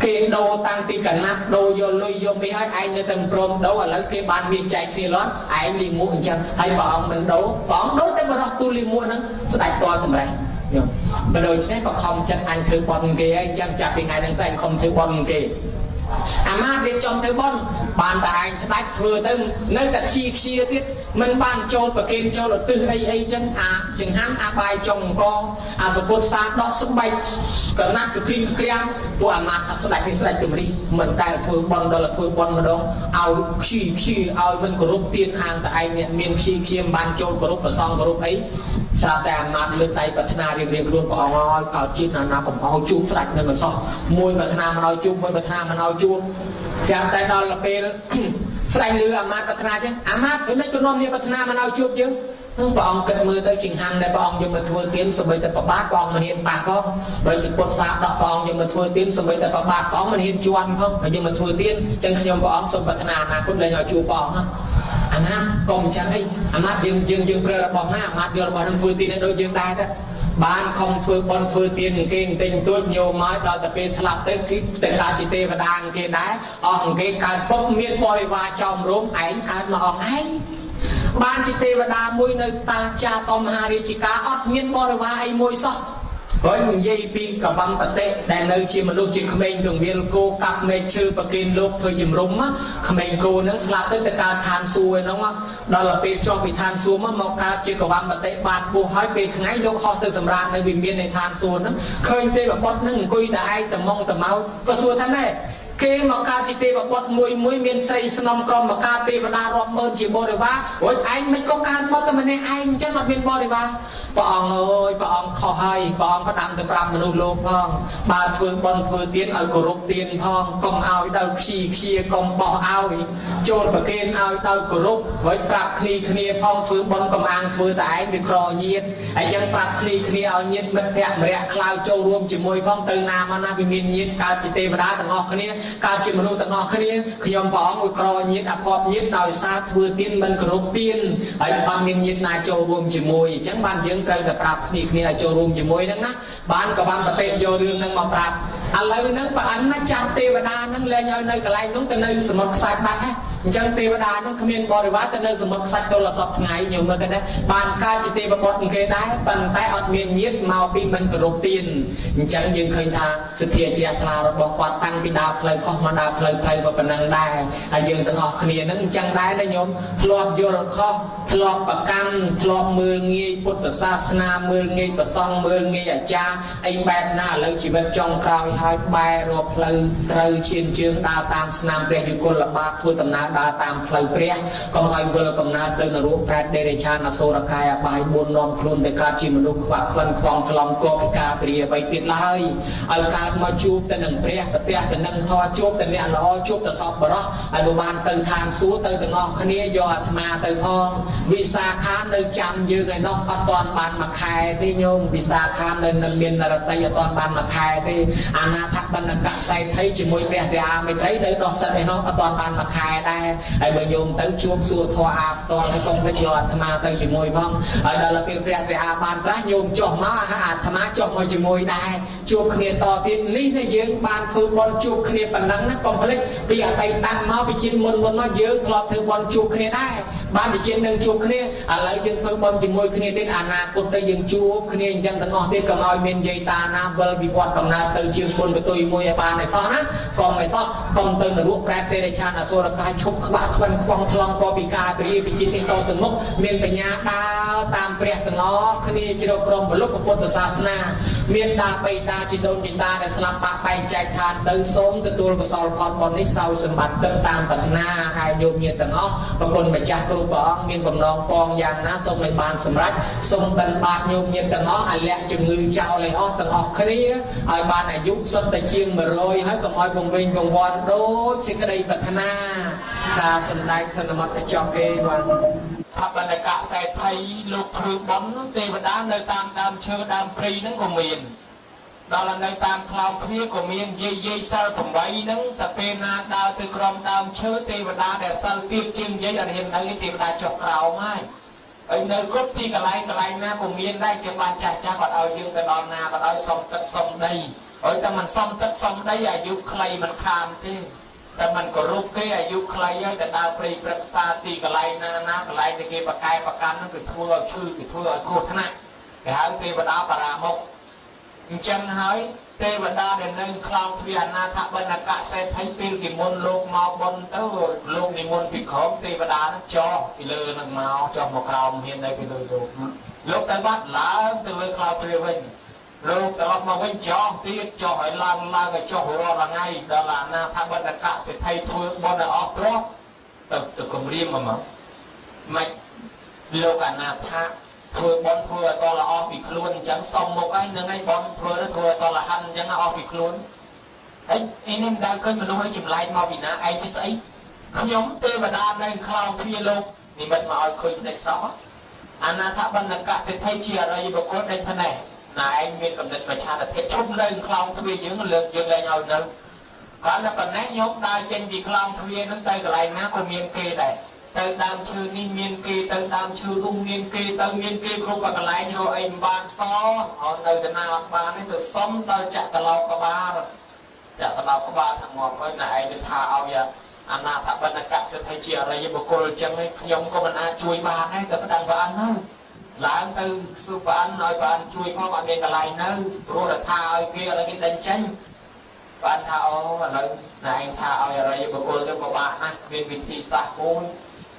គេដូរតាំងពីកណាត់ដូរយកលុយយកមាសហើយឯងនៅតែព្រមដូរឥឡូវគេបានមាសចែកគ្នាលាន់ឯងលីមួកអញ្ចឹងហើយព្រះអង្គមិនដូរព្រះអង្គដូរតែបរោះទូលលីមួកហ្នឹងស្ដាច់តលតម្រេះញោមបើដូច្នេះក៏ខំចិត្តអញធ្វើបន់គេហើយអញ្ចឹងចាប់ពីថ្ងៃហ្នឹងទៅអញខំធ្វើបន់គេអាមាត្យរៀបចំធ្វើបន់បានតែឯងស្ដាច់ធ្វើទៅនៅតែខ្ជិខ្ជាទៀតមិនបានចូលប្រគេនចូលឧទ្ទិសអីអីចឹងអាចង្ហាន់អាបាយចុងអង្គអាសពុតសាដកស្បែកកណាត់កគ្រីងក្រាំងពួកអាមាត្យថាស្ដាច់នេះស្ដាច់ជំរិះមិនតែធ្វើបន់ដល់ធ្វើបន់ម្ដងឲ្យខ្ជិខ្ជាឲ្យមិនគោរពទៀនអាងតែឯងអ្នកមានខ្ជិខ្ជាមិនបានចូលគោរពប្រសងគោរពអីស្រាប់តែអាមាត្យលើកដៃប្រាថ្នារៀងរៀងខ្លួនព្រះអង្គឲ្យកើតជាតិណាណាកុំឲ្យជួបស្ដាច់នឹងអសោះមួយប្រាថ្នាមិនឲ្យជួបមួយប្រាថ្នាមិនឲ្យជួបស្រាប់តែដល់ពេលស្ដាច់លឺអាមាត្យប្រាថ្នាចឹងអាមាត្យមិនក៏នាំគ្នាប្រាថ្នាមិនឲ្យជួបយើងនឹងព្រះអង្គគិតមើលទៅចង្ហាន់ដែលព្រះអង្គយកមកធ្វើទានសម្បីតែប្របាទព្រះអង្គមិនហ៊ានប៉ះផងបើសពុតសាដកព្រះអង្គយកមកធ្វើទានសម្បីតែប្របាទព្រះអង្គមិនហ៊ានជន់ផងហើយយកមកធ្វើទានចឹងខ្ញុំព្រះអង្គសូមប្រាថ្នាអនាគតលែងឲ្យជួបព្រះអង្គអាមាត្យកុំចឹងអីអាមាត្យយើងយើងយើងប្រើរបស់ណាអាមាត្យយករបស់នឹងធ្វើទានឲ្យដូចយើងដែរទៅបានខំធ្វើបន់ធ្វើទានគេទិញទួចញោមមកដល់តែពេលស្លាប់ទៅគេទៅកើតជាទេវតាគេដែរអស់គេកើតពុកមានបរិវារចោមរោមឯងកើតមកអស់ឯងបានជាទេវតាមួយនៅតាចាតមហារាជិកាអត់មានបរិវារអីមួយសោះហើយនិយាយពីកបំបតិដែលនៅជាមនុស្សជាក្មេងកងវិលគោកាប់មែកឈើប្រគេនលោកធ្វើជំរុំក្មេងគោនឹងស្លាប់ទៅទៅកើតឋានសួគ៌ឯនោះដល់ពេលចុះពីឋានសួគ៌មកកើតជាកបំបតិបានពោះហើយពេលថ្ងៃលោកហោះទៅសម្រាននៅវិមាននៃឋានសួគ៌ហ្នឹងឃើញទេវបុត្រហ្នឹងអង្គុយតែឯងតែម៉ងតែមកក៏សួរថាណែ គេមកកើតជាទេវបុត្រមួយមួយមានស្រីស្នំក្រុមមកកើតទេវតារាប់ម៉ឺនជាបរិវាររួចឯងមិនក៏កើតមកតែម្នាក់ឯងអញ្ចឹងអត់មានបរិវារព្រះអង្គអើយព្រះអង្គខុសហើយព្រះអង្គផ្ដាំទៅប្រាប់មនុស្សលោកផងបើធ្វើបុណ្យធ្វើទានឲ្យគោរពទានផងកុំឲ្យដោយខ្ជីខ្ជាកុំបោះឲ្យចូលប្រគេនឲ្យដោយគោរពរួចប្រាប់គ្នាគ្នាផងធ្វើបុណ្យកុំអាងធ្វើតែឯងវាក្រញាតអញ្ចឹងប្រាប់គ្នាគ្នាឲ្យញាតមិត្តភក្តិម្នាក់ខ្លៅចូលរួមជាមួយផងទៅណាមកណាវាមានញាតកើតជាទេវតាទាំងអស់គ្នាកើតជាមនុស្សទាំងអស់គ្នាខ្ញុំព្រះអង្គវាក្រញាតអភ័ព្វញាតដោយសារធ្វើទានមិនគោរពទានហើយអត់មានញាតណាចូលរួមជាមួយអញ្ចឹងបានយើងត្រូវតែប្រាប់គ្នាគ្នាឲ្យចូលរួមជាមួយហ្នឹងណាបានក៏បានប្រតិយករឿងហ្នឹងមកប្រាប់ឥឡូវហ្នឹងប្រអិនណាចាប់ទេវតាហ្នឹងលែងឲ្យនៅកន្លែងនោះទៅនៅសមុទ្រខ្សាច់បាត់ហ៎អញ្ចឹងទេវតាហ្នឹងគ្មានបរិវារទៅនៅសមុទ្រខ្សាច់ទល់សពថ្ងៃញោមមើលទៅដែរបានកើតជាទេវបុត្រគេដែរប៉ុន្តែអត់មានញាតមកពីមិនគោរពទានអញ្ចឹងយើងឃើញថាសទ្ធាជ្រះថ្លារបស់គាត់តាំងពីដើរផ្លូវខុសមកដើរផ្លូវត្រូវក៏ប៉ុណ្ណឹងដែរហើយយើងទាំងអស់គ្នាហ្នឹងអញ្ចឹងដែរណាញោមធ្លាប់យល់ខុសធ្លាប់ប្រកាន់ធ្លាប់មើលងាយពុទ្ធសាសនាមើលងាយព្រះសង្ឃមើលងាយអាចារ្យអីបែបណាឥឡូវជីវិតចុងក្រោយហើយបែររកផ្លូវត្រូវឈានជើងដើរតាមស្នាមព្រះយុគលបាទធ្វើដំណើរដើរតាមផ្លូវព្រះកុំឲ្យវិលកំណើតទៅនរកប្រែតដេរិឆានអសុរកាយអបាយ៤នាំខ្លួនទៅកើតជាមនុស្សខ្វាក់ខ្វិនខ្វងឆ្លងកពិការព្រាអ្វីទៀតឡើយឲ្យកើតមកជួបទៅនឹងព្រះប្រទះទៅនឹងធម៌ជួបទៅអ្នកល្អជួបទៅសពបរោះឲ្យបើបានទៅឋានសួគ៌ទៅទាំងអស់គ្នាយកអាត្មាទៅផងវិសាខានៅចាំយើងឯណោះអត់ទាន់បានមួយខែទេញោមវិសាខានៅមាននរតីអត់ទាន់បានមួយខែទេអនាថបណ្ឌកសេដ្ឋីជាមួយព្រះសិអាមេត្រីនៅដោះសិទ្ធឯណោះអត់ទាន់បានមួយខែដែរហើយបើញោមទៅជួបសួរធម៌អាផ្ទាល់ហើយកុំភ្លេចយកអាត្មាទៅជាមួយផងហើយដល់ពេលព្រះសិអាបានត្រាស់ញោមចុះមកអាត្មាចុះមកជាមួយដែរជួបគ្នាតទៀតនេះណាយើងបានធ្វើបុណ្យជួបគ្នាប៉ុណ្ណឹងណាកុំភ្លេចពីអតីតមកពីជាតិមុនមុនមកយើងធ្លាប់ធ្វើបុណ្យជួបគ្នាដែរបានពីជាតិនឹងជួបគ្នាឥឡូវយើងធ្វើបុណ្យជាមួយគ្នាទៀតអនាគតទៅយើងជួបគ្នាអញ្ចឹងទាំងអស់ទៀតកុំឲ្យមានយាយតាណាវិលវិវត្តកំណើតទៅជាងបុណ្យកតុយមួយឲ្យបានឲ្យសោះណាកុំឲ្យសោះកុំទៅនរកប្រែតទេរិឆានអសុរកាយឈប់ខ្វាក់ខ្វិនខ្វងឆ្លងកពិការព្រាពីជាតិនេះតទៅមុខមានបញ្ញាដើរតាមព្រះទាំងអស់គ្នាជ្រកក្រមបលុកពុទ្ធសាសនាមានតាបៃតាជីដូនជីតាដែលស្លាប់បាក់បែងចែកឋានទៅសូមទទួលកុសលផលបុណ្យនេះសោយសម្បត្តិទឹកតាមប្រាថ្នាហើយញោមញាតិទាំងអស់ប្រគុណម្ចាស់គ្រប់ព្រះអង្គមានបំណងពងយ៉ាងណាសូមឲ្យបានសម្រេចសូមបិណ្ឌបាតញោមញាតិទាំងអស់ឲ្យលាក់ជំងឺចោលឲ្យអស់ទាំងអស់គ្នាឲ្យបានអាយុសុទ្ធតែជាង100ហើយកុំឲ្យវង្វេងវង្វាន់ដូចសេចក្តីប្រាថ្នាការសម្ដែងសន្មតចប់ទេបាទអបណ្ឌកសេដ្ឋីលោកធ្វើបុណ្យទេវតានៅតាមដើមឈើដើមព្រៃហ្នឹងក៏មានដល់នៅតាមខ្លោងទ្វារក៏មានយាយយាយសិល8ហ្នឹងតែពេលណាដើរទៅក្រោមដើមឈើទេវតាដែលសិលទៀតជាងយាយអត់ហ៊ាននៅទេវតាចុះក្រោមហើយហើយនៅគ្រប់ទីកន្លែងកន្លែងណាក៏មានដែរចឹងបានចាស់ចាស់គាត់ឲ្យយើងទៅដល់ណាក៏ដោយសុំទឹកសុំដីហើយតែមិនសុំទឹកសុំដីអាយុខ្លីមិនខានទេតែមិនគោរពគេអាយុខ្លីហើយតែដើរព្រៃព្រឹក្សាទីកន្លែងណាណាកន្លែងដែលគេប្រកែប្រកាន់ហ្នឹងគេធ្វើឲ្យឈឺគេធ្វើឲ្យគ្រោះថ្នាក់គេហៅទេវតាបរាមុខអញ្ចឹងហើយទេវតាដែលនៅខ្លោងទ្វារអនាថបណ្ឌកសេដ្ឋីពេលគេមុនលោកមកបុណ្យទៅលោកនិមន្តពីក្រោមទេវតាហ្នឹងចុះពីលើហ្នឹងមកចុះមកក្រោមហ៊ាននៅពីលើលោកលោកទៅបាត់ឡើងទៅលើខ្លោងទ្វារវិញលោកត្រឡប់មកវិញចុះទៀតចុះឲ្យឡើងឡើងឲ្យចុះរាល់ថ្ងៃដល់អនាថបណ្ឌកសេដ្ឋីធ្វើបុណ្យឲ្យអស់ទ្រព្យទៅគម្រាមមកមិនលោកអនាថធ្វើបុណ្យធ្វើឲ្យតលអស់ពីខ្លួនអញ្ចឹងសុំមុខហើយនឹងឯងបុណ្យធ្វើទៅធ្វើឲ្យតលហិនអញ្ចឹងអស់ពីខ្លួនហើយឯនេះមិនដែលឃើញមនុស្សឲ្យចម្លែកមកពីណាឯងជាស្អីខ្ញុំទេវតានៅខ្លោងទ្វារលោកនិមិត្តមកឲ្យឃើញភ្នែកសោះអនាថបណ្ឌកសេដ្ឋីជាអរិយបុគ្គលដេញភ្នែកណាឯងមានកំណត់មច្ឆាទិដ្ឋិឈប់នៅខ្លោងទ្វារយើងលើកយើងលែងឲ្យនៅគាត់តែប៉ុណ្ណេះញោមដើរចេញពីខ្លោងទ្វារហ្នឹងទៅកន្លែងណាក៏មានគេដែរទៅដើមឈើនេះមានគេទៅដើមឈើនោះមានគេទៅមានគេគ្រប់កន្លែងរកអីមិនបានសអត់នៅទៅណាអត់បានទេទៅសុំដល់ចក្រឡោកក្បាលចក្រឡោកក្បាលថាងាប់ហើយណាឯងទៅថាឲ្យអនាថបណ្ឌកសេដ្ឋីជាអរិយបុគ្គលអញ្ចឹងឯងខ្ញុំក៏មិនអាចជួយបានដែរតែប្តឹងប្រអិនទៅឡើងទៅសួរប្រអិនឲ្យប្រអិនជួយផងអត់មានកន្លែងនៅព្រោះតែថាឲ្យគេឥឡូវគេដេញចេញបានថាអូឥឡូវណាឯងថាឲ្យអរិយបុគ្គលទៅពិបាកណាស់មានវិធីសាស្ត្រមួយ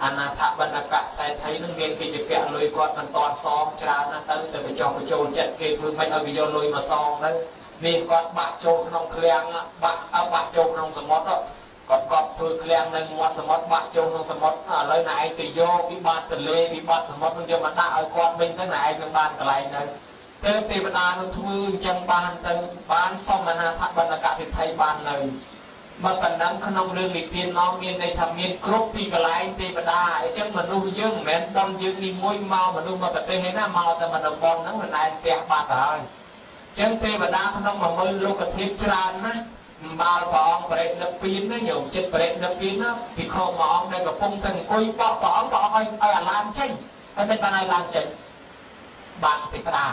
អនាថបណ្ឌកសេដ្ឋីនឹងមានគេជាពាក់លុយគាត់មិនតន់សងច្រើនណាស់ទៅទៅបញ្ចុះបញ្ចូលចិត្តគេធ្វើម៉េចឲ្យគេយកលុយមកសងទៅ នេះគាត់បាក់ចូលក្នុងឃ្លាំងបាក់ចូលក្នុងសមុទ្រគាត់កប់ធ្វើឃ្លាំងនៅមាត់សមុទ្របាក់ចូលក្នុងសមុទ្រឥឡូវណែឯងទៅយកពីបាតទន្លេពីបាតសមុទ្រនឹងយកមកដាក់ឲ្យគាត់វិញទៅណែឯងនឹងបានកន្លែងទៅទៅទេវតានឹងធ្វើអញ្ចឹងបានទៅបានសមនាថបណ្ឌកសិទ្ធិបាននៅមកប៉ុណ្ណឹងក្នុងរឿងនិទានមកមានន័យថាមានគ្រប់ទីកន្លែងទេវតាអញ្ចឹងមនុស្សយើងមិនមែនដំយើងនេះមួយមកមនុស្សមកប្រទេសឯណាមកតែមនុស្សប៉ុនហ្នឹងមិនដែលផ្ទះបាត់ទៅហើយអញ្ចឹងទេវតាក្នុង10000លោកធាតុច្រើនណាស់បាលព្រះអង្គបរិនិព្វានណាញោមចិត្តបរិនិព្វានណាភិក្ខុមួយអង្គដែលកំពុងតែអង្គុយបកព្រះអង្គព្រះអង្គឲ្យអាឡានចេញហើយមិនបានឲ្យឡានចេញបានទេវតា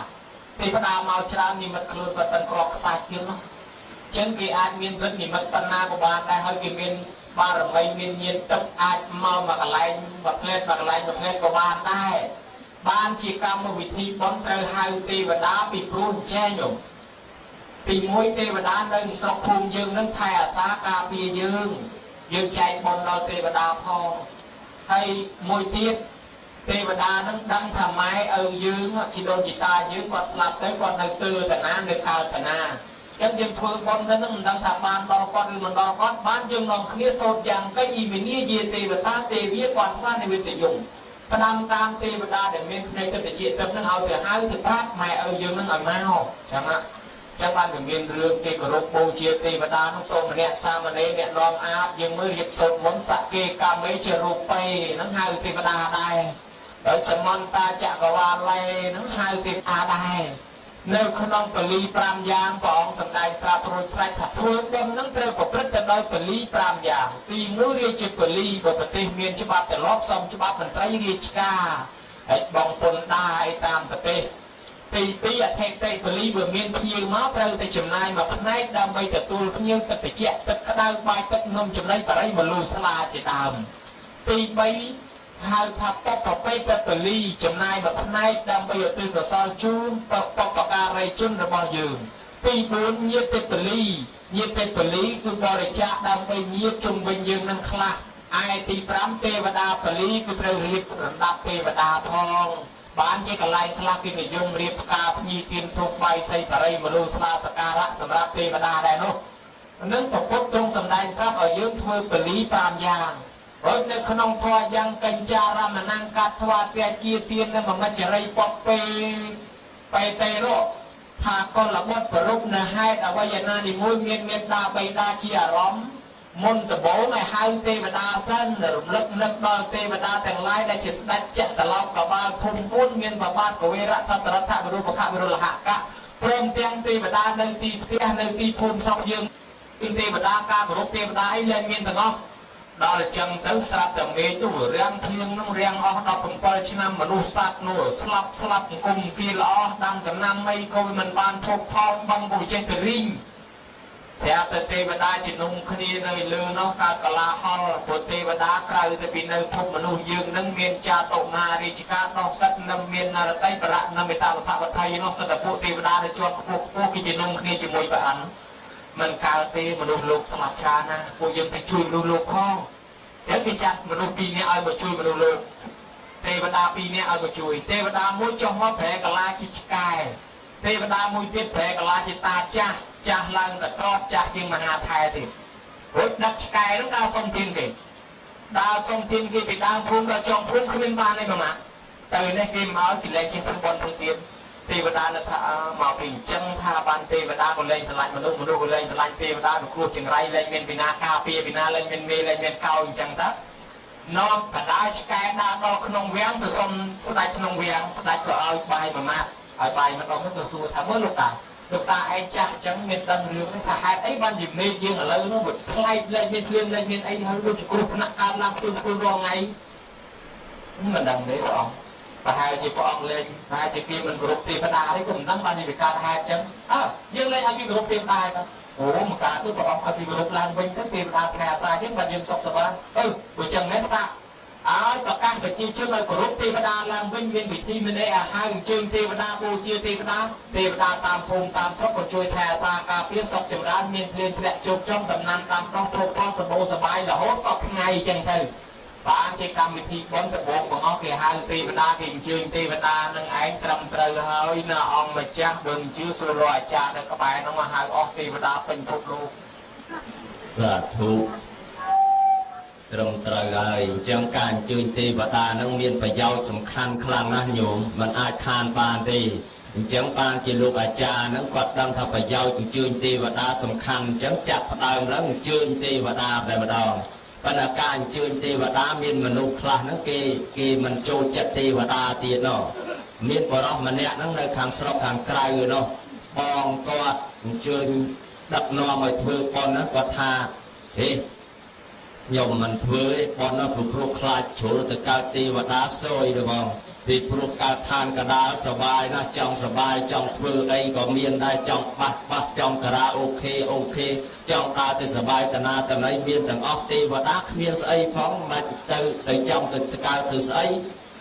ទេវតាមកច្រើននិមិត្តខ្លួនគាត់ប៉ុនក្របខ្សាច់ទៀតនោះចឹងគេអាចមានរិទ្ធនិមិត្តបណ្ណាក៏បានដែរហើយគេមានបារមីមានញាណទឹកអាចមកមួយកន្លែងមួយផ្លែតមួយកន្លែងមួយផ្លែតក៏បានដែរបានជាកម្មវិធីបុណ្យត្រូវហៅទេវតាពីព្រោះចេះញោមទីមួយទេវតានៅស្រុកភូមិយើងនឹងថែអាសាការពារយើងយើងចែកបុណ្យដល់ទេវតាផងហើយមួយទៀតទេវតានឹងដឹងថាម៉ែឪយើងជីដូនជីតាយើងគាត់ស្លាប់ទៅគាត់នៅទើតាណានៅកើតតាណាចឹងយើងធ្វើបុណ្យទៅនឹងមិនដឹងថាបានដល់គាត់ឬមិនដល់គាត់បានយើងនាំគ្នាសូត្រយ៉ាងកិច្ចអ៊ីវិនីយាទេវតាទេវាគាត់ថ្វានិវិតយមផ្ដាំតាមទេវតាដែលមានភ្នែកទឹកជាទឹកនឹងឲ្យទៅហៅទៅប្រាប់ម៉ែឪយើងនឹងឲ្យមកចឹងណាចឹងបានវាមានរឿងគេគោរពបូជាទេវតានឹងសូមម្នាក់សាមណេរអ្នកនាំអាបយើងមើលរៀបសូត្រមុនសកេកាមេជារូបេនឹងហៅទេវតាដែរហើយសមន្តាចក្រវាល័យនឹងហៅទេវតាដែរនៅក្នុងពលី5យ៉ាងព្រះអង្គសម្ដែងប្រាប់រួចស្រេចថាធ្វើបុណ្យនឹងត្រូវប្រព្រឹត្តទៅដោយពលី5យ៉ាងទី1រាជពលីបើប្រទេសមានច្បាប់ទម្លាប់សមច្បាប់មន្ត្រីរាជការហើយបងពន្ធដារអីតាមប្រទេសទី2អធិតិពលីបើមានភ្ញៀវមកត្រូវតែចំណាយមួយផ្នែកដើម្បីទទួលភ្ញៀវទឹកត្រជាក់ទឹកក្តៅបាយទឹកនំចំណីបរិមលូស្លាជាដើមទី3ហៅថាបពបេតពលីចំណាយមួយផ្នែកដើម្បីឧទ្ទិសកុសលជូនបពការីជនរបស់យើងទី4ញាតិពលីញាតិពលីគឺបរិច្ចាគដើម្បីញាតិជុំវិញយើងនឹងខ្លះឯទី5ទេវតាពលីគឺត្រូវរៀបរំដាប់ទេវតាផងបានជាកន្លែងខ្លះគេនិយមរៀបផ្កាភ្ញីទៀនធូបបាយសីបរិមលូស្លាសការៈសម្រាប់ទេវតាដែរនោះនឹងពពុទ្ធទ្រង់សម្ដែងប្រាប់ឲ្យយើងធ្វើពលី5យ៉ាងរួចនៅក្នុងធម៌យ៉ាងកញ្ចារមណង្កាត់ធម៌ទាជាទាននៅមច្ចរិយពពេបេតេរោថាកុលបុត្រប្រពនៅហេតុអវយណានីមួយមានមេត្តាបិតាជាអារម្មណ៍មុនដំបូងឲ្យហៅទេវតាសិនរំលឹកនឹកដល់ទេវតាទាំងឡាយដែលជាស្ដេចចក្រឡោកកបាលធំ4មានបបាទកវេរៈតតរដ្ឋវិរូបខវិរុលហកៈព្រមទាំងទេវតានៅទីផ្ទះនៅទីភូមិស្រុកយើងពីទេវតាការគោរពទេវតាអីលែងមានទាំងអស់ដល់ចឹងទៅស្រាប់តែមេឃនោះរាំងភ្លៀងនោះរាំងអស់17ឆ្នាំមនុស្សសត្វនោះស្លាប់ស្លាប់អង្គមពីល្អដាំដំណាំអីក៏មិនបានភោគផលបងពុចេះទៅរីងស្រាប់តែទេវតាជំនុំគ្នានៅលើនោះកើតកលាហលព្រោះទេវតាក្រៅទៅពីនៅភពមនុស្សយើងនឹងមានចាតុមារាជការដោះសិទ្ធនឹងមាននរតីបរៈនិមិត្តវថវថៃនោះសិទ្ធិពួកទេវតានៅជាប់ខ្ពស់ខ្ពស់គេជំនុំគ្នាជាមួយព្រះអង្គមិនកើតទេមនុស្សលោកស្លាប់ច្រើនណាស់ពួកយើងទៅជួយមនុស្សលោកផងចឹងគេចាត់មនុស្ស2នាក់ឲ្យមកជួយមនុស្សលោកទេវតា2នាក់ឲ្យមកជួយទេវតាមួយចុះមកប្រែកាឡាជាឆ្កែទេវតាមួយទៀតប្រែកាឡាជាតាចាស់ចាស់ឡើងកត្រតចាស់ជាងមហាថែទៀតរួចដឹកឆ្កែហ្នឹងដើរសុំទានគេដើរសុំទានគេពីដើមភូមិដល់ចុងភូមិគ្មានបានទេម៉ាក់ទៅនេះគេមកឲ្យគេលែងចេះធ្វើបុណ្យធ្វើទានទេវតានៅថាមកពីអញ្ចឹងថាបានទេវតាក៏លែងស្រឡាញ់មនុស្សមនុស្សក៏លែងស្រឡាញ់ទេវតាគ្រោះចង្រៃលែងមានពីណាការពារពីណាលែងមានមេលែងមានកោអញ្ចឹងតានាំបដាឆ្កែដើរដល់ក្នុងវាំងទៅសុំស្ដេចក្នុងវាំងស្ដេចក៏ឲ្យបាយមួយម៉ាត់ឲ្យបាយម្ដងទៅសួរថាមើលលោកតាលោកតាឯងចាស់អញ្ចឹងមានដឹងរឿងថាហេតុអីបានជាមេឃយើងឥឡូវនោះវាប្លែកលែងមានភ្លៀងលែងមានអីហើយដូចជាគ្រោះថ្នាក់កើតឡើងខ្លួនរាល់ថ្ងៃមិនដឹងទេព្រះអង្គប្រហែលជាព្រះអង្គលែងប្រហែលជាគេមិនគោរពទេវតាទេក៏មិនដឹងបានជាវាកើតហេតុអញ្ចឹងអើយើងលែងឲ្យគេគោរពទេវតាទៅអូមកកើតទៅព្រះអង្គឲ្យគេគោរពឡើងវិញទៅទេវតាថែអាសាយើងបានយើងសុខសប្បាយទៅព្រោះចឹងមែនសាក់ឲ្យប្រកាសប្រជាជនឲ្យគោរពទេវតាឡើងវិញមានវិធីមានអីឲ្យហៅអញ្ជើញទេវតាបូជាទេវតាទេវតាតាមភូមិតាមស្រុកក៏ជួយថែអាសាការពារសុខចម្រើនមានភ្លៀងធ្លាក់ជោគជ័យដំណាំតាមដោះព្រោះផលសម្បូរសប្បាយរហូតសពថ្ងៃអញ្ចឹងទៅ បានជាកម្មវិធីបុណ្យដំបូងបង្អស់គេហៅទេវតាគេអញ្ជើញទេវតានឹងឯងត្រឹមត្រូវហើយណាអង្គម្ចាស់បើមិនជឿសួររកអាចារ្យនៅក្បែរនោះមកហៅអស់ទេវតាពេញពិភពលោកសាធុត្រឹមត្រូវហើយអញ្ចឹងការអញ្ជើញទេវតានឹងមានប្រយោជន៍សំខាន់ខ្លាំងណាស់ញោមមិនអាចខានបានទេអញ្ចឹងបានជាលោកអាចារ្យនឹងគាត់ដឹងថាប្រយោជន៍អញ្ជើញទេវតាសំខាន់អញ្ចឹងចាប់ផ្ដើមឡើងអញ្ជើញទេវតាតែម្ដងប៉ុន្តែការអញ្ជើញទេវតាមានមនុស្សខ្លះហ្នឹងគេមិនចូលចិត្តទេវតាទៀតណោះមានបរិសម្នាក់ហ្នឹងនៅខាងស្រុកខាងក្រៅនោះបងគាត់អញ្ជើញដឹកនាំឲ្យធ្វើប៉ុនណាគាត់ថាហេខ្ញុំមិនធ្វើទេប៉ុនណាព្រោះខ្លាចជ្រុលទៅកើតទេវតាសយទៅបងពីព្រោះកើតឋានកដាលសបាយណាស់ចង់សបាយចង់ធ្វើអីក៏មានដែរចង់បាស់បាស់ចង់ការ៉ាអូខេអូខេចង់ដើរទៅសបាយតាណាតណីមានទាំងអស់ទេវតាគ្មានស្អីផងមិនទៅចង់ទៅកើតទៅស្អី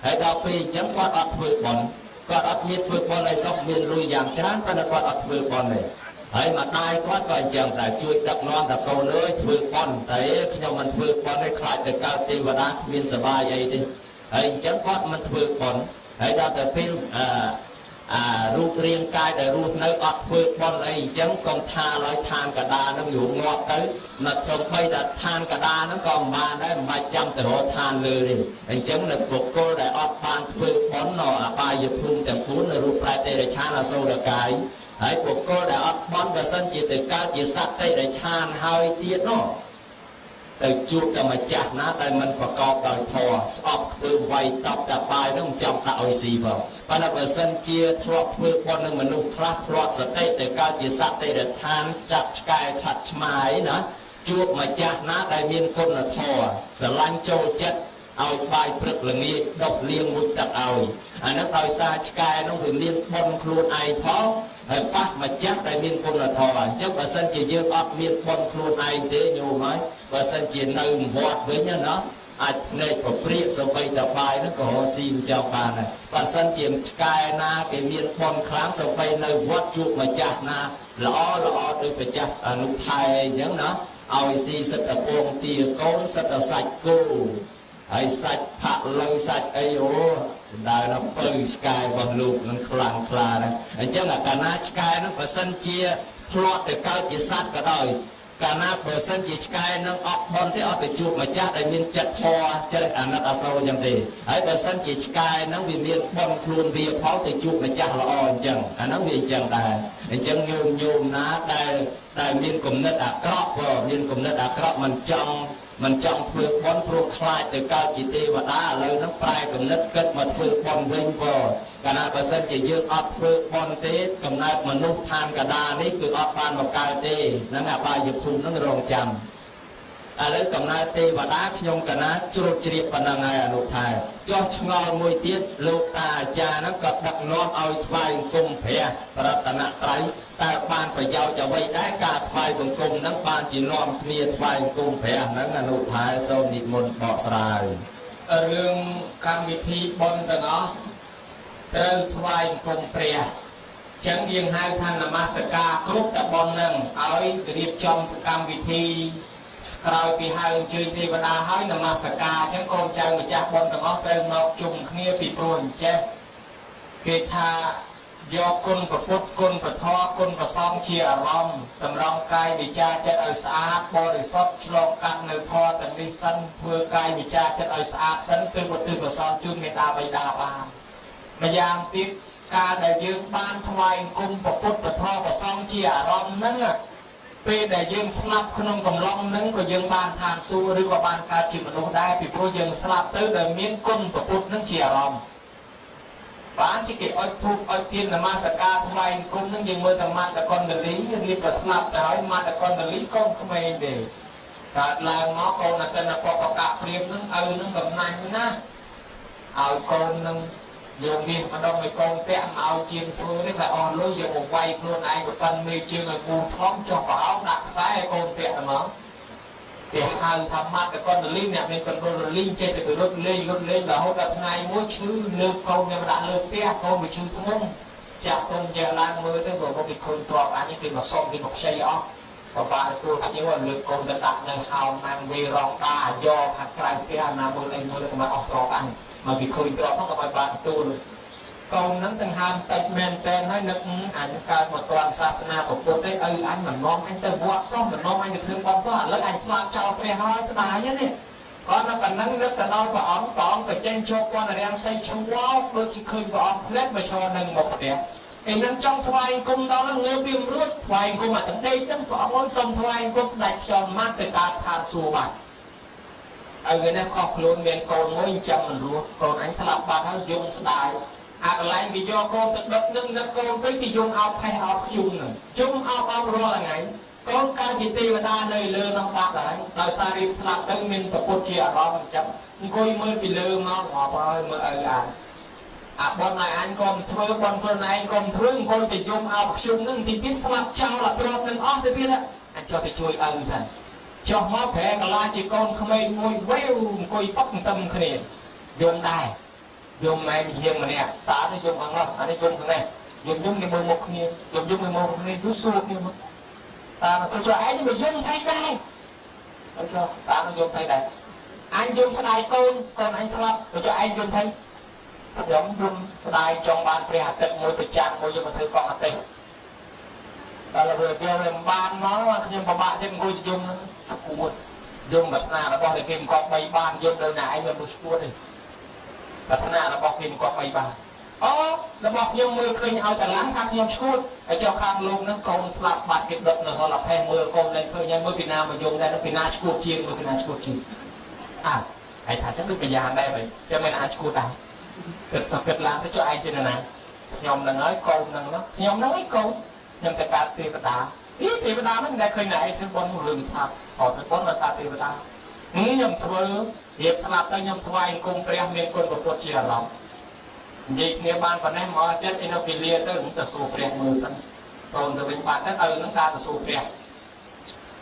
ហើយដល់ពេលអញ្ចឹងគាត់អត់ធ្វើបុណ្យគាត់អត់មានធ្វើបុណ្យអីសោះមានលុយយ៉ាងច្រើនប៉ុន្តែគាត់អត់ធ្វើបុណ្យទេហើយម្ដាយគាត់ក៏អញ្ចឹងតែជួយដឹកនាំថាកូនអើយធ្វើបុណ្យតែខ្ញុំមិនធ្វើបុណ្យទេខ្លាចទៅកើតទេវតាគ្មានសបាយអីទេហើយអញ្ចឹងគាត់មិនធ្វើបុណ្យហើយដល់ទៅពេលរូបរាងកាយដែលរស់នៅអត់ធ្វើបុណ្យអីអញ្ចឹងកុំថាឡើយឋានកដានឹងយូរងាប់ទៅមកសំបីតែឋានកដានឹងក៏មិនបានដែរមិនបាច់ចាំទៅរកឋានលើទេអញ្ចឹងនៅបុគ្គលដែលអត់បានធ្វើបុណ្យនៅអបាយភូមិទាំង4នៅរូបប្រែតតិរិឆានអសុរកាយហើយបុគ្គលដែលអត់បុណ្យបើសិនជាទៅកើតជាសត្វតិរិឆានហើយទៀតនោះទៅជួបតែម្ចាស់ណាដែលមិនប្រកបដោយធម៌ស្អប់ធ្វើវាយតប់តែបាយនឹងចង់ដាក់ឲ្យស៊ីផងប៉ុន្តែបើសិនជាធ្លាប់ធ្វើបុណ្យនឹងមនុស្សខ្លះធ្លាប់សតិទៅកើតជាសត្វតិរិឆានចាត់ឆ្កែឆាត់ឆ្មាយណាជួបម្ចាស់ណាដែលមានគុណធម៌ស្រឡាញ់ចូលចិត្តឲ្យបាយព្រឹកល្ងាចដុសលាងមួយទឹកឲ្យអានោះដោយសារឆ្កែនោះវាមានបុណ្យខ្លួនឯងផងហើយប៉ះម្ចាស់ដែលមានគុណធម៌អញ្ចឹងបើសិនជាយើងអត់មានបុណ្យខ្លួនឯងទេញោមហើយបើសិនជានៅវត្តវិញណាអាចភ្នែកប្រព្រាកសូម្បីតែបាយនោះក៏រកស៊ីមិនចង់បានដែរបើសិនជាឆ្កែណាគេមានបុណ្យខ្លាំងសូម្បីនៅវត្តជួបម្ចាស់ណាល្អល្អដូចម្ចាស់អនុថែអញ្ចឹងណាឲ្យស៊ីសិតតែពងទាកូនសិតតែសាច់គោហើយសាច់ផាក់លុយសាច់អីអូដើរដល់ពៅឆ្កែរបស់លោកនឹងខ្លាំងខ្លាណាអញ្ចឹងអាកាលណាឆ្កែនឹងបើសិនជាធ្លាប់ទៅកើតជាសត្វក៏ដោយកាលណាបើសិនជាឆ្កែនឹងអត់បុណ្យទេអត់ទៅជួបម្ចាស់ដែលមានចិត្តធម៌ចិត្តអាណិតអាសូរអញ្ចឹងទេហើយបើសិនជាឆ្កែនឹងវាមានបុណ្យខ្លួនវាផងទៅជួបម្ចាស់ល្អអញ្ចឹងអាហ្នឹងវាអញ្ចឹងដែរអញ្ចឹងញោមណាដែលមានគំនិតអាក្រក់ក៏មានគំនិតអាក្រក់មិនចង់ធ្វើបុណ្យព្រោះខ្លាចទៅកើតជាទេវតាឥឡូវហ្នឹងប្រែគំនិតគិតមកធ្វើបុណ្យវិញផងកាលណាបើសិនជាយើងអត់ធ្វើបុណ្យទេកំណើតមនុស្សឋានកដានេះគឺអត់បានមកកើតទេហ្នឹងអបាយភូមិហ្នឹងរងចាំឥឡូវកំណើតទេវតាខ្ញុំកណាជ្រុតជ្រាបប៉ុណ្ណឹងហើយអនុថែចុះឆ្ងល់មួយទៀតលោកតាអាចារ្យហ្នឹងក៏ដឹកនាំឲ្យថ្វាយបង្គំព្រះរតនត្រ័យតើបានប្រយោជន៍អ្វីដែរការថ្វាយបង្គំហ្នឹងបានជានាំគ្នាថ្វាយបង្គំព្រះហ្នឹងអនុថែសូមនិមន្តបកស្រាយរឿងកម្មវិធីបុណ្យទាំងអស់ត្រូវថ្វាយបង្គំព្រះចឹងយើងហៅថានមស្ការគ្រប់តបុណ្យហ្នឹងឲ្យរៀបចំកម្មវិធីក្រោយពីហៅអញ្ជើញទេវតាហើយនមស្ការអញ្ចឹងកូនចៅម្ចាស់បុណ្យទាំងអស់ត្រូវមកជុំគ្នាពីព្រោះអញ្ចេះគេថាយកគុណព្រះពុទ្ធគុណព្រះធម៌គុណព្រះសង្ឃជាអារម្មណ៍តម្រង់កាយវិចារចិត្តឲ្យស្អាតបរិសុទ្ធឆ្លងកាត់នៅធម៌ទាំងនេះសិនធ្វើកាយវិចារចិត្តឲ្យស្អាតសិនទើបឧទ្ទិសកុសលជូនមេតាបិតាបានម្យ៉ាងទៀតការដែលយើងបានថ្វាយអង្គមព្រះពុទ្ធព្រះធម៌ព្រះសង្ឃជាអារម្មណ៍ហ្នឹងពេលដែលយើងស្លាប់ក្នុងកំឡុងហ្នឹងក៏យើងបានឋានសួគ៌ឬក៏បានកើតជាមនុស្សដែរពីព្រោះយើងស្លាប់ទៅដោយមានគុណព្រះពុទ្ធហ្នឹងជាអារម្មណ៍បានជាគេឲ្យធូបឲ្យទៀននមស្ការថ្វាយអង្គមហ្នឹងយើងមើលតែមត្តកុណ្ដលីរៀបប្រស្លាប់ទៅហើយមត្តកុណ្ដលីកូនក្មេងទេកើតឡើងមកកូនអតិនបកកៈព្រាមហ្នឹងឪហ្នឹងកំណាញ់ណាស់ឲ្យកូនហ្នឹងយកមាសម្ដងឲ្យកូនពាក់មកឲ្យជាងធ្វើនេះតែអស់លុយយកមកវាយខ្លួនឯងប្រប៉ិនមេជើងឲ្យពូថ្លង់ចុះប្រអោងដាក់ខ្សែឲ្យកូនពាក់ទៅមកគេហៅថាមត្តកុណ្ដលីអ្នកមានកណ្ដុរលីងចេះតែទៅរត់លេងរត់លេងរហូតដល់ថ្ងៃមួយឈឺលើកកូនអ្នកដាក់លើផ្ទះកូនវាឈឺធ្ងន់ចាក់ទុំចេះឡើងមើលទៅបើគេឃើញទ្រព្យអញគេមកសុំគេមកខ្ចីអស់ បបាក់ទទួលភ្ញៀវឲ្យលើកកូនទៅដាក់នៅហោមណាំវេរងតាយកខាងក្រៅផ្ទះណាមើលអីមើលកុំឲ្យអស់ទ្រព្យអញមកគេឃើញទ្រព្យហ្នឹងកុំឲ្យបានទទួលកូនហ្នឹងទាំងហាមតិចមែនតែនហើយនឹកអញកើតមកទាន់សាសនាពុទ្ធទេឪអញមិននាំអញទៅវត្តសោះមិននាំអញទៅធ្វើបុណ្យសោះឥឡូវអញស្លាប់ចោលព្រះហើយស្ដាយណាគាត់នៅប៉ុណ្ណឹងនឹកទៅដល់ព្រះអង្គព្រះអង្គក៏ចេញចូលពន្ធរាំងសីឈ្វោដូចជាឃើញព្រះអង្គផ្លែតមកឈរនឹងមុខផ្ទះឯនឹងចង់ថ្វាយគុំដល់ងើបវាមិនរួចថ្វាយគុំអាតដេកហ្នឹងព្រះអង្គសុំថ្វាយគុំដាច់ខ្យល់ម៉ាត់ទៅកើតឋានសួគ៌បាត់ឲ្យគេនេះខុសខ្លួនមានកូនមួយចាំមិនរស់កូនអញស្លាប់បាត់ហើយយំស្ដាយអាកន្លែងគេយកកូនទៅដុតនឹងនឹកកូនទៅគេយំអោបផេះអោបខ្ជុំនឹងជុំអោបអោបរាល់ថ្ងៃកូនកើតជាទេវតានៅលើនោះបាត់ហើយដោយសាររៀបស្លាប់ទៅមានប្រពុតជាអារម្មណ៍អញ្ចឹងអង្គុយមើលពីលើមកងាប់ហើយមើលឪអាអាបនឲ្យអញកុំធ្វើបនខ្លួនឯងកុំធ្វើអង្គុយទៅយំអោបខ្ជុំនឹងទីទៀតស្លាប់ចោលអាទ្រព្យនឹងអស់ទៅទៀតអញចុះទៅជួយឪសិនចុះមកប្រែកាឡាជាកូនក្មេងមួយវេវអង្គុយប៉ុកតឹមគ្នាយំដែរយំម៉ែជាងម្នាក់តាទៅយំខាងនោះអានេះយំខាងនេះយំយំគេមើលមុខគ្នាយំយំគេមើលមុខគ្នាយូរសួរគ្នាមកតាសួរចុះឯងមកយំថៃដែរអត់ចុះតាមកយំថៃដែរអញយំស្ដាយកូនកូនអញស្លាប់ទៅចុះឯងយំថៃខ្ញុំយំស្ដាយចង់បានព្រះអាទិត្យមួយប្រចាំមួយយកមកធ្វើកង់អាទិត្យដល់វាវាមិនបានមកខ្ញុំពិបាកទៀតអង្គុយយំហ្នឹងឈួតយំប្រាថ្នារបស់គេមកកបីបានយំនៅណាឯងមិនមើលឈួតទេប្រាថ្នារបស់គេមកកបីបានអូរបស់ខ្ញុំមើលឃើញឲ្យតឡាំថាខ្ញុំឈួតហើយចុះខាងលោកហ្នឹងកូនស្លាប់បាត់គេដុតនៅហលផេះមើលកូនលែងឃើញហើយមើលពីណាមកយំដែរពីណាឈួតជាងមើលពីណាឈួតជាងអើហើយថាចឹងដូចប្រយ៉ាងដែរចឹងមិនអាចឈួតដែរគិតសោះគិតឡើងទៅចុះឯងជាណាខ្ញុំហ្នឹងហើយកូនហ្នឹងខ្ញុំហ្នឹងឯងកូនខ្ញុំទៅកើតទេវតាអីទេវតាហ្នឹងតែឃើញតែឯងធ្វើបុណ្យរឿងថាអត់ធ្វើបុណ្យមកកើតទេវតាខ្ញុំធ្វើរៀបស្លាប់ទៅខ្ញុំថ្វាយអង្គមព្រះមានគុណពុទ្ធជាអារម្មណ៍និយាយគ្នាបានប៉ុណ្ណេះមកចិត្តឯនៅគេលាទៅទៅសួរព្រះមើលសិនកូនទៅវិញបាត់ទៅឪហ្នឹងដើរទៅសួរព្រះ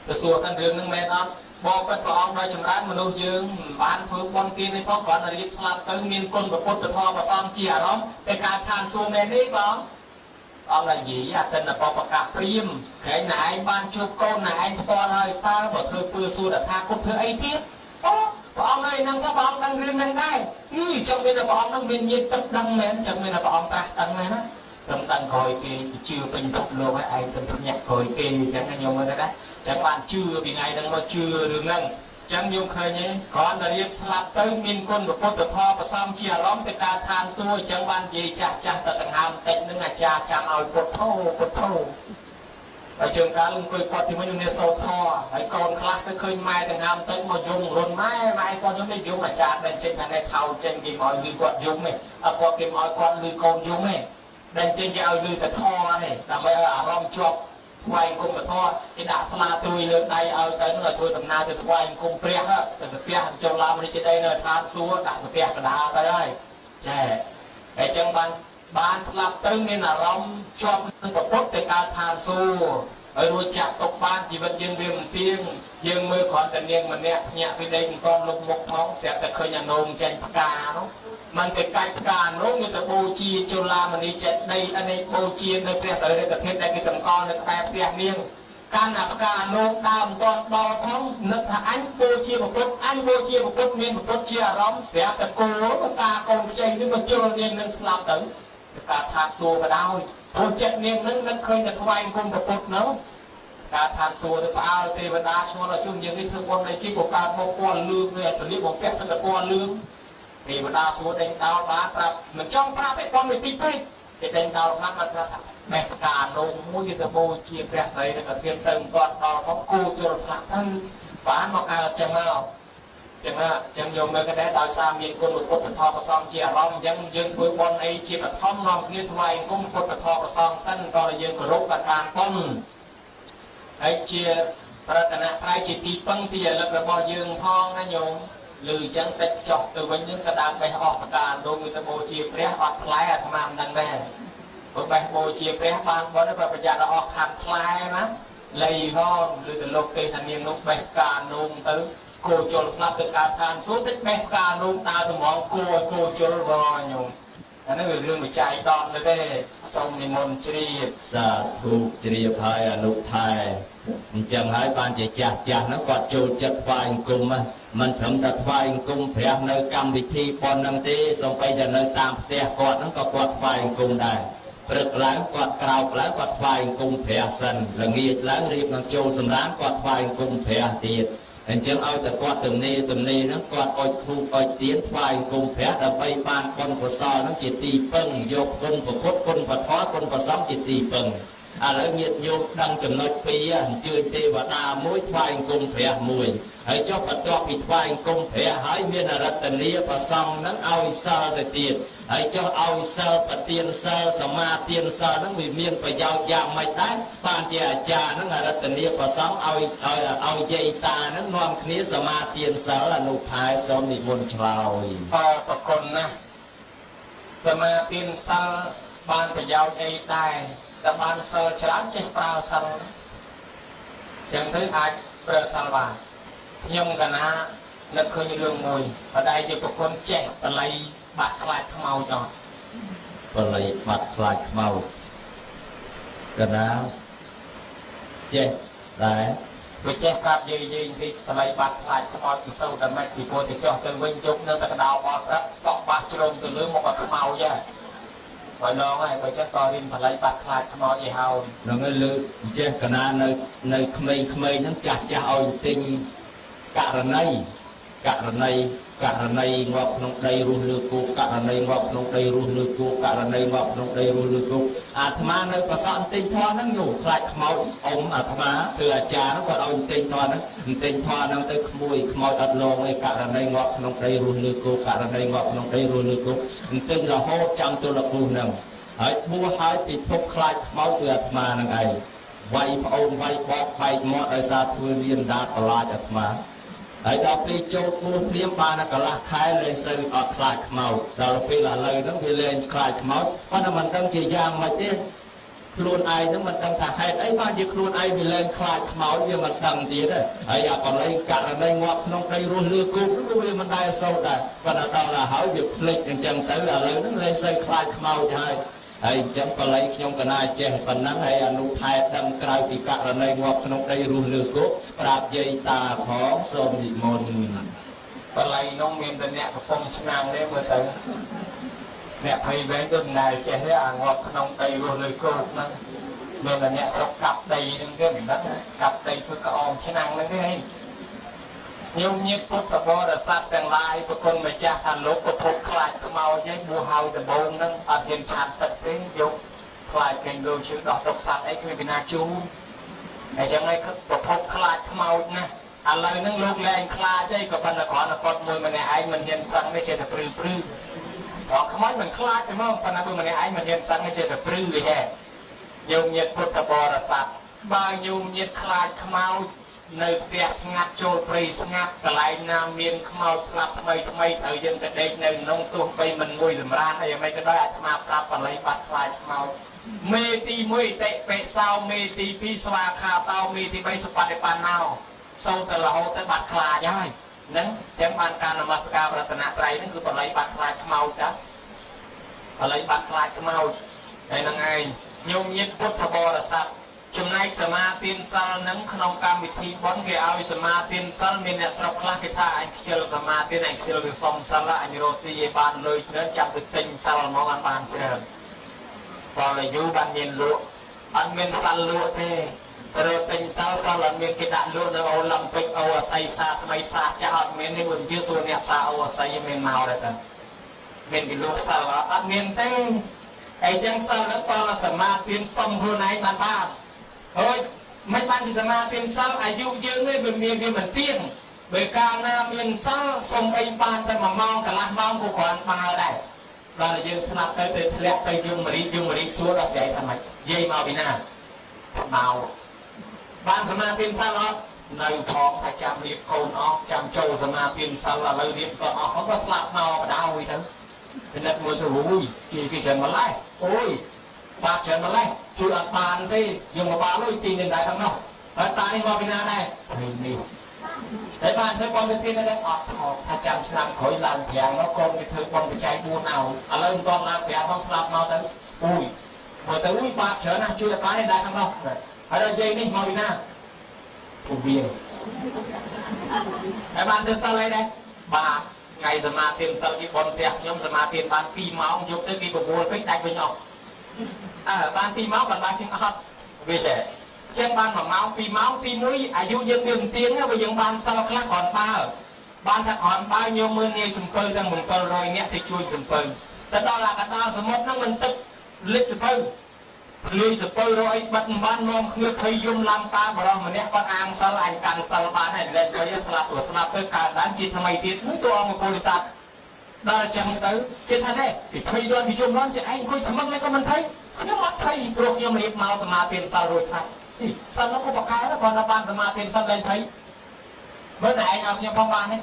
ទៅសួរសិនរឿងហ្នឹងមែនអត់បបិទ្ធព្រះអង្គដោយចម្រើនមនុស្សយើងមិនបានធ្វើបុណ្យទានទេផងគ្រាន់តែរៀបស្លាប់ទៅមានគុណពុទ្ធធម៌ប្រសំជាអារម្មណ៍តែការឋានសួគ៌មែនទេបងអង្គនិយាយអតិនបបកៈព្រាមក្រែងណែឯងបានជួបកូនណែឯងផ្ទាល់ហើយតើបើធ្វើពើសួរថាគុណធ្វើអីទៀតអូព្រះអង្គនៅហ្នឹងសោះព្រះអង្គដឹងរឿងហ្នឹងដែរយីចង់មានតែព្រះអង្គហ្នឹងមានញាតិទឹកដឹងមែនចង់មានតែព្រះអង្គត្រាស់ដឹងមែនណាត្រឹមដឹងក្រោយគេជឿពេញពិភពលោកហើយឯងត្រឹមភ្ញាក់ក្រោយគេអញ្ចឹងខ្ញុំមើលទៅដែរអញ្ចឹងបានជឿពីថ្ងៃហ្នឹងមកជឿរឿងហ្នឹងអញ្ចឹងយើងឃើញទេគ្រាន់តែរៀបស្លាប់ទៅមានគុណពុទ្ធធម៌ប្រសំជាអារម្មណ៍ទៅកើតឋានសួគ៌អញ្ចឹងបាននិយាយចាស់ចាស់ទៅដង្ហើមតិចហ្នឹងអាចារ្យចាំឲ្យពុទ្ធោពុទ្ធោហើយជើងកាលអង្គុយពត់ទីមួយនឹងសូត្រធម៌ហើយកូនខ្លះទៅឃើញម៉ែដង្ហើមតិចមកយំរុនម៉ែម៉ែគាត់ខ្ញុំនេះយំអាចារ្យដែលចេញថានេះថោចេញគេមកឲ្យលឺគាត់យំទេអត់គាត់គេមកឲ្យគាត់លឺកូនយំទេដែលចេញគេឲ្យលឺតែធម៌ទេដើម្បីឲ្យអារម្មណ៍ជាប់ថ្វាយអង្គមធម៌គេដាក់ស្លាទួយលើដៃឲ្យទៅនឹងឲ្យធ្វើដំណើរទៅថ្វាយអង្គមព្រះទៅសាពះចូលឡើងនេះចេដីនៅឋានសួគ៌ដាក់សាពះកដាលទៅហើយចេះហើយចឹងបានស្លាប់ទៅមានអារម្មណ៍ជាប់នឹងពុទ្ធទៅកើតឋានសួគ៌ហើយរួចចាក់ទុកបានជីវិតយើងវាមិនទៀងយើងមើលគ្រាន់តែនាងម្នាក់ភ្ញាក់ពីដីមិនទាន់លុបមុខផងស្រាប់តែឃើញអានោមចេញផ្កានោះមិនទៅកាច់ផ្កានោះមានទៅបូជាជលាមនីចេតីអនេកបូជានៅព្រះសរិរិកធាតុដែលគេតម្កល់នៅក្បែរផ្ទះនាងកាន់អាផ្កានោមដើមមិនទាន់ដល់ផងនឹកថាអញបូជាពុទ្ធអញបូជាពុទ្ធមានពុទ្ធជាអារម្មណ៍ស្រាប់តែគោផ្កាកូនខ្ចីនេះមកជុលនាងនឹងស្លាប់ទៅការឋានសួគ៌ក៏ដោយព្រោះចិត្តនាងនឹងនឹកឃើញតែថ្វាយអង្គមពុទ្ធនោះការឋានសួគ៌ទៅផ្អើលទេវតាឈ្មោះដល់ជុំយើងនេះធ្វើបុណ្យអីគេក៏កើតមកពណ៌លឿងនេះទលៀកបំពាក់សិនតែពណ៌លឿងទេវតាសួរដេញដោលបានប្រាប់មិនចង់ប្រាប់ទេបុណ្យវាតិចពេកគេដេញដោលខ្លាំងមកប្រាប់ថាបេះផ្កានោមមួយគេទៅបូជាព្រះស្រីនឹងក៏ធៀបទៅមិនគាត់ដល់ផងគូជុលស្លាប់ទៅបានមកកើតចឹងមកចឹងចឹងយកមើលក៏ដែរដោយសារមានគុណពុទ្ធធម៌ប្រសំជាអារម្មណ៍អញ្ចឹងយើងធ្វើបុណ្យអីជាបឋមនាំគ្នាថ្វាយអង្គមពុទ្ធធម៌ប្រសំសិនតើយើងគោរពបានបុណ្យហើយជាប្រតនត្រ័យជាទីពឹងទីរលឹករបស់យើងផងណាញោម ឬអញ្ចឹងតិចចុះទៅវិញនឹងក៏ដើមបេះអស់ផ្កានោមទៅបូជាព្រះអត់ផ្លែអាត្មាមិនដឹងដែរព្រោះបេះបូជាព្រះបានបុណ្យបើប្រយ័ត្នអស់ខាត់ផ្លែណាលៃផងឬទៅលោកទេថានាងនោះបេះផ្កានោមទៅគោជុលស្លាប់ទៅកើតឋានសួគ៌តិចបេះផ្កានោមដើរត្មងគោឲ្យគោជុលបងញោមអានេះវារឿងវិច័យដនទេសូមនិមន្តជ្រាប សាធុជ្រាបហើយអនុថែ អញ្ចឹងហើយបានជាចាស់ចាស់ហ្នឹងគាត់ចូលចិត្តថ្វាយអង្គមមិនត្រឹមតែថ្វាយអង្គមព្រះនៅកម្មវិធីប៉ុណ្ណឹងទេសូម្បីតែនៅតាមផ្ទះគាត់ហ្នឹងក៏គាត់ថ្វាយអង្គមដែរព្រឹកឡើងគាត់ក្រោកឡើងគាត់ថ្វាយអង្គមព្រះសិនល្ងាចឡើងរៀបនឹងចូលសម្រានគាត់ថ្វាយអង្គមព្រះទៀតអញ្ចឹងឲ្យតែគាត់ទំនេរហ្នឹងគាត់អុជធូបអុជទៀនថ្វាយអង្គមព្រះដើម្បីបានបុណ្យកុសលហ្នឹងជាទីពឹងយកគុណព្រះពុទ្ធគុណព្រះធម៌គុណព្រះសង្ឃជាទីពឹងឥឡូវញាតិញោមដឹងចំណុចពីរអញ្ជើញទេវតាមួយថ្វាយអង្គមព្រះមួយហើយចុះបន្ទាប់ពីថ្វាយអង្គមព្រះហើយមានអរតនីព្រះសង្ឃហ្នឹងឲ្យសិលទៅទៀតហើយចុះឲ្យសិលប្រទានសិលសមាទានសិលហ្នឹងវាមានប្រយោជន៍យ៉ាងម៉េចដែរបានជាអាចារ្យហ្នឹងអរតនីព្រះសង្ឃឲ្យយាយតាហ្នឹងនាំគ្នាសមាទានសិលអនុផែសូមនិមន្តឆ្លើយអរប្រគុណណាស់សមាទានសិលបានប្រយោជន៍អីដែរតែបានសិលច្រើនចេះប្រើសិលចឹងទៅអាចប្រើសិលបានខ្ញុំកណានឹកឃើញរឿងមួយបដិជាប្រគុណចេះបល័យបាត់ខ្លាចខ្មោចអត់បល័យបាត់ខ្លាចខ្មោចកណាចេះដែរវាចេះកាប់យាយបន្តិចបល័យបាត់ខ្លាចខ្មោចពីសូវតែមិនពីព្រោះទៅចុះទៅវិញជប់នៅតែកដោបោះព្រឹកសក់បាសជ្រុំទៅលើមកឲ្យខ្មោចហ៎បើឡងហើយបើចឹងក៏រៀនបល័យបាត់ខ្លាចខ្មោចអីហើយហ្នឹងហើយលើចេះកណានៅក្មេងៗហ្នឹងចាស់ចាស់ឲ្យទិញករណីងាប់ក្នុងដីរស់លើគោករណីងាប់ក្នុងដីរស់លើគោករណីងាប់ក្នុងដីរស់លើគោអាត្មានៅប្រសក់ទិញធម៌ហ្នឹងញោមខ្លាចខ្មោចអ៊ំអាត្មាគឺអាចារ្យហ្នឹងគាត់ឲ្យទិញធម៌ហ្នឹងទិញធម៌ហ្នឹងទៅក្មួយខ្មោចអត់លងឯករណីងាប់ក្នុងដីរស់លើគោករណីងាប់ក្នុងដីរស់លើគោទិញរហូតចាំទល់គូហ្នឹងហើយបួសហើយពិភពខ្លាចខ្មោចគឺអាត្មាហ្នឹងឯងវាយប្អូនវាយបកបែកមាត់ដោយសារធ្វើរៀនដាប្រឡាចអាត្មាហើយដល់ពេលចូលបួសព្រាមបានកន្លះខែលែងសូវអត់ខ្លាចខ្មោចដល់ពេលឥឡូវហ្នឹងវាលែងខ្លាចខ្មោចប៉ុន្តែមិនដឹងជាយ៉ាងម៉េចទេខ្លួនឯងហ្នឹងមិនដឹងថាហេតុអីបានជាខ្លួនឯងវាលែងខ្លាចខ្មោចវាមិនដឹងទៀតទេហើយអាបល័យករណីងាប់ក្នុងដីរស់លើគោកហ្នឹងវាមិនដែលសូត្រដែរប៉ុន្តែដល់ទៅហើយវាភ្លេចអញ្ចឹងទៅឥឡូវហ្នឹងលែងសូវខ្លាចខ្មោចហើយហើយអញ្ចឹងបល័យខ្ញុំកណាចេះប៉ុណ្ណឹងហើយអនុថែដឹងក្រៅពីករណីងាប់ក្នុងដីរស់លើគោកប្រាប់យាយតាផងសូមនិមន្តបល័យនោះមានតែអ្នកកំពុងឆ្នាំងទេមើលទៅអ្នកភ័យវែងដូចមិនដែលចេះទេអាងាប់ក្នុងដីរស់លើគោកហ្នឹងមានតែអ្នកស្រុកកាប់ដីហ្នឹងទេមិនដឹងកាប់ដីធ្វើក្អមឆ្នាំងហ្នឹងទេញោមញាតិពុទ្ធបរិស័ទទាំងឡាយប្រគុណម្ចាស់ថាលោកប្រភពខ្លាចខ្មោចឯងបួសហើយដំបូងហ្នឹងអត់ហ៊ានឆាត់ទឹកទេយកខ្លាចកេងលោឈឺដោះទុកសត្វអីគ្មានពីណាជូនអញ្ចឹងឯងប្រភពខ្លាចខ្មោចណាស់ឥឡូវហ្នឹងលោកលែងខ្លាចអីក៏ប៉ុន្តែគ្រាន់តែគាត់មួយម្នាក់ឯងមិនហ៊ានសឹងទេចេះតែព្រឺព្រឺព្រោះខ្មោចមិនខ្លាចទេហ្មងប៉ុន្តែបើម្នាក់ឯងមិនហ៊ានសឹងទេចេះតែព្រឺទេញោមញាតិពុទ្ធបរិស័ទបើញោមញាតិខ្លាចខ្មោចនៅផ្ទះស្ងាត់ចូលព្រៃស្ងាត់កន្លែងណាមានខ្មោចស្លាប់ថ្មីថ្មីត្រូវយើងទៅដេកនៅក្នុងទោះបីមិនមួយសម្រានអីមិនក៏ដោយអាត្មាប្រាប់បល័យបាត់ខ្លាចខ្មោចមេទី1តិបិសោមេទី2ស្វាខាតោមេទី3សុបតិបណ្ណោសូត្រទៅរហូតទៅបាត់ខ្លាចហើយហ្នឹងអញ្ចឹងបានការនមស្ការរតនត្រ័យហ្នឹងគឺបល័យបាត់ខ្លាចខ្មោចតាបល័យបាត់ខ្លាចខ្មោចហើយហ្នឹងឯងញោមញាតិពុទ្ធបរិស័ទចំណែកសមាទានសិលនឹងក្នុងកម្មវិធីបុណ្យគេឲ្យសមាទានសិលមានអ្នកស្រុកខ្លះគេថាអញខ្ជិលសមាទានអញខ្ជិលទៅសុំសិលអញរកស៊ីឲ្យបានលុយច្រើនចាំទៅទិញសិលហ្មងអត់បានច្រើនដល់អាយុបានមានលក់អត់មានសិលលក់ទេត្រូវទិញសិលសិលអត់មានគេដាក់លក់នៅអូឡ িম্প ិកអូអាស័យផ្សារថ្មីផ្សារចាស់អត់មានទេបើមិនជឿសួរអ្នកផ្សារអូអាស័យមានមកដែរតើមានគេលក់សិលអត់មានទេអីចឹងសិលហ្នឹងតើសមាទានសុំខ្លួនឯងបានបានហើយមិនបានពីសមាទានសិលអាយុយើងនេះវាមានវាមិនទៀងបើកាលណាមានសិលសុំអីបានតែ1ម៉ោងកន្លះម៉ោងក៏គ្រាន់បើដែរដល់តែយើងស្លាប់ទៅទៅធ្លាក់ទៅយមរីយមរីសួរដល់ស្រីថាម៉េចយាយមកពីណាមកបានសមាទានសិលអត់នៅផងថាចាំរៀបកូនអស់ចាំចូលសមាទានសិលឥឡូវរៀបក៏អស់ក៏ស្លាប់មកបដ ாய் ទៅពិនិត្យមើលទៅអូយគេច្រើនម្ល៉េះអូយបាបច្រើនម្ល៉េះជួយអត់បានទេយើងមកបានលុយទីនឹងដែរខាងនោះហើយតានេះមកពីណាដែរនេះតែបានធ្វើបុណ្យទៅទៀតដែរអត់ថតថាចាំឆ្នាំក្រោយឡើងប្រាំងមកកូនគេធ្វើបុណ្យបច្ច័យ4ឲ្យឥឡូវមិនទាន់ឡើងប្រាំងផងស្លាប់មកទៅអូយមើលទៅអូយបាបច្រើនណាស់ជួយអត់បានទេដែរខាងនោះហើយដល់យាយនេះមកពីណា ពវៀងហើយបានធ្វើសិលអីដែរបាទថ្ងៃសមាធិសិលគេបនផ្ទះខ្ញុំសមាធិបាន2ម៉ោងយប់ទៅគេបបួលពេកដាច់វិញអស់អើបាន2ម៉ោងបានជាងអត់វាចេះចឹងបាន1ម៉ោង2ម៉ោងទី1អាយុយើងវាទៀងបើយើងបានសិលខ្លះគ្រាន់បើបានថាគ្រាន់បើញោមមើលនាយសំពៅទាំង700នាក់ទៅជួយសំពៅទៅដល់អាកដាលសមុទ្រហ្នឹងមិនទឹកលិចសំពៅភ្លឺសពៅរកអីបិទមិនបាននាំគ្នាភ័យយំឡាំប៉ាបរោះម្នាក់គាត់អាងសិលអញកាន់សិលបានហើយលែងទៅស្លាប់ទៅស្លាប់ទៅកើតឡើងជាថ្មីទៀតនោះតួអង្គពុទ្ធសាសដល់ចឹងទៅគេថាទេគេភ័យដល់គេយំឡើងជាឯងអង្គុយថ្មឹងនេះក៏មិនភ័យខ្ញុំអត់ភ័យព្រោះខ្ញុំរៀបមកសមាធិសិលរួចស្រេចនេះសិលនោះក៏បកកែដែរគាត់ថាបានសមាធិសិលលែងភ័យមើលតែឯងឲ្យខ្ញុំផងបានទេឲ្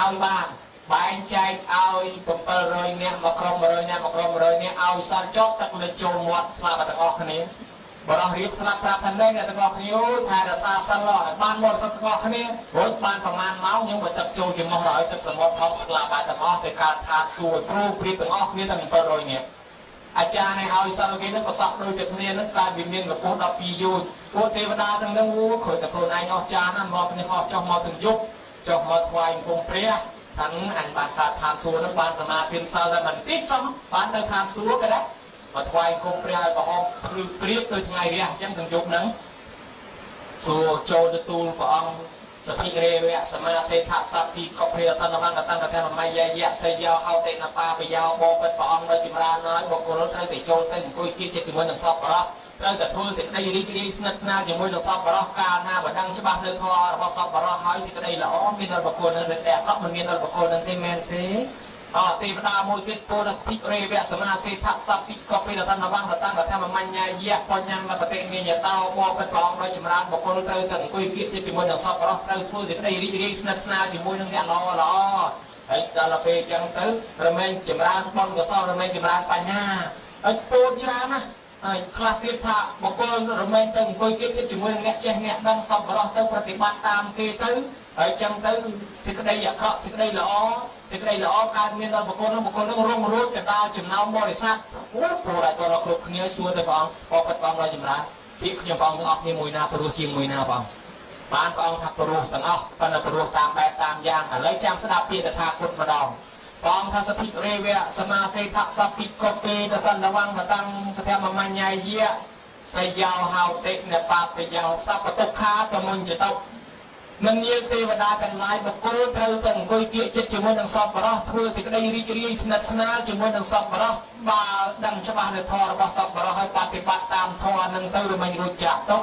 យបានបែងចែកឲ្យ700នាក់មកក្រុម100នាក់មកក្រុម100នាក់ឲ្យសិលចុះទឹកលិចចូលមាត់ស្លាប់ទាំងអស់គ្នាបរោះរៀបស្លាប់ប្រាប់ថានេះអ្នកទាំងអស់គ្នាថារក្សាសិលឲ្យបានបរិសុទ្ធទាំងអស់គ្នារួចបានប្រមាណម៉ោងខ្ញុំបើទឹកចូលច្រមុះឲ្យទឹកសមុទ្រផងស្លាប់បានទាំងអស់ទៅកើតថាសួរគ្រូព្រាបទាំងអស់គ្នាទាំង700នាក់អាចារ្យនេះឲ្យសិលគេនឹងក៏សក់ដូចតែគ្នានឹងកើតវាមានកម្ពស់12យោជន៍ពួកទេវតាទាំងនឹងអូគ្រាន់តែខ្លួនឯងអស់ចាណាមកនេះអស់ចុះមកទាំងយប់ចុះមកថ្វាយបង្គំព្រះทั้งអញបានកើតឋានសួគ៌នឹងបានសមាធិសិលតែមិនតិចសោះបានទៅឋានសួគ៌ក៏ដែរមកថ្វាយគុំព្រះឲ្យក្រហមភ្លឺព្រៀបដូចថ្ងៃរះអញ្ចឹងទាំងយប់ហ្នឹងសួរចូលទទួលព្រះអង្គសភិរេវៈសមាសេថសភិកភេសនវង្កតន្តធម្មយយៈសេយោហោតិនបាបយោបបិទ្ធព្រះអង្គដោយចម្រើនហើយបុគ្គលត្រូវតែចូលទៅអង្គុយគៀកជាមួយនឹងសពបរោះត្រូវតែធ្វើសេចក្តីរីករាយស្និទ្ធស្នាលជាមួយនឹងសពបរោះកាលណាបើដឹងច្បាស់នៅធម៌របស់សពបរោះហើយសេចក្តីល្អមានដល់បុគ្គលនឹងតែអាក្រក់មិនមានដល់បុគ្គលនឹងទេមែនទេអទេវតាមួយទៀតពោលសភិរេវៈសមាសេថសភិកភេសនវង្កតន្តធម្មញ្ញយៈបញ្ញលបតិនិយតោបបិទ្ធព្រះអង្គដោយចម្រើនបុគ្គលត្រូវតែអង្គុយគៀកជាមួយនឹងសពបរោះត្រូវធ្វើសេចក្តីរីករាយស្និទ្ធស្នាលជាមួយនឹងអ្នកល្អល្អហើយដល់ពេលអញ្ចឹងទៅរមែងចម្រើនបុណ្យកុសលរមែងចម្រើនបញ្ញាហើយពោលច្រើនណាស់ហើយខ្លះទៀតថាបុគ្គលរមែងទៅអង្គុយគៀកជាមួយនឹងអ្នកចេះអ្នកដឹងសពបរោះទៅប្រតិបត្តិតាមគេទៅហើយអញ្ចឹងទៅសេចក្តីអាក្រក់សេចក្តីល្អសេចក្តីល្អកើតមានដល់បុគ្គលនោះបុគ្គលនោះរុងរួចទៅដល់ចំណោមបរិស័ទអូព្រោះតែដល់គ្រប់គ្នាសួរទៅព្រះអង្គបបិទ្ធព្រះអង្គដោយចម្រើនពាក្យខ្ញុំព្រះអង្គទាំងអស់គ្នាមួយណាព្រោះជាងមួយណាព្រះអង្គបានព្រះអង្គថាព្រោះទាំងអស់ប៉ុន្តែព្រោះតាមបែបតាមយ៉ាងឥឡូវចាំស្ដាប់ពាក្យតថាគតម្ដងព្រះអង្គថាសភិរេវៈសមាសេថសភិកពេតសន្តវង្កតੰសធម្មញ្ញយៈសយោហោតិនបាបយោសពតុខាប្រមុញ្ចតុមិនងាយទេវតាទាំងឡាយបុគ្គលត្រូវតែអង្គុយគៀកចិត្តជាមួយនឹងសពបរោះធ្វើសេចក្តីរីករាយស្និទ្ធស្នាលជាមួយនឹងសពបរោះបើដឹងច្បាស់នៅធម៌របស់សពបរោះហើយបប្រតិបត្តិតាមធម៌នឹងទៅរមែងរួចចាក់ទុក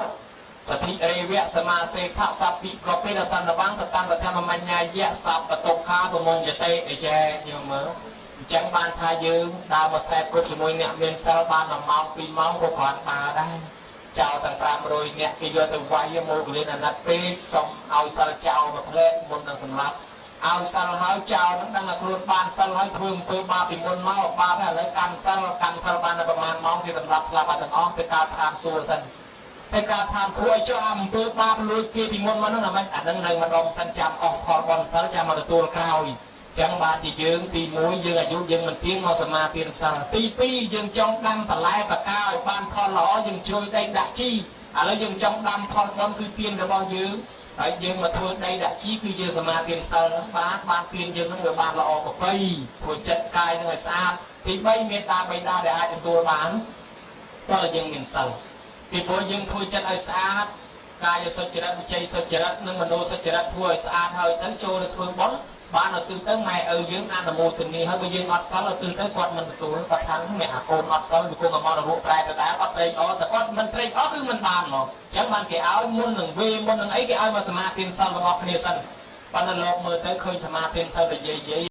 សភិរេវៈសមាសេថសភិកពេតន្តវង្កតន្តធម្មញ្ញយៈសពតុខាប្រមុញ្ចតិអីចេយើងមើលអញ្ចឹងបានថាយើងដើរមកសែបគត់ជាមួយអ្នកមានសិលបាន1ម៉ោង2ម៉ោងក៏គ្រាន់បើដែរចោលទាំង500នាក់គេយកទៅវាយមកលៀនអាណិតពេកសុំឲ្យសិលចោលមកផ្លែកមុននឹងសម្លាប់ឲ្យសិលហើយចោលនឹងដឹងថាខ្លួនបានសិលហើយធ្វើអំពើបាបពីមុនមកបាបហើយឥឡូវកាន់សិលបានតែប្រហែលម៉ោងគេសម្រាប់ស្លាប់ទាំងអស់ទៅកើតឋានសួគ៌សិនទៅកើតឋានសួគ៌ឲ្យចុះអំពើបាបលួចគេពីមុនមកហ្នឹងអាមិនអានឹងនៅម្ដងសិនចាំអស់ផលបុណ្យសិលចាំមកទទួលក្រោយចឹងបានជាយើងទី1យើងអាយុយើងមិនទៀងមកសមាធិសិលទី2យើងចង់ដាំបន្លែបកាឲ្យបានផលល្អយើងជ្រុយដីដាក់ជីឥឡូវយើងចង់ដាំផលបុណ្យគឺទានរបស់យើងហើយយើងមកធ្វើដីដាក់ជីគឺយើងសមាធិសិលហ្នឹងបានទានយើងហ្នឹងវាបានល្អប្រពៃធ្វើចិត្តកាយហ្នឹងឲ្យស្អាតទី3មេត្តាបិតាដែលអាចទទួលបានតើយើងមានសិលពីព្រោះយើងធ្វើចិត្តឲ្យស្អាតកាយសុចរិតវិជ័យសុចរិតនិងមโนសុចរិតធ្វើឲ្យស្អាតហើយទៅចូលទៅធ្វើបុណ្យបានឲ្យទិសទៅម៉ែឪយើងអនុមោទនាហើយបើយើងអត់សិលឲ្យទិសទៅគាត់មិនទទួលគាត់ថាម៉ែអាកូនអត់សិលវាគង់តែមករវប្រែទៅដែរអត់ត្រេកអរតែគាត់មិនត្រេកអរគឺមិនបានហ្មងអញ្ចឹងបានគេឲ្យមុននឹងវេមុននឹងអីគេឲ្យមកសមាធិសិលទាំងអស់គ្នាសិនប៉ុន្តែលោកមើលទៅឃើញសមាធិសិលតែយាយ